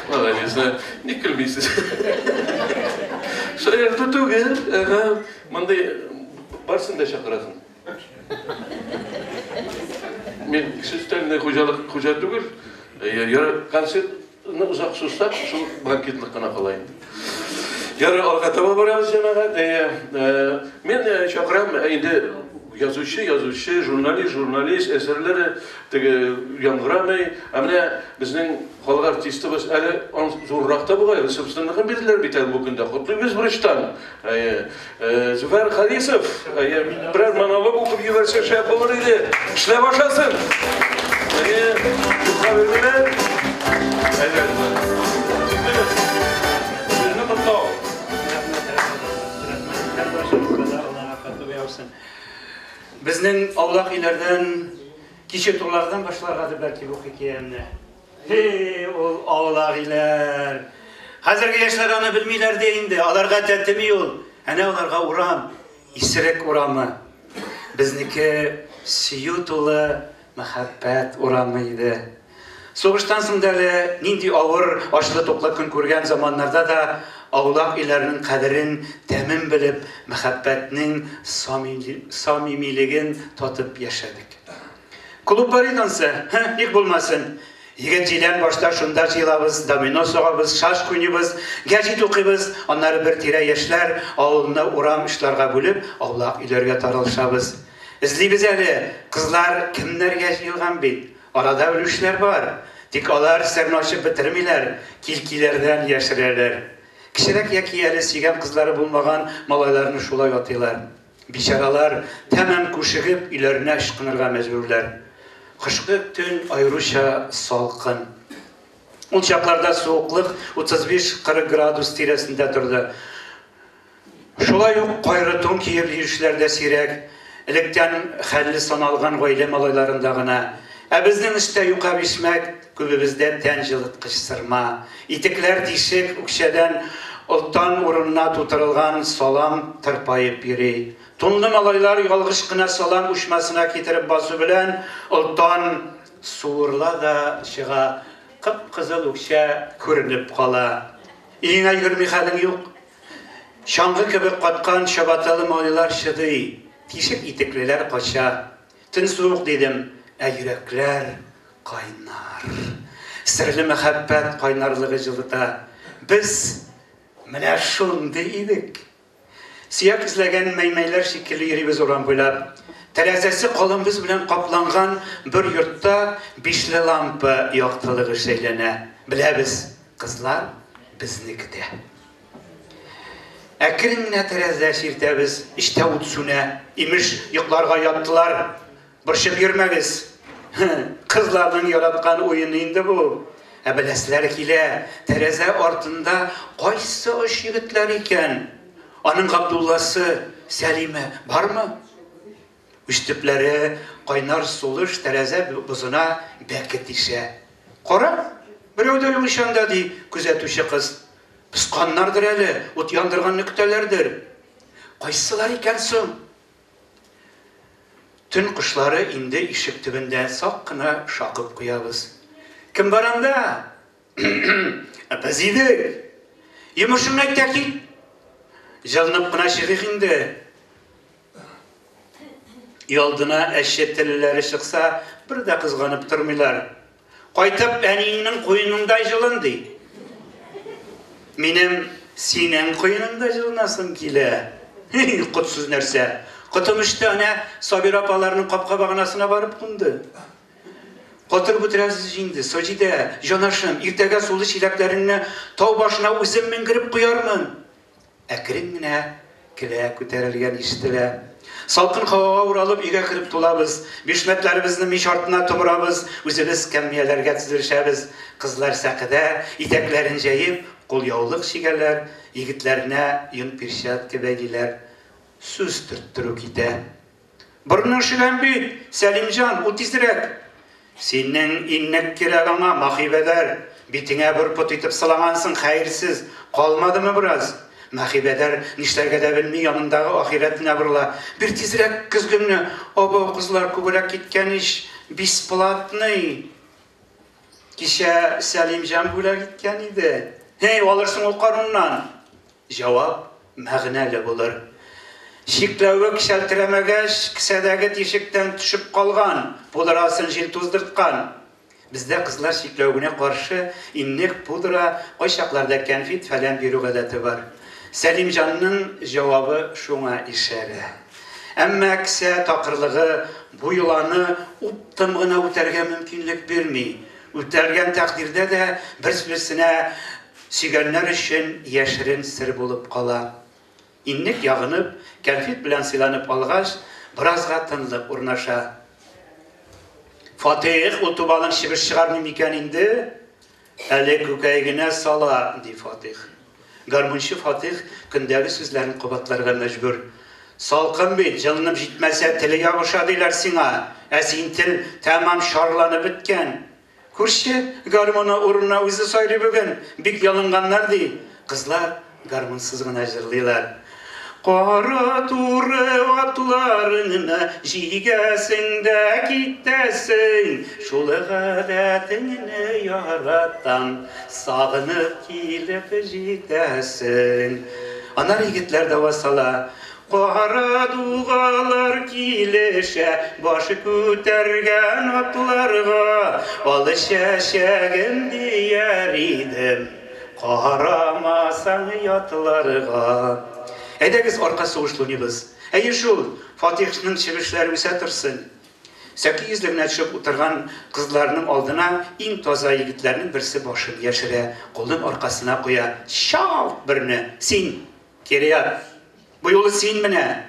[SPEAKER 1] Молодец, ник көлмисез? Шаярту түгел. Ага, мондый барсын да чакырасың. Мин кеше өстәлендә хуҗалык хуҗа түгел. Концертны озак сузсак, шул банкетлык кына кала инде. Ярый, алга таба барабыз, җәмәгать. Мин чакырам инде язучы, язучы, журналист, журналист, әсәрләре теге яңгырамый. Ә менә безнең халык артистыбыз әле зуррак та бугай, собственныгын бирделәр бит әле бу көндә. Котлыйбыз бурычтан. Әйе. Зөфәр Харисов, әйе, берәр монолог укып җибәрсә шәп булыр иде. Эшләп ашасын. Әйе, юкка бирмиләр. Әйе. Сезне котлау.
[SPEAKER 17] Безнең аулак өйләрдән, киче турлардан башларгадыр бәлки бу хикәямне. Һи, ул аулак өйләр. Хәзерге яшьләр аны белмиләр дә инде, аларга тәтеми ул. Әнә аларга урам, исерек урамы. Безнеке сөю тулы мәхәббәт урамы иде. Сугыштан соң да әле нинди авыр, ачлы-туклы көн күргән заманнарда да аулак өйләрнең кадерен, тәмен белеп, мәхәббәтнең самимилеген татып яшәдек. Клуб бар иде ансы, һы, ник булмасын. Егет-җилән башта шунда җыелабыз, домино сугабыз, шашка уйныйбыз, гәҗит укыйбыз, аннары бер тирә яшьләр авылны урам очларга бүлеп, аулак өйләргә таралышабыз. Эзлибез әле, кызлар кемнәргә җыелган бит. Арада үлүчеләр бар, тик алар серне ачып бетермиләр, килкиләрдән яшерәләр. Кечерәк яки әле сөйгән кызлары булмаган малайларны шулай атыйлар. Бичаралар, тәмам күшегеп, өйләренә ычкынырга мәҗбүрләр. Кышкы төн аеруча салкын. Ул чакларда суыклык 35-40 градус тирәсендә торды. Шулай ук кайры тун киеп йөрүчеләр дә сирәк, электән хәлле саналган гаилә малайларында гына. Ә безнең өстә юка бишмәт, күбебездә тән җылыткыч сырма. Итекләр тишек, үкчәдән
[SPEAKER 20] Олтан урынына тутырылган салам тырпаеп йөри. Тунлы малайлар ялгыш кына салам учмасына китереп басу белән олтан суырыла да чыга, кып-кызыл үкчә күренеп кала. Өеңә йөгерми хәлең юк. Чаңгы кебек каткан чабаталы малайлар чыдый, тишек итеклеләр кача. Төн суык дидем, ә йөрәкләр кайнар. Серле мәхәббәт кайнарлыгы җылыта. Без менә шундый идек. Сөяк эзләгән мәймәйләр шикелле йөрибез урам буйлап. Тәрәзәсе калын боз белән капланган бер йортта бишле лампа яктылыгы шәйләнә. Беләбез, кызлар безне көтә. Әкрен генә тәрәзә чиртәбез, эчтә ут сүнә. Имеш, йокларга яттылар. Борчып йөрмәгез. Кызларның яраткан уены инде бу. Ә беләселәре килә, тәрәзә артында кайсы оч егетләр икән? Аның Габдулласы, Сәлиме бармы? Уч төпләре кайнар сулыш тәрәзә бозына бәке тишә. Кара, берәү дә юк ич анда, ди күзәтүче кыз. Посканнардыр әле, ут яндырганны көтәләрдер. Кайсылар икән соң? Төн кошлары инде ишек төбендә, сак кына шакып куябыз. Кем бар анда? Без идек. Йомышыңны әйт тә кит. Җылынып кына чыгыйк инде. Өйалдына әче телләре чыкса, бер дә кызганып тормыйлар. Кайтып әниеңнең куенында җылын, ди. Минем синең куеныңда җылынасым килә. Һи, котсыз нәрсә. Котым очты, әнә Сабира апаларның капка баганасына барып кунды. Катырып үтерәсез инде, Саҗидә, җанашым, иртәгә сулы чиләкләреңне тау башына үзем менгереп куярмын. Әкрен генә келә күтәрелгән ишетелә. Салкын һавага уралып өйгә кереп тулабыз. Бишмәтләребезне мич артына томырабыз, үзебез кәммияләргә тезелешәбез. Кызлар сәкедә, итәкләрен җәеп, кулъяулык чигәләр, егетләренә йон перчатка бәйлиләр. Сүз төрттерү китә. Борының өшегән бит, Сәлимҗан, ул тизрәк. Синең иннек кирәк аңа, Махибәдәр. Битеңә бер пот итеп сылагансың, хәерсез. Калмадымы бераз? Махибәдәр нишләргә дә белми, янындагы ахирәтенә борыла. Бир тизрәк көзгеңне. Абау, кызлар күбрәк киткән ич, бесплатный. Кичә Сәлимҗан бүләк иткән иде. Һей, алырсың ул карыннан. Җавап мәгънәле булыр. Чикләвек шәлтерәмәгәч, кесәдәге тишектән төшеп калган, пудрасын җил туздырткан. Бездә кызлар чикләвегенә каршы иннек, пудра, кайчакларда кәнфит-фәлән бирү гадәте бар. Сәлимҗанның җавабы шуңа ишарә. Әмма кесә такырлыгы бу йоланы уптым гына үтәргә мөмкинлек бирми. Үтәлгән тәкъдирдә дә бер-берсенә Сөйгәннәр өчен яшерен сер булып кала. Иннек ягынып, кәнфит белән сыйланып алгач, беразга тынлык урнаша. Фатыйх, ул тубалың чебеш чыгармый микән инде? Әле күкәй генә сала, ди Фатыйх. Гармунчы Фатыйх көндәге сүзләрен кабатларга мәҗбүр. Салкын бит, җылынып җитмәсә, теле ябыша диләр сиңа. Ә син тел тәмам шарланып беткән. Күрче, гармуны урынына үзе сайрый бүген, бик ялынганнар, ди. Кызлар гармунсыз гына җырлыйлар. Кара туры атларыңны җигәсең дә китәсең, шул гадәтеңне яратам, сагынып килеп җитәсең. Аннары егетләр дә аваз сала. Кара дугалар килешә баш күтәргән атларга, Ал чәчәгем дияр идем, карамасаң ятларга. Әйдәгез арка сугышлы уйныйбыз. Әйе шул, Фатихның чебешләре үсә торсын. Сәке йөзлегенә төшеп утырган кызларның алдына иң таза егетләрнең берсе башын яшерә, кулын аркасына куя. Чалт берне! Син! Кире ят! Бу юлы син менә!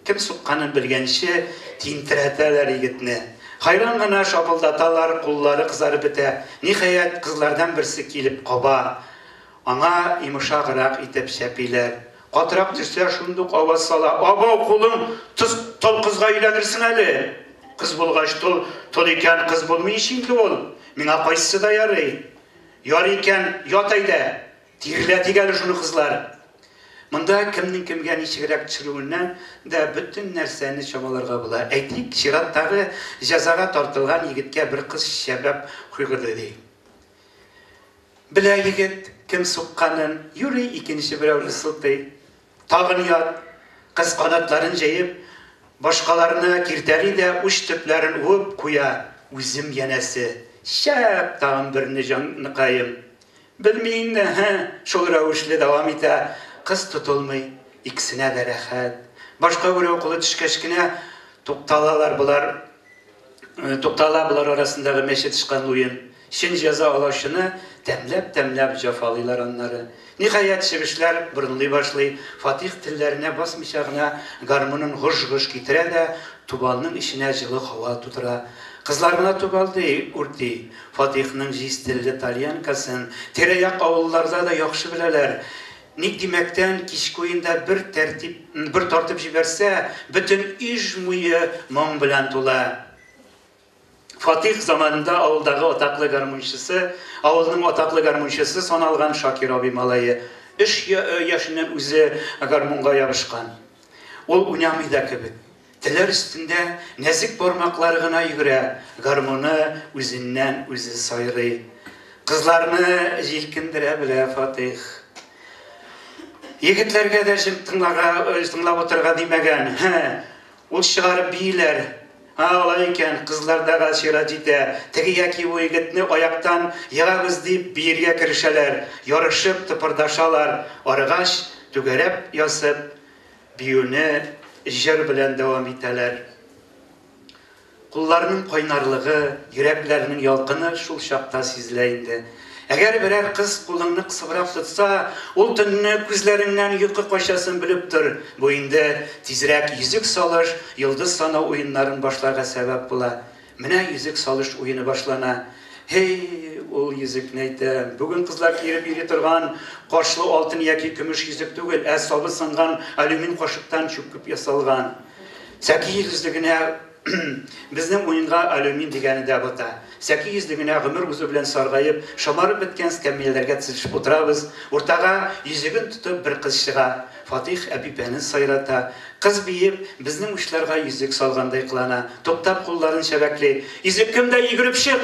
[SPEAKER 20] Кем сукканын белгәнче, тинтерәтәләр егетне. Хайран гына шапылдаталар, куллары кызарып бетә. Ниһаять, кызлардан берсе килеп каба. Аңа йомшаграк итеп чәпиләр. Катырак төшсә, шундук аваз сала, Абау, кулың тоз, тол кызга өйләнерсең әле! Кыз булгач, тол, тол икән, кыз булмый ич инде ул. Миңа кайсысы да ярый. Ярый икән, ят әйдә! Тирләтик әле шуны, кызлар! Монда кемнең кемгә ничегрәк төшерүеннән дә бөтен нәрсәне чамаларга була. Әйтик, чираттагы җәзага тартылган егеткә бер кыз чәбәп куйгырды, ди. Белә егет, кем сукканын, юри икенче берәүне сылтый. Тагын ят! Кыз канатларын җәеп, башкаларны киртәли дә уч төпләрен уып куя, үзем янәсе. Шәп тагын берне, җаныкаем! Белми инде, һе, шул рәвешле дәвам итә, кыз тотылмый, икесенә дә рәхәт. Башка берәү кулы төшкәч кенә тукталалар болар, туктала болар арасындагы мәче тычканлы уен. Чын җәза алучыны тәмләп-тәмләп җәфалыйлар аннары. Ниһаять, чебешләр борынлый башлый, Фатих телләренә басмыйча гына гармунын гыж-гыж китерә дә тубалның эченә җылы һава тутыра. Кызлар гына тубал ди, үрти. Фатихның җиз телле тальянкасын тирә-як авылларда да яхшы беләләр. Ник димәктән, кичке уенда бер тәртип, бер тартып җибәрсә, бөтен Иж муе моң белән тула. Фатих заманында авылдагы атаклы гармунчысы, авылның атаклы гармунчысы саналган Шакир абый малае өч яшеннән үзе гармунга ябышкан. Ул уйнамый да кебек. Телләр өстендә нәзек бармаклары гына йөгерә, гармуны үзеннән-үзе сайрый. Кызларны җилкендерә белә Фатыйх. Егетләргә дә җем тыңларга, тыңлап утырырга димәгән. Һе, ул чыгарып бииләр. Һа, алай икән, кызларда да чират җитә. Теге яки бу егетне аяктан егабыз дип биергә керешәләр. Ярышып тыпырдашалар. Арыгач, түгәрәп ясып, Биюне җыр белән дәвам итәләр. Кулларның кайнарлыгы, йөрәкләрнең ялкыны шул чакта сизелә инде. Әгәр берәр кыз кулыңны кысыбрак тотса, ул төнне күзләреңнән йокы качасын белеп тор. Бу инде тизрәк йөзек салыш, йолдыз санау уеннарын башларга сәбәп була. Менә йөзек салыш уены башлана. Һей, ул йөзекне әйтәм. Бүген кызлар киереп йөри торган кашлы алтын яки көмеш йөзек түгел, ә сабы сынган алюмин кашыктан чүкеп ясалган. Сәки йөзлегенә безнең уенга алюмин дигәне дә бата. Сәки йөзлегенә гомер узу белән саргаеп, шомарып беткән скәмьяләргә тезелешеп утырабыз. Уртага йөзеген тотып бер кыз чыга. Фатих Әпипәне сайрата. Кыз биеп, безнең учларга йөзек салгандай кылана. Туктап кулларын чәбәкли. Йөзек кемдә, йөгереп чык!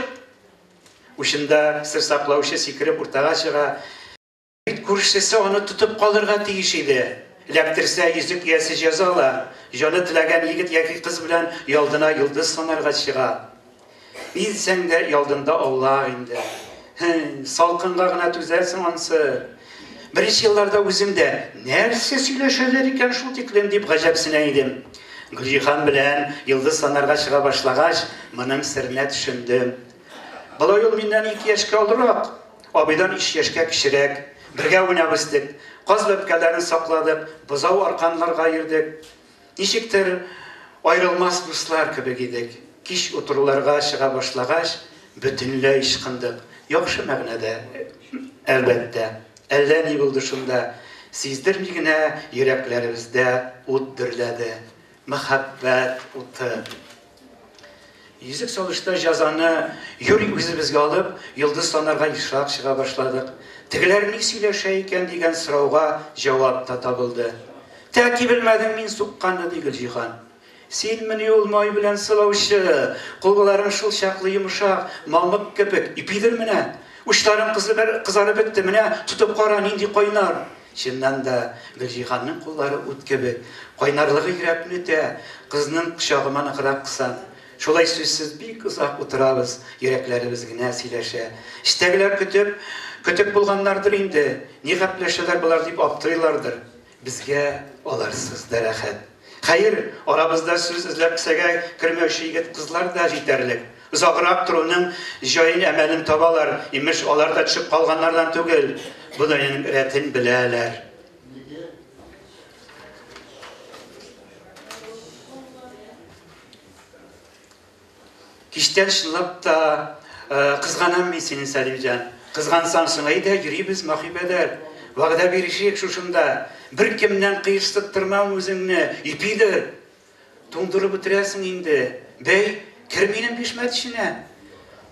[SPEAKER 20] Учында сер саклаучы сикереп уртага чыга. Бит күршесе аны тотып калырга тиеш иде. Эләктерсә, йөзек иясе җәза ала. Җаны теләгән егет яки кыз белән өйалдына йолдыз санарга чыга. Ни дисәң дә, өйалдында аулак инде. Һе, салкынга гына түзәрсең ансы. Беренче елларда үзем дә, нәрсә сөйләшәләр икән шул тиклем, дип гаҗәпсенә идем. Гөлҗиһан белән йолдыз санарга чыга башлагач, моның серенә төшендем. Болай ул миннән ике яшькә олырак, абыйдан өч яшькә кечерәк. Бергә уйнап үстек. Каз бәбкәләрен сакладык, бозау арканларга йөрдек. Ничектер, аерылмас дуслар кебек идек. Кич утыруларга чыга башлагач, бөтенләй ычкындык. Яхшы мәгънәдә, әлбәттә. Әллә ни булды шунда. Сиздерми генә йөрәкләребездә ут дөрләде. Мәхәббәт уты. Йөзек салышта җәзаны юри үзебезгә алып, йолдыз санарга ешрак чыга башладык. Тегеләр ни сөйләшә икән дигән сорауга җавап та табылды. Тәки белмәдең мин сукканны, ди Гөлҗиһан. Синмени ул май белән сылаучы? Кулларың шул чаклы йомшак, мамык кебек, ипидер менә. Учларың кызарып бетте, менә тотып кара, нинди кайнар. Чыннан да, Гөлҗиһанның куллары ут кебек. Кайнарлыгы йөрәкне өтә, кызның кочагыма ныграк кысам. Шулай сүзсез бик озак утырабыз, йөрәкләребез генә сөйләшә. Эчтәгеләр көтеп, көтек булганнардыр инде, ни гәпләшәләр болар дип аптырыйлардыр. Безгә аларсыз да рәхәт. Хәер, арабызда сүз эзләп кесәгә кермәүче егет-кызлар да җитәрлек. Озаграк торуның җаен-әмәлен табалар, имеш, алар да төшеп калганнардан түгел, бу дөньяның рәтен беләләр. Кичтән чынлап та кызганам мин сине, Сәлимҗан. Кызгансаң соң, әйдә, йөрибез Махибәдәр. Вәгъдә бирешик шушында. Беркемнән кыерсыттырмам үзеңне, ипидер. Туңдырып бетерәсең инде. Бәй, кер минем бишмәт эченә.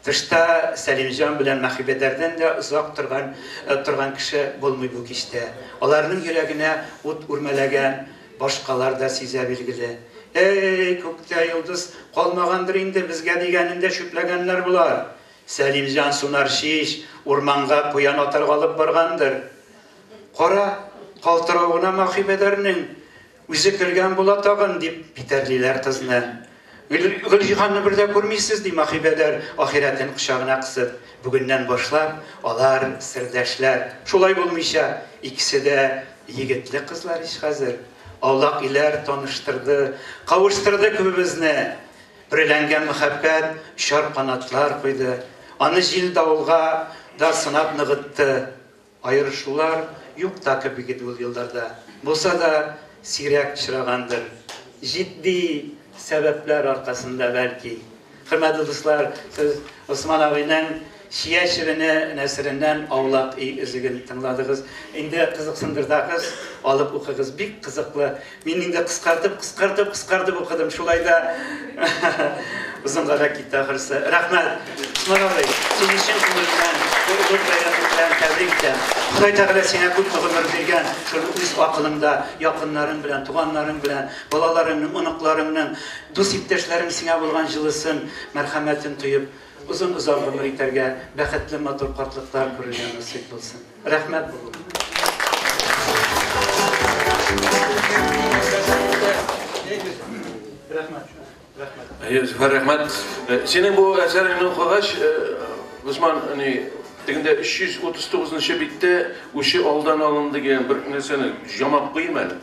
[SPEAKER 20] Тышта Сәлимҗан белән Мәхибәдәрдән дә озак торган торган кеше булмый бу кичтә. Аларның йөрәгенә ут үрмәләгән, башкалар да сизә билгеле. Әй, күктә йолдыз калмагандыр инде безгә дигәнен дә чүпләгәннәр болар. Сәлимҗан сунарчы ич, урманга куян атарга алып баргандыр. Кара, калтыравына Махибәдәрнең үзе көлгән була тагын, дип битәрлиләр кызны. Гөлҗиһанны бер дә күрмисез, ди Махибәдәр, ахирәтен кочагына кысып. Бүгеннән башлап алар сердәшләр. Шулай булмыйча, икесе дә егетле кызлар ич хәзер. Аулак өйләр таныштырды, кавыштырды күбебезне. Бөреләнгән мәхәббәт очар канатлар куйды. Аны җил-давылга да сынап ныгытты. Аерышулар юк та кебек иде ул елларда. Булса да, сирәк очрагандыр. Җитди сәбәпләр аркасында, бәлки. Хөрмәтле дуслар, сез Госман абыйның Чия чебене нәсереннән Аулак өй өзеген тыңладыгыз. Инде кызыксындырдагыз, алып укыгыз. Бик кызыклы. Мин инде кыскартып, кыскартып, кыскартып укыдым. Шулай да озынга да китте ахрысы. Рәхмәт. Усман абый, сине чын күңелемнән бу олуг бәйрәмең белән тәбрик итәм. Ходай Тәгалә сиңа күпме гомер биргән, шуны үз акылыңда, якыннарың белән, туганнарың белән, балаларыңның, оныкларыңның, дус иптәшләрең сиңа булган җылысын, мәрхәмәтен тоеп, озын-озак гомер итәргә, бәхетле матур картлыклар күрергә насыйп булсын. Рәхмәт булу. Рәхмәт. Рәхмәт.
[SPEAKER 1] Әйе, Зөфәр, рәхмәт. Синең бу әсәреңне укыгач, Госман, ни, тегендә 339 нчы биттә үче алдан алынды дигән бер нәрсәне җамап куйыйм әле.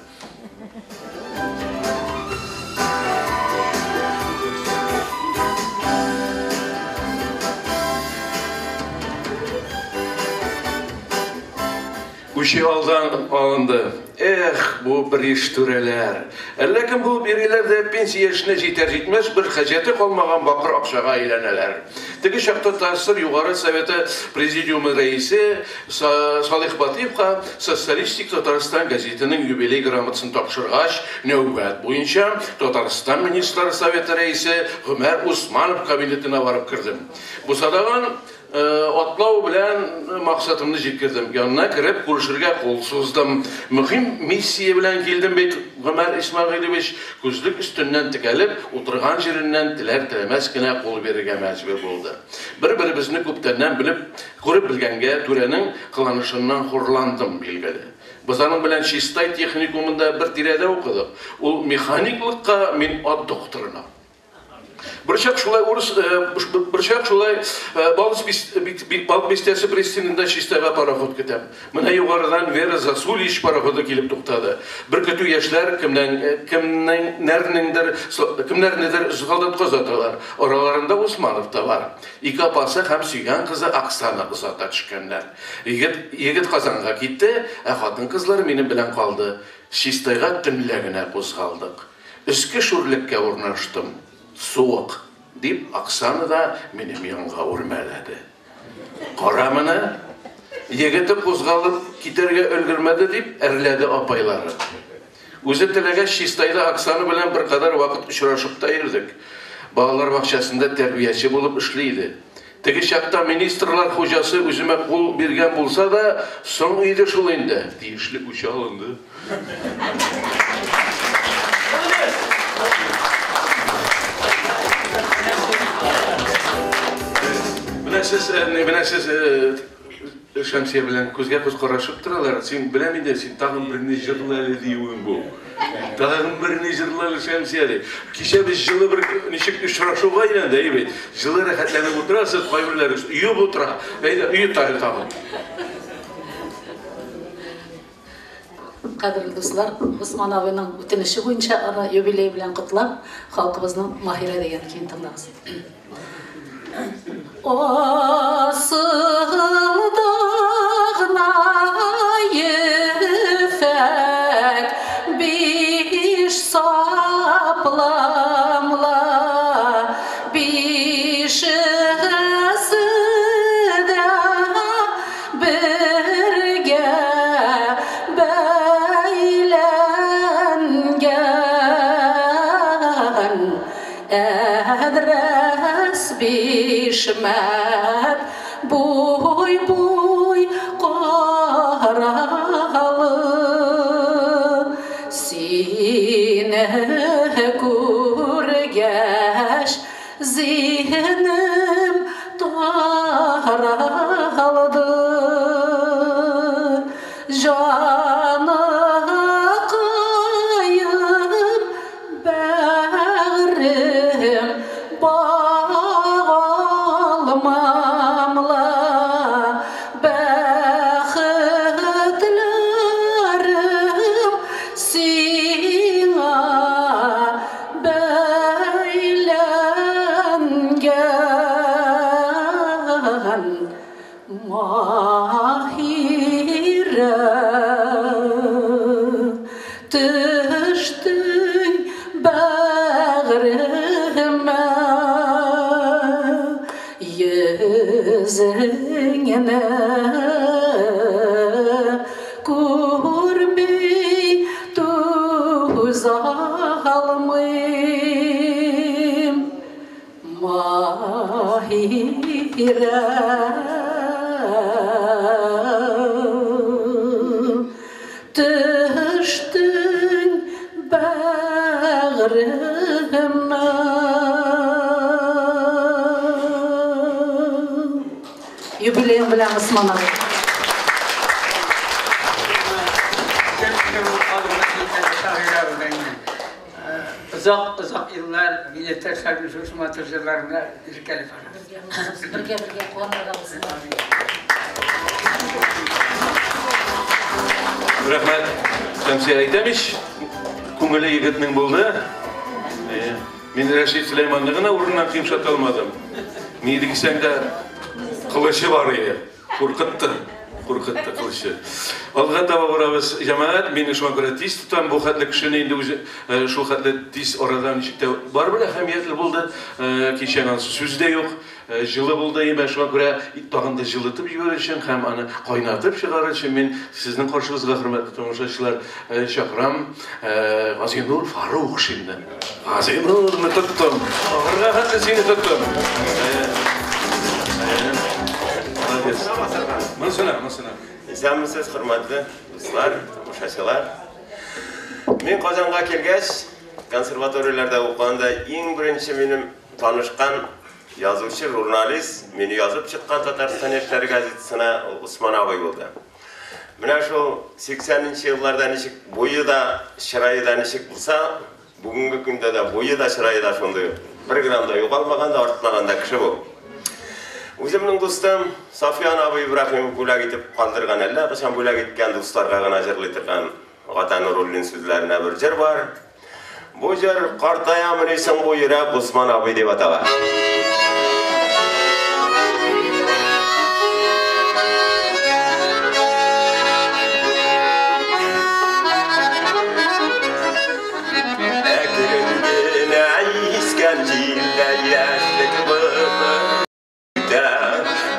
[SPEAKER 1] Үче алдан алынды. Эх, бу бериш түрәләр. Әллә кем булып йөриләр дә, пенсия яшенә җитәр-җитмәс бер хаҗәте калмаган бакыр акчага әйләнәләр. Теге чакта ТАССР Югары Советы Президиумы рәисе Салих Батыевка Социалистик Татарстан гәзитенең юбилей грамотасын тапшыргач, нәүбәт буенча Татарстан Министрлар Советы рәисе Гомәр Усманов кабинетына барып кердем. Бусадаган Атлау белән максатымны җиткердем. Янына кереп, күрешергә кул суздым. Мөһим миссия белән килдем бит, Гомәр Исмәгыйлевич, күзлек өстеннән текәлеп, утырган җиреннән теләр-теләмәс кенә кул бирергә мәҗбүр булды. Бер-беребезне күптәннән белеп, күреп белгәнгә, түрәнең кыланышыннан хурландым, билгеле. Без аның белән Чистай техникумында бер тирәдә укыдык. Ул механиклыкка, мин ат докторына. Берчак шулай урыс, берчак шулай Балык бистәсе пристаненда Чистайга пароход көтәм. Менә югарыдан Вера Засулич пароходы килеп туктады. Бер көтү яшьләр кемнән кемнәрнеңдер кемнәрнедер солдатка озаталар. Араларында Усманов та бар. Ике апасы һәм сөйгән кызы Оксана озата төшкәннәр. Егет егет Казанга китте, ә хатын-кызлар минем белән калды. Чистайга төнлә генә кузгалдык. Өске шүрлеккә урнаштым. Суык, дип, Оксана да минем янга үрмәләде. Кара моны, егете кузгалып китәргә өлгермәде, дип әрләде апайлары. Үзе теләгәч, Чистайда Оксана белән беркадәр вакыт очрашып та йөрдек. Балалар бакчасында тәрбияче булып эшли иде. Теге чакта министрлар хуҗасы үземә кул биргән булса да, соң иде шул инде. Тиешле үч алынды. Менә сез, менә сез Шәмсия белән күзгә күз карашып торалар. Син беләм инде, син тагын берне җырла әле диюең бу. Тагын берне җырла әле, Шәмсия ди. Кичә без җылы бер ничек очрашуга әйләнде, әйе бит. Җылы рәхәтләнеп утырасыз, кайберләре оеп утыра. Әйдә, оет әле тагын.
[SPEAKER 14] Кадерле дуслар, Госман абыйның үтенече буенча аны юбилей белән котлап, халкыбызның Маһирә дигән көен тыңлагыз. Асылда гына ефәк биш сапламла, бишесе дә бергә бәйләнгән. Әдрәс биш Чишмә буй-буй каралы, сине күргәч зиһенем таралды. Җаныкаем, бәгърем, багалмам ла, бәхетләрем сиңа бәйләнгән, Маһирә, төштең бәгъремә, йөзеңне күрми түзә алмыйм, Маһирә. Төштең бәгъремә. Юбилеең белән, Госман абый!
[SPEAKER 4] Озак, озак еллар милләттәшләрнең шушы матур җырларына иркәләп барабыз.
[SPEAKER 14] Бергә, бергә куанырга булсын.
[SPEAKER 1] Рәхмәт. Шәмсия әйтәм ич, күңеле егетнең булды. Мин Рәшит Сөләйманны гына урыннан кыймшата алмадым. Ни дисәң дә, кылычы бар иде. Куркытты. Куркытты кылычы. Алга таба барабыз, җәмәгать. Мин шуңа күрә тиз тотам бу хәтле кешене инде үзе шул хәтле тиз арада ничек тә барыбер әһәмиятле булды. Кичәнең анысы сүз дә юк. Җылы булды, имә шуңа күрә тагын да җылытып җибәрер өчен һәм аны кайнатып чыгарыр өчен мин сезнең каршыгызга, хөрмәтле тамашачылар, чакырам Газинур Фарукшинны. Газинурны тоттым. Ахырга хәтле сине тоттым. Молодец. Монысына, монысына.
[SPEAKER 21] Исәнмесез, хөрмәтле дуслар, тамашачылар. Мин Казанга килгәч, консерваторияләрдә укыганда иң беренче минем танышкан язучы, журналист, мине язып чыккан Татарстан яшьләре газетасына ул Усман абый булды. Менә шул 80 елларда ничек буе да, чырае да ничек булса, бүгенге көндә дә буе да, чырае да шундый. Бер грамм да югалмаган да, артмаган да кеше бу. Үземнең дустым Сафиян абый Ибраһимов бүләк итеп калдырган, әллә кайчан бүләк иткән дусларга гына җырлый торган Гата Нуруллин сүзләренә бер җыр бар. Бу җыр «Картаямыни соң бу йөрәк, Усман абый» дип атала. Әкрен генә искән җилдә яшьлек үтә,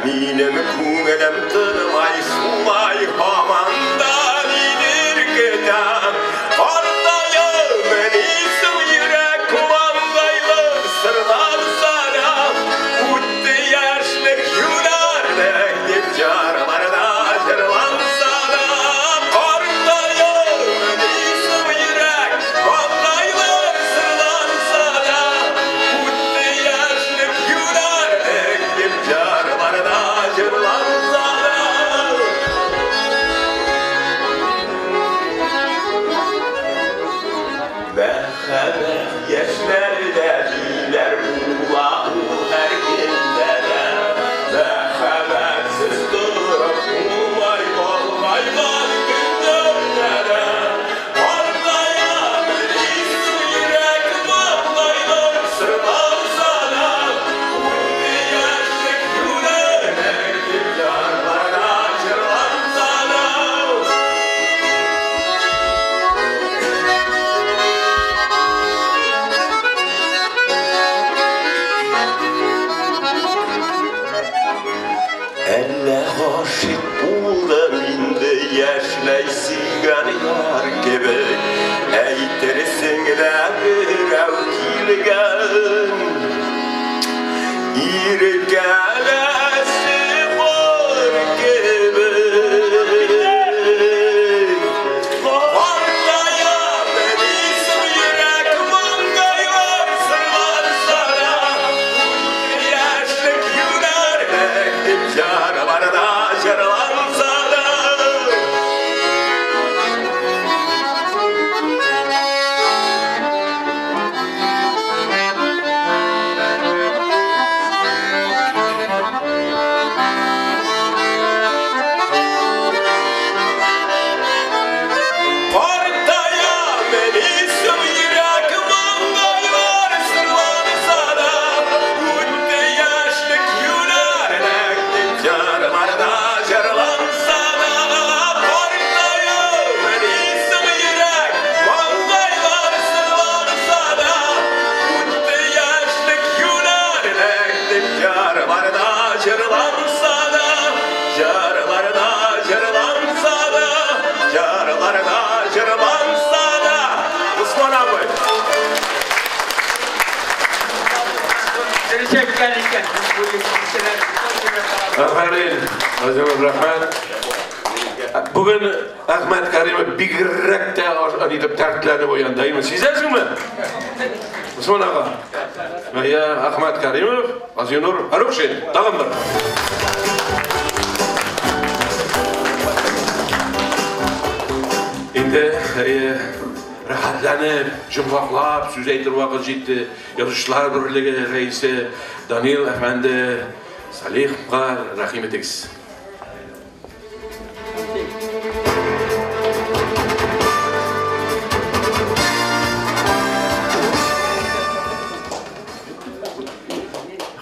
[SPEAKER 21] минем күңелем тынмай шулай һаман да нидер көтә. Картаямыни соң йөрәк, маңгайлы сырланса да, үтте яшьлек юләрлек дип җырларда җырланса да. Картаямыни соң йөрәк, маңгайлы сырланса да, үтте яшьлек юләрлек дип җырларда җырланса да. Мәхәббәт яшьләрдә диләр була ул һәркемдә дә. Мәхәббәтсез торып булмай олыгайган көннәрдә дә. Картаямыни соң йөрәк, маңгайлар сырланса да, үтте яшьлек юләрлек дип җырларда җырланса да. Әллә гашыйк булдым инде яшьләй сөйгән яр кебек, әйтерсең лә берәү килгән. Иркәләсе бар кебек. Картая белисең йөрәк маңгайлар сырланса да, яшьлек юнәрлек дип җырларда җырланса да. Картая белисең йөрәк маңгайлар сырланса да, үтте яшьлек юнәрлек дип җырларда җырланса да. Картая белисең йөрәк маңгайлар сырланса да, үтте яшьлек юнәрлек дип җырларда җырланса да, җырларда җырланса да, җырларда җырланса да. Усман абый.
[SPEAKER 4] Дөрес икән.
[SPEAKER 1] Афәрин, Газинур, рәхмәт. Бүген Әхмәт Каримов бигрәк тә итеп дәртләнеп уянды. Әйме, сизәсеңме? Усман ага. Әйе, Әхмәт Каримов, Газинур Фәрухшин. Тагын бер. Инде әйе, рәхәтләнеп, йомгаклап сүз әйтер вакыт җитте. Язучылар берлеге рәисе Данил әфәнде Салиховка рәхим итегез.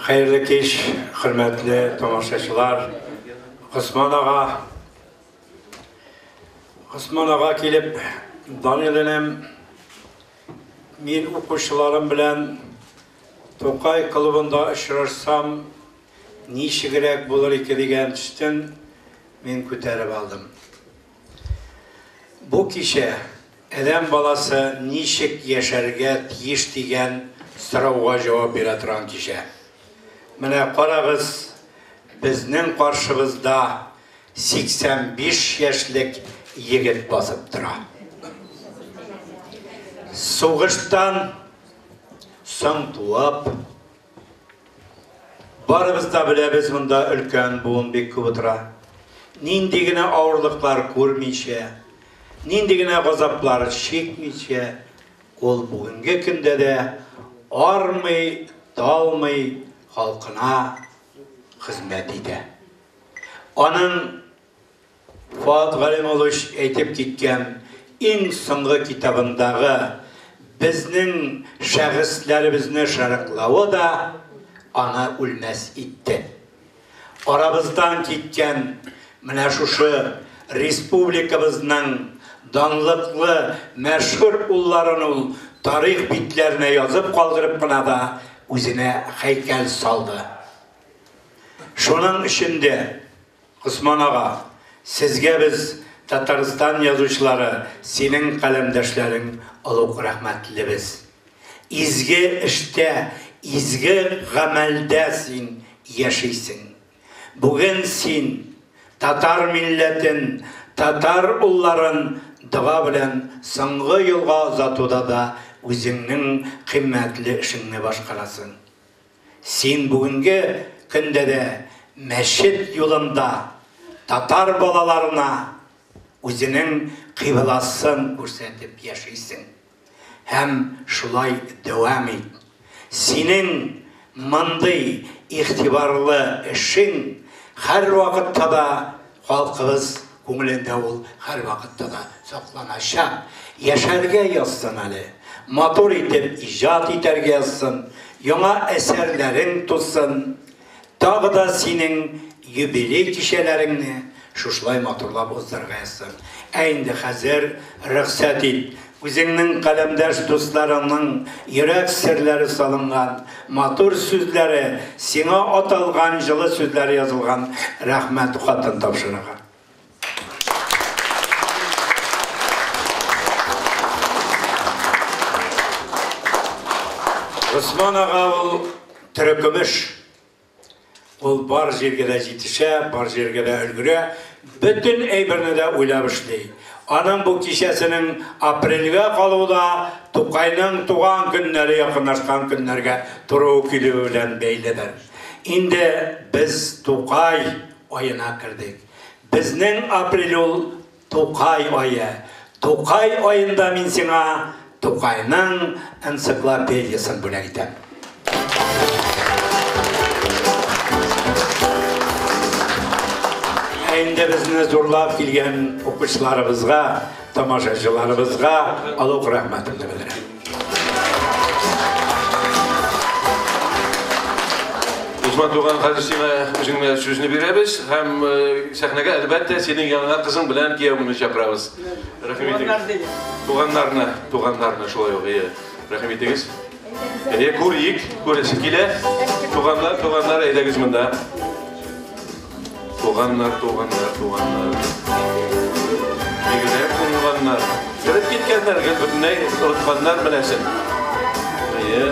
[SPEAKER 2] Хәерле кич, хөрмәтле тамашачылар. Госман ага, Госман ага килеп, Данил энем, мин укучыларым белән Тукай клубында очрашсам, ничегрәк булыр ике дигән төстен мин күтәреп алдым. Бу кичә адәм баласы ничек яшәргә тиеш дигән сорауга җавап бирә торган кичә. Менә карагыз, безнең каршыбызда 85 яшьлек егет басып тора. Сугыштан соң туып, барыбыз да беләбез, монда өлкән буын бик күп утыра. Нинди генә авырлыклар күрмичә, нинди генә газаплар чикмичә, ул бүгенге көндә дә армый, талмый халкына хезмәт итә. Аның Фоат Галимуллович әйтеп киткән иң соңгы китабындагы безнең шәхесләребезне шәрыклавы да аны үлмәс итте. Арабыздан киткән менә шушы республикабызның данлыклы мәшһүр улларын ул тарих битләренә язып калдырып кына да үзенә һәйкәл салды. Шуның өчен дә, Госман ага, сезгә без, Татарстан язучылары, синең каләмдәшләрең олуг рәхмәтлебез. Изге эштә, изге гамәлдә син яшисең. Бүген син татар милләтен, татар улларын дога белән соңгы юлга озатуда да үзеңнең кыйммәтле эшеңне башкарасың. Син бүгенге көндә дә мәчет юлында татар балаларына үзенең кыйбласын күрсәтеп яшисең. Һәм шулай дәвам ит. Синең мондый игътибарлы эшең һәрвакытта да халкыбыз күңелендә ул һәрвакытта да сакланачак. Яшәргә язсын әле, матур итеп иҗат итәргә язсын, яңа әсәрләрең тусын. Тагы да синең юбилей кичәләреңне шушылай матурлап уздырырга язсын. Ә инде хәзер рөхсәт ит, үзеңнең каләмдәш дусларыңның йөрәк серләре салынган, матур сүзләре, сиңа аталган җылы сүзләре язылган рәхмәт хатын тапшырырга. Госман ага ул терекөмеш. Ул бар җиргә дә җитешә, бар җиргә дә өлгерә, бөтен әйберне дә уйлап эшли. Аның бу кичәсенең апрельгә калуы да Тукайның туган көннәре якынлашкан көннәргә туры килүе белән бәйледер. Инде без Тукай аена кердек. Безнең апрель ул Тукай ае. Тукай аенда мин сиңа Тукайның энциклопедиясен бүләк итәм. Ә инде безне зурлап килгән укучыларыбызга, тамашачыларыбызга олуг рәхмәтемне белдерәм.
[SPEAKER 1] Усман туган, хәзер сиңа үзеңне сүзне бирәбез һәм сәхнәгә әлбәттә синең яныңа кызың белән киявеңне чакырабыз. Рәхим итегез. Туганнарны, туганнарны шулай ук, әйе. Рәхим итегез. Әйе, күрик, күрәсе килә. Туганнар, туганнар, әйдәгез монда. Туганнар, туганнар, туганнар. Бигрәк уңганнар. Кереп киткәннәр, гел бөтенләй онытканнар менәсен. Әйе.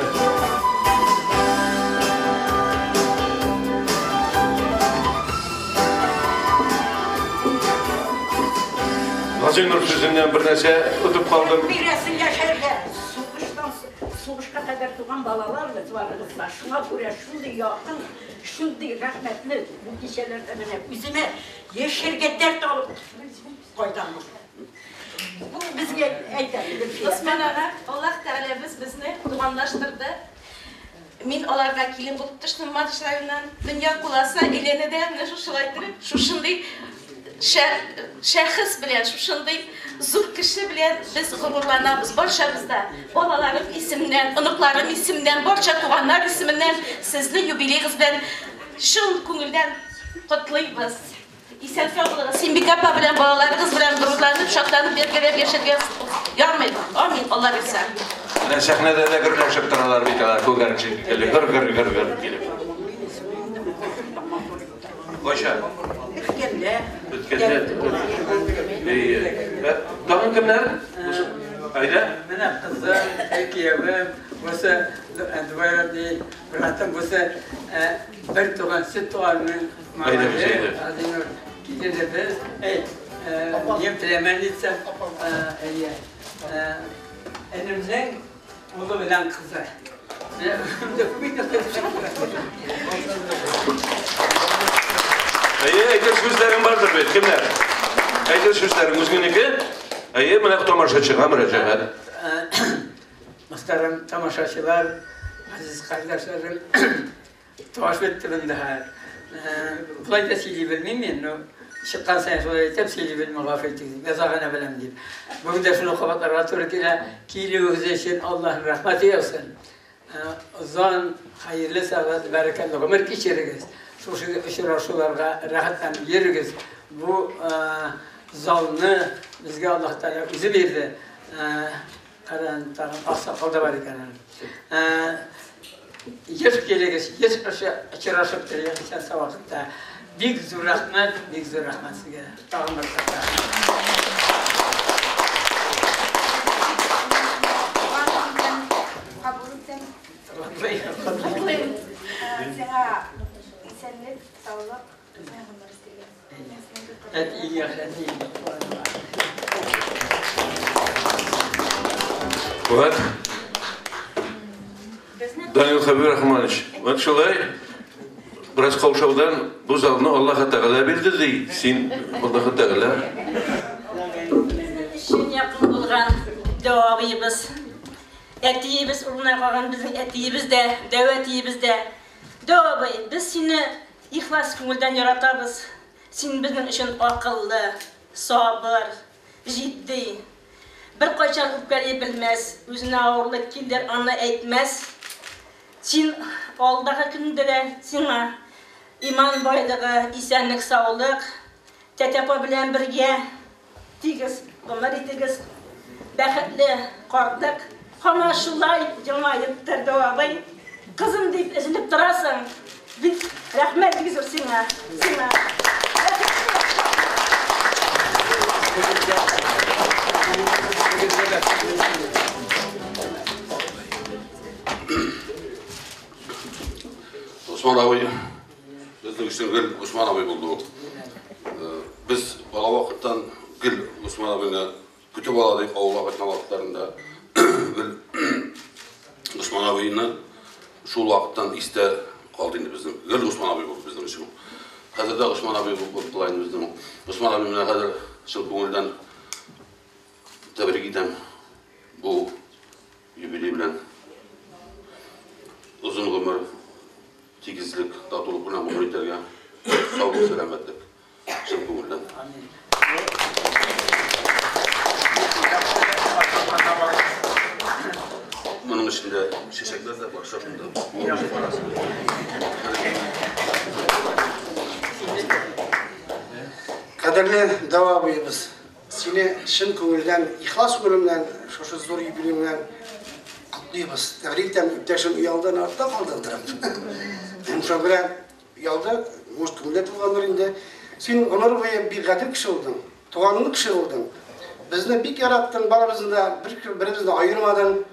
[SPEAKER 1] Газинур сүзеннән бер нәрсә отып калдым.
[SPEAKER 3] Бирәсең яшәргә. Сугыштан сугышка кадәр туган балалар без барыбыз да. Шуңа күрә шундый якын, шундый рәхмәтле бу кичәләрдә менә үземә яшәргә дәрт алып кайтам. Бу безгә әйтә.
[SPEAKER 22] Госман ага, Аллаһ Тәгаләбез безне туганлаштырды. Мин аларга килен булып төштем Мадыш районыннан. Дөнья куласа, әйләнә дә менә шушылай иттереп, шушындый шәхес белән, шушындый зур кеше белән без горурланабыз. Барчабыз да, балаларым исеменнән, оныкларым исеменнән, барча туганнар исеменнән сезне юбилеегыз белән чын күңелдән котлыйбыз. Исән-сау булыгыз. Симбикә апа белән балаларыгыз белән горурланып, шатланып бергәләп яшәргә ярмый. Амин, Алла бирсә.
[SPEAKER 1] Менә сәхнәдә дә гөрләшеп торалар бит алар, күгәрчен шикелле, гөр-гөр-гөр-гөр килеп. Кайчан?
[SPEAKER 3] Беткәндә.
[SPEAKER 1] Беткәндә. Әйе. Тагын кемнәр? Әйдә.
[SPEAKER 4] Менә кызым, киявем, бусы двоюродный братым, бусы бер туган сөт туганның малае, Азинур. Киленебез, әй, минем племянница, әйе. Энемнең улы белән кызы.
[SPEAKER 1] Әйе, әйтер сүзләрең бардыр бит, кемнәр? Әйтер сүзләрең үзеңнеке? Әйе, менә тамашачыга мөрәҗәгать.
[SPEAKER 4] Мөхтәрәм тамашачылар, газиз кардәшләрем, тавыш бетте монда. Болай да сөйли белмим мин, но чыккан саен шулай әйтәм, сөйли белмим, гафу итегез, яза гына беләм дип. Бүген дә шуны кабатларга туры килә. Килүегез өчен Аллаһның рәхмәте яусын. Озын, хәерле сәгать, бәрәкәтле гомер кичерегез. Шушы очрашуларга рәхәтләнеп йөрегез. Бу залны безгә Аллаһ Тәгалә үзе бирде. Каран, тагын аксакал да бар икән әле. Еш килегез, еш очрашып торыйк исән сау вакытта. Бик зур рәхмәт, бик зур рәхмәт сезгә. Тагын бер тапкыр.
[SPEAKER 23] Кабул итәм. Котлыйм. Сиңа исәнлек, саулык, озын гомер телим.
[SPEAKER 4] Әти яхшы, әти.
[SPEAKER 1] Вот. Данил Хабирахманович, вот шулай бераз каушаудан бу залны Аллаһ Тәгалә бирде ди. Син Аллаһ Тәгалә.
[SPEAKER 24] Безнең өчен якын булган дәү абыебыз, әтиебез урынына калган безнең әтиебез дә, дәү әтиебез дә. Дәү абый, без сине ихлас күңелдән яратабыз. Син безнең өчен акыллы, сабыр, җитди. Беркайчан үпкәли белмәс, үзенә авырлык килер, аны әйтмәс. Син алдагы көндә дә сиңа иман байлыгы, исәнлек, саулык, тәтә апа белән бергә тигез гомер итегез. Бәхетле картлык. Һаман шулай елмаеп тор, дәү абый. Кызым дип өзелеп торасың. Бик рәхмәт бик зур сиңа. Сиңа.
[SPEAKER 25] Осман абый, без
[SPEAKER 5] өчен гел Госман абый булды ул. Без бала вакыттан гел Госман абыйны көтеп ала идек авылга кайткан вакытларында. Гел Госман абыйны шул вакыттан истә калды инде безнең. Гел Госман абый булды безнең өчен. Хәзер дә Госман абый булып кала инде безнең. Госман абый менә хәзер чын күңелдән тәбрик итәм бу юбилей белән. Озын гомер, тигезлек, татулык белән гомер итәргә, саулык, сәламәтлек. Чын күңелдән. Моның эчендә чәчәкләр дә бар, шушында.
[SPEAKER 6] Кадерле Дәү абыебыз, сине чын күңелдән, ихлас күңелемнән шушы зур юбилей белән котлыйбыз. Тәбрик итәм, иптәшем оялды, артта калды утырып. Шуңа күрә оялды, может, күңелдә тулгандыр инде. Син гомер буе бик гадел кеше булдың, туганлы кеше булдың. Безне бик яраттың, барыбызны да, бер беребезне дә аермадың.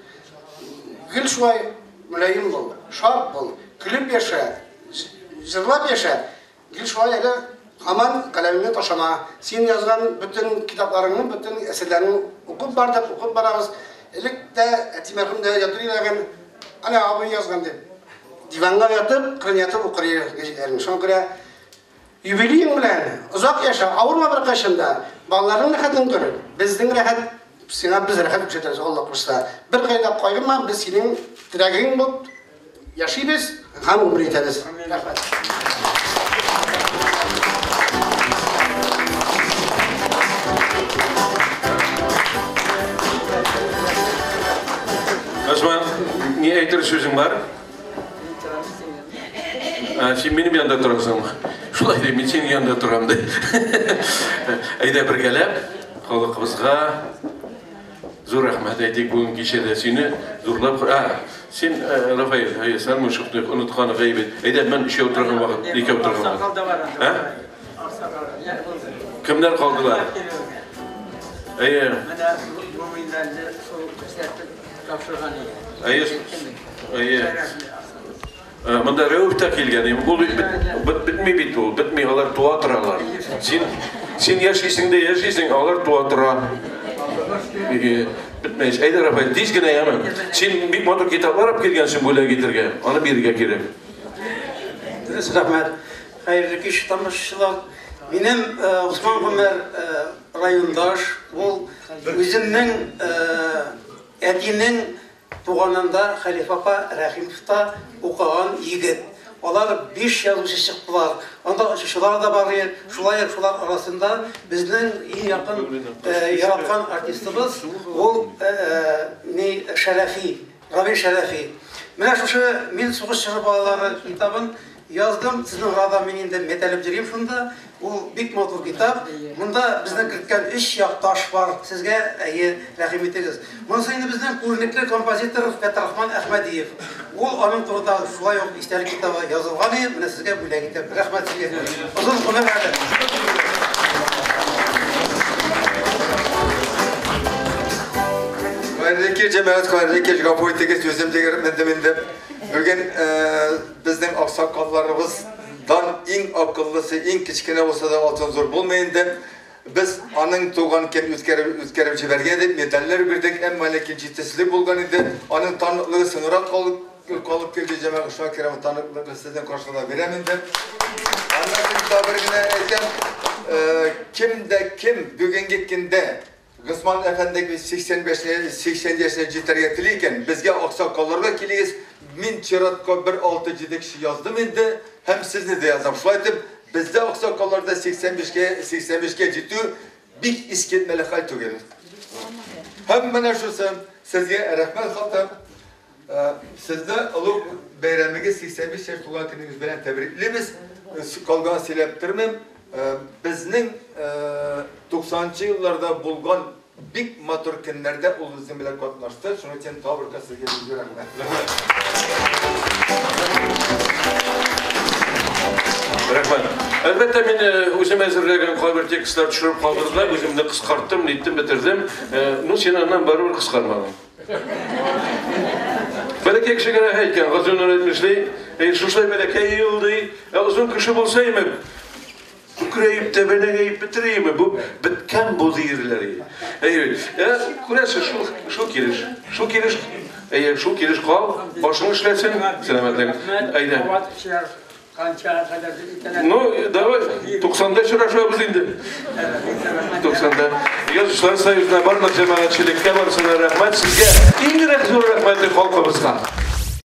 [SPEAKER 6] Гел шулай мөлаем бул, шат бул, көлеп яшә, җырлап яшә. Гел шулай әле һаман каләмеңне ташлама. Син язган бөтен китапларыңны, бөтен әсәрләреңне укып бардык, укып барабыз. Элек тә әти мәрхүм дә ятыр иде, әнә абый язган дип. Диванга ятып, кырын ятып укыр иде. Шуңа күрә юбилеең белән озак яшә, авырма беркайчан да. Балаларның рәхәтен күр. Безнең рәхәт, сиңа без рәхәт күрсәтәбез, Алла кушса. Беркайда кайгырма, без синең терәгең булып яшибез һәм гомер итәбез. Рәхмәт.
[SPEAKER 1] Осман, ни әйтер сүзең бар? Син минем янда торасың. Шулай ди, мин синең янда торам ди. Әйдә бергәләп халкыбызга зур рәхмәт әйтик бүген кичәдә сине зурлап. Син, Рафаэль, әйе, Сармышевны оныткан гаебет. Әйдә, мин өчәү торган вакыт, икәү торган вакыт. Ә? Кемнәр калдылар? Әйе.
[SPEAKER 4] Менә бу миндән шул күрсәтеп тапшырган иде.
[SPEAKER 1] Әйе. Әйе. Монда Рәүф тә килгән. Ул бетми бит ул, бетми, алар туа торалар. Син яшисең дә яшисең, алар туа тора. Бетмәйс. Әйдә, Рафаэль, тиз генә яме. Син бик матур китаплар алып килгәнсең бүләк итәргә. Аны бирергә кирәк.
[SPEAKER 6] Дөрес, рәхмәт. Хәерле кич, тамашачылар. Минем Госман Гомәр райондаш, ул үземнең әтинең туганында Хәлифә апа Рәхимовта укыган егет. Алар 5 язучы чыктылар. Анда очучылар да бар иде. Шулай ук шулар арасында безнең иң якын яраткан артистыбыз ул ни Шәрәфи, Равил Шәрәфи. Менә шушы мин сугыш чоры балалары китабын яздым. Сезнең арада мин инде мәтәлеп йөрим шунда. Ул бик матур китап. Монда безнең керткән 3 якташ бар. Сезгә әйе, рәхим итегез. Монысы инде безнең күренекле композитор Фәтрахман Әхмәдиев. Ул аның турында шулай ук истәлек китабы язылган иде. Менә сезгә бүләк итәм. Рәхмәт сезгә. Озын гомер әле.
[SPEAKER 8] Хәерле кич, җәмәгать, хәерле кич, гафу итегез, үзем дигереп мендем инде. Бүген безнең аксакалларыбыздан иң акыллысы, иң кечкенә булса да алтын зур булмый инде. Без аның туган көн үткәреп җибәргән идек, медальләр бирдек, әмма ләкин җитешсезлек булган иде. Аның таныклыгы соңрак калып килде, җәмәгать, шуңа күрә таныклыкны сезнең каршыда бирәм инде. Аннан соң тагы бер генә әйтәм, кем дә кем бүгенге көндә Госман әфәнде 85 яшенә җитәргә тели икән, безгә аксакалларга килегез. Мин чиратка бер 6-7 кеше яздым инде, һәм сезне дә язам. Шулай итеп, бездә аксакалларда 85-ке җитү бик искитмәле хәл түгел. Һәм менә шусы, сезгә рәхмәт хаты. Сезне олуг бәйрәмегез 85 яшь туган көнегез белән тәбриклибез. Калган сөйләп тормыйм. Безнең 90-нчы елларда булган бик матур көннәрдә ул безнең белән катнашты. Шуның өчен тагы бер кат сезгә бик зур рәхмәт.
[SPEAKER 1] Рәхмәт. Әлбәттә, мин үзем әзерләгән кайбер текстлар төшереп калдырдылар, үземне кыскарттым, ниттем, бетердем. Ну, син аннан барыбер кыскармадың. Бәләкәй кеше генә әйткән, Газинур әйтмешли, Әй, шушылай бәләкәй ул ди. Ә озын кеше булса име, күкрәеп тә бәләгәеп бетерәме? Бу беткән бу диерләр. Әй, күрәсез, шул шул килеш. Шул килеш, әй, шул килеш кал, башың эшләсен, сәламәтлек. Әйдә. Ну, давай, 90-да очрашабыз инде. 90-да. Язучылар союзына, барлык җәмәгатьчелеккә барысына рәхмәт сезгә. Иң зур рәхмәтле халкыбызга.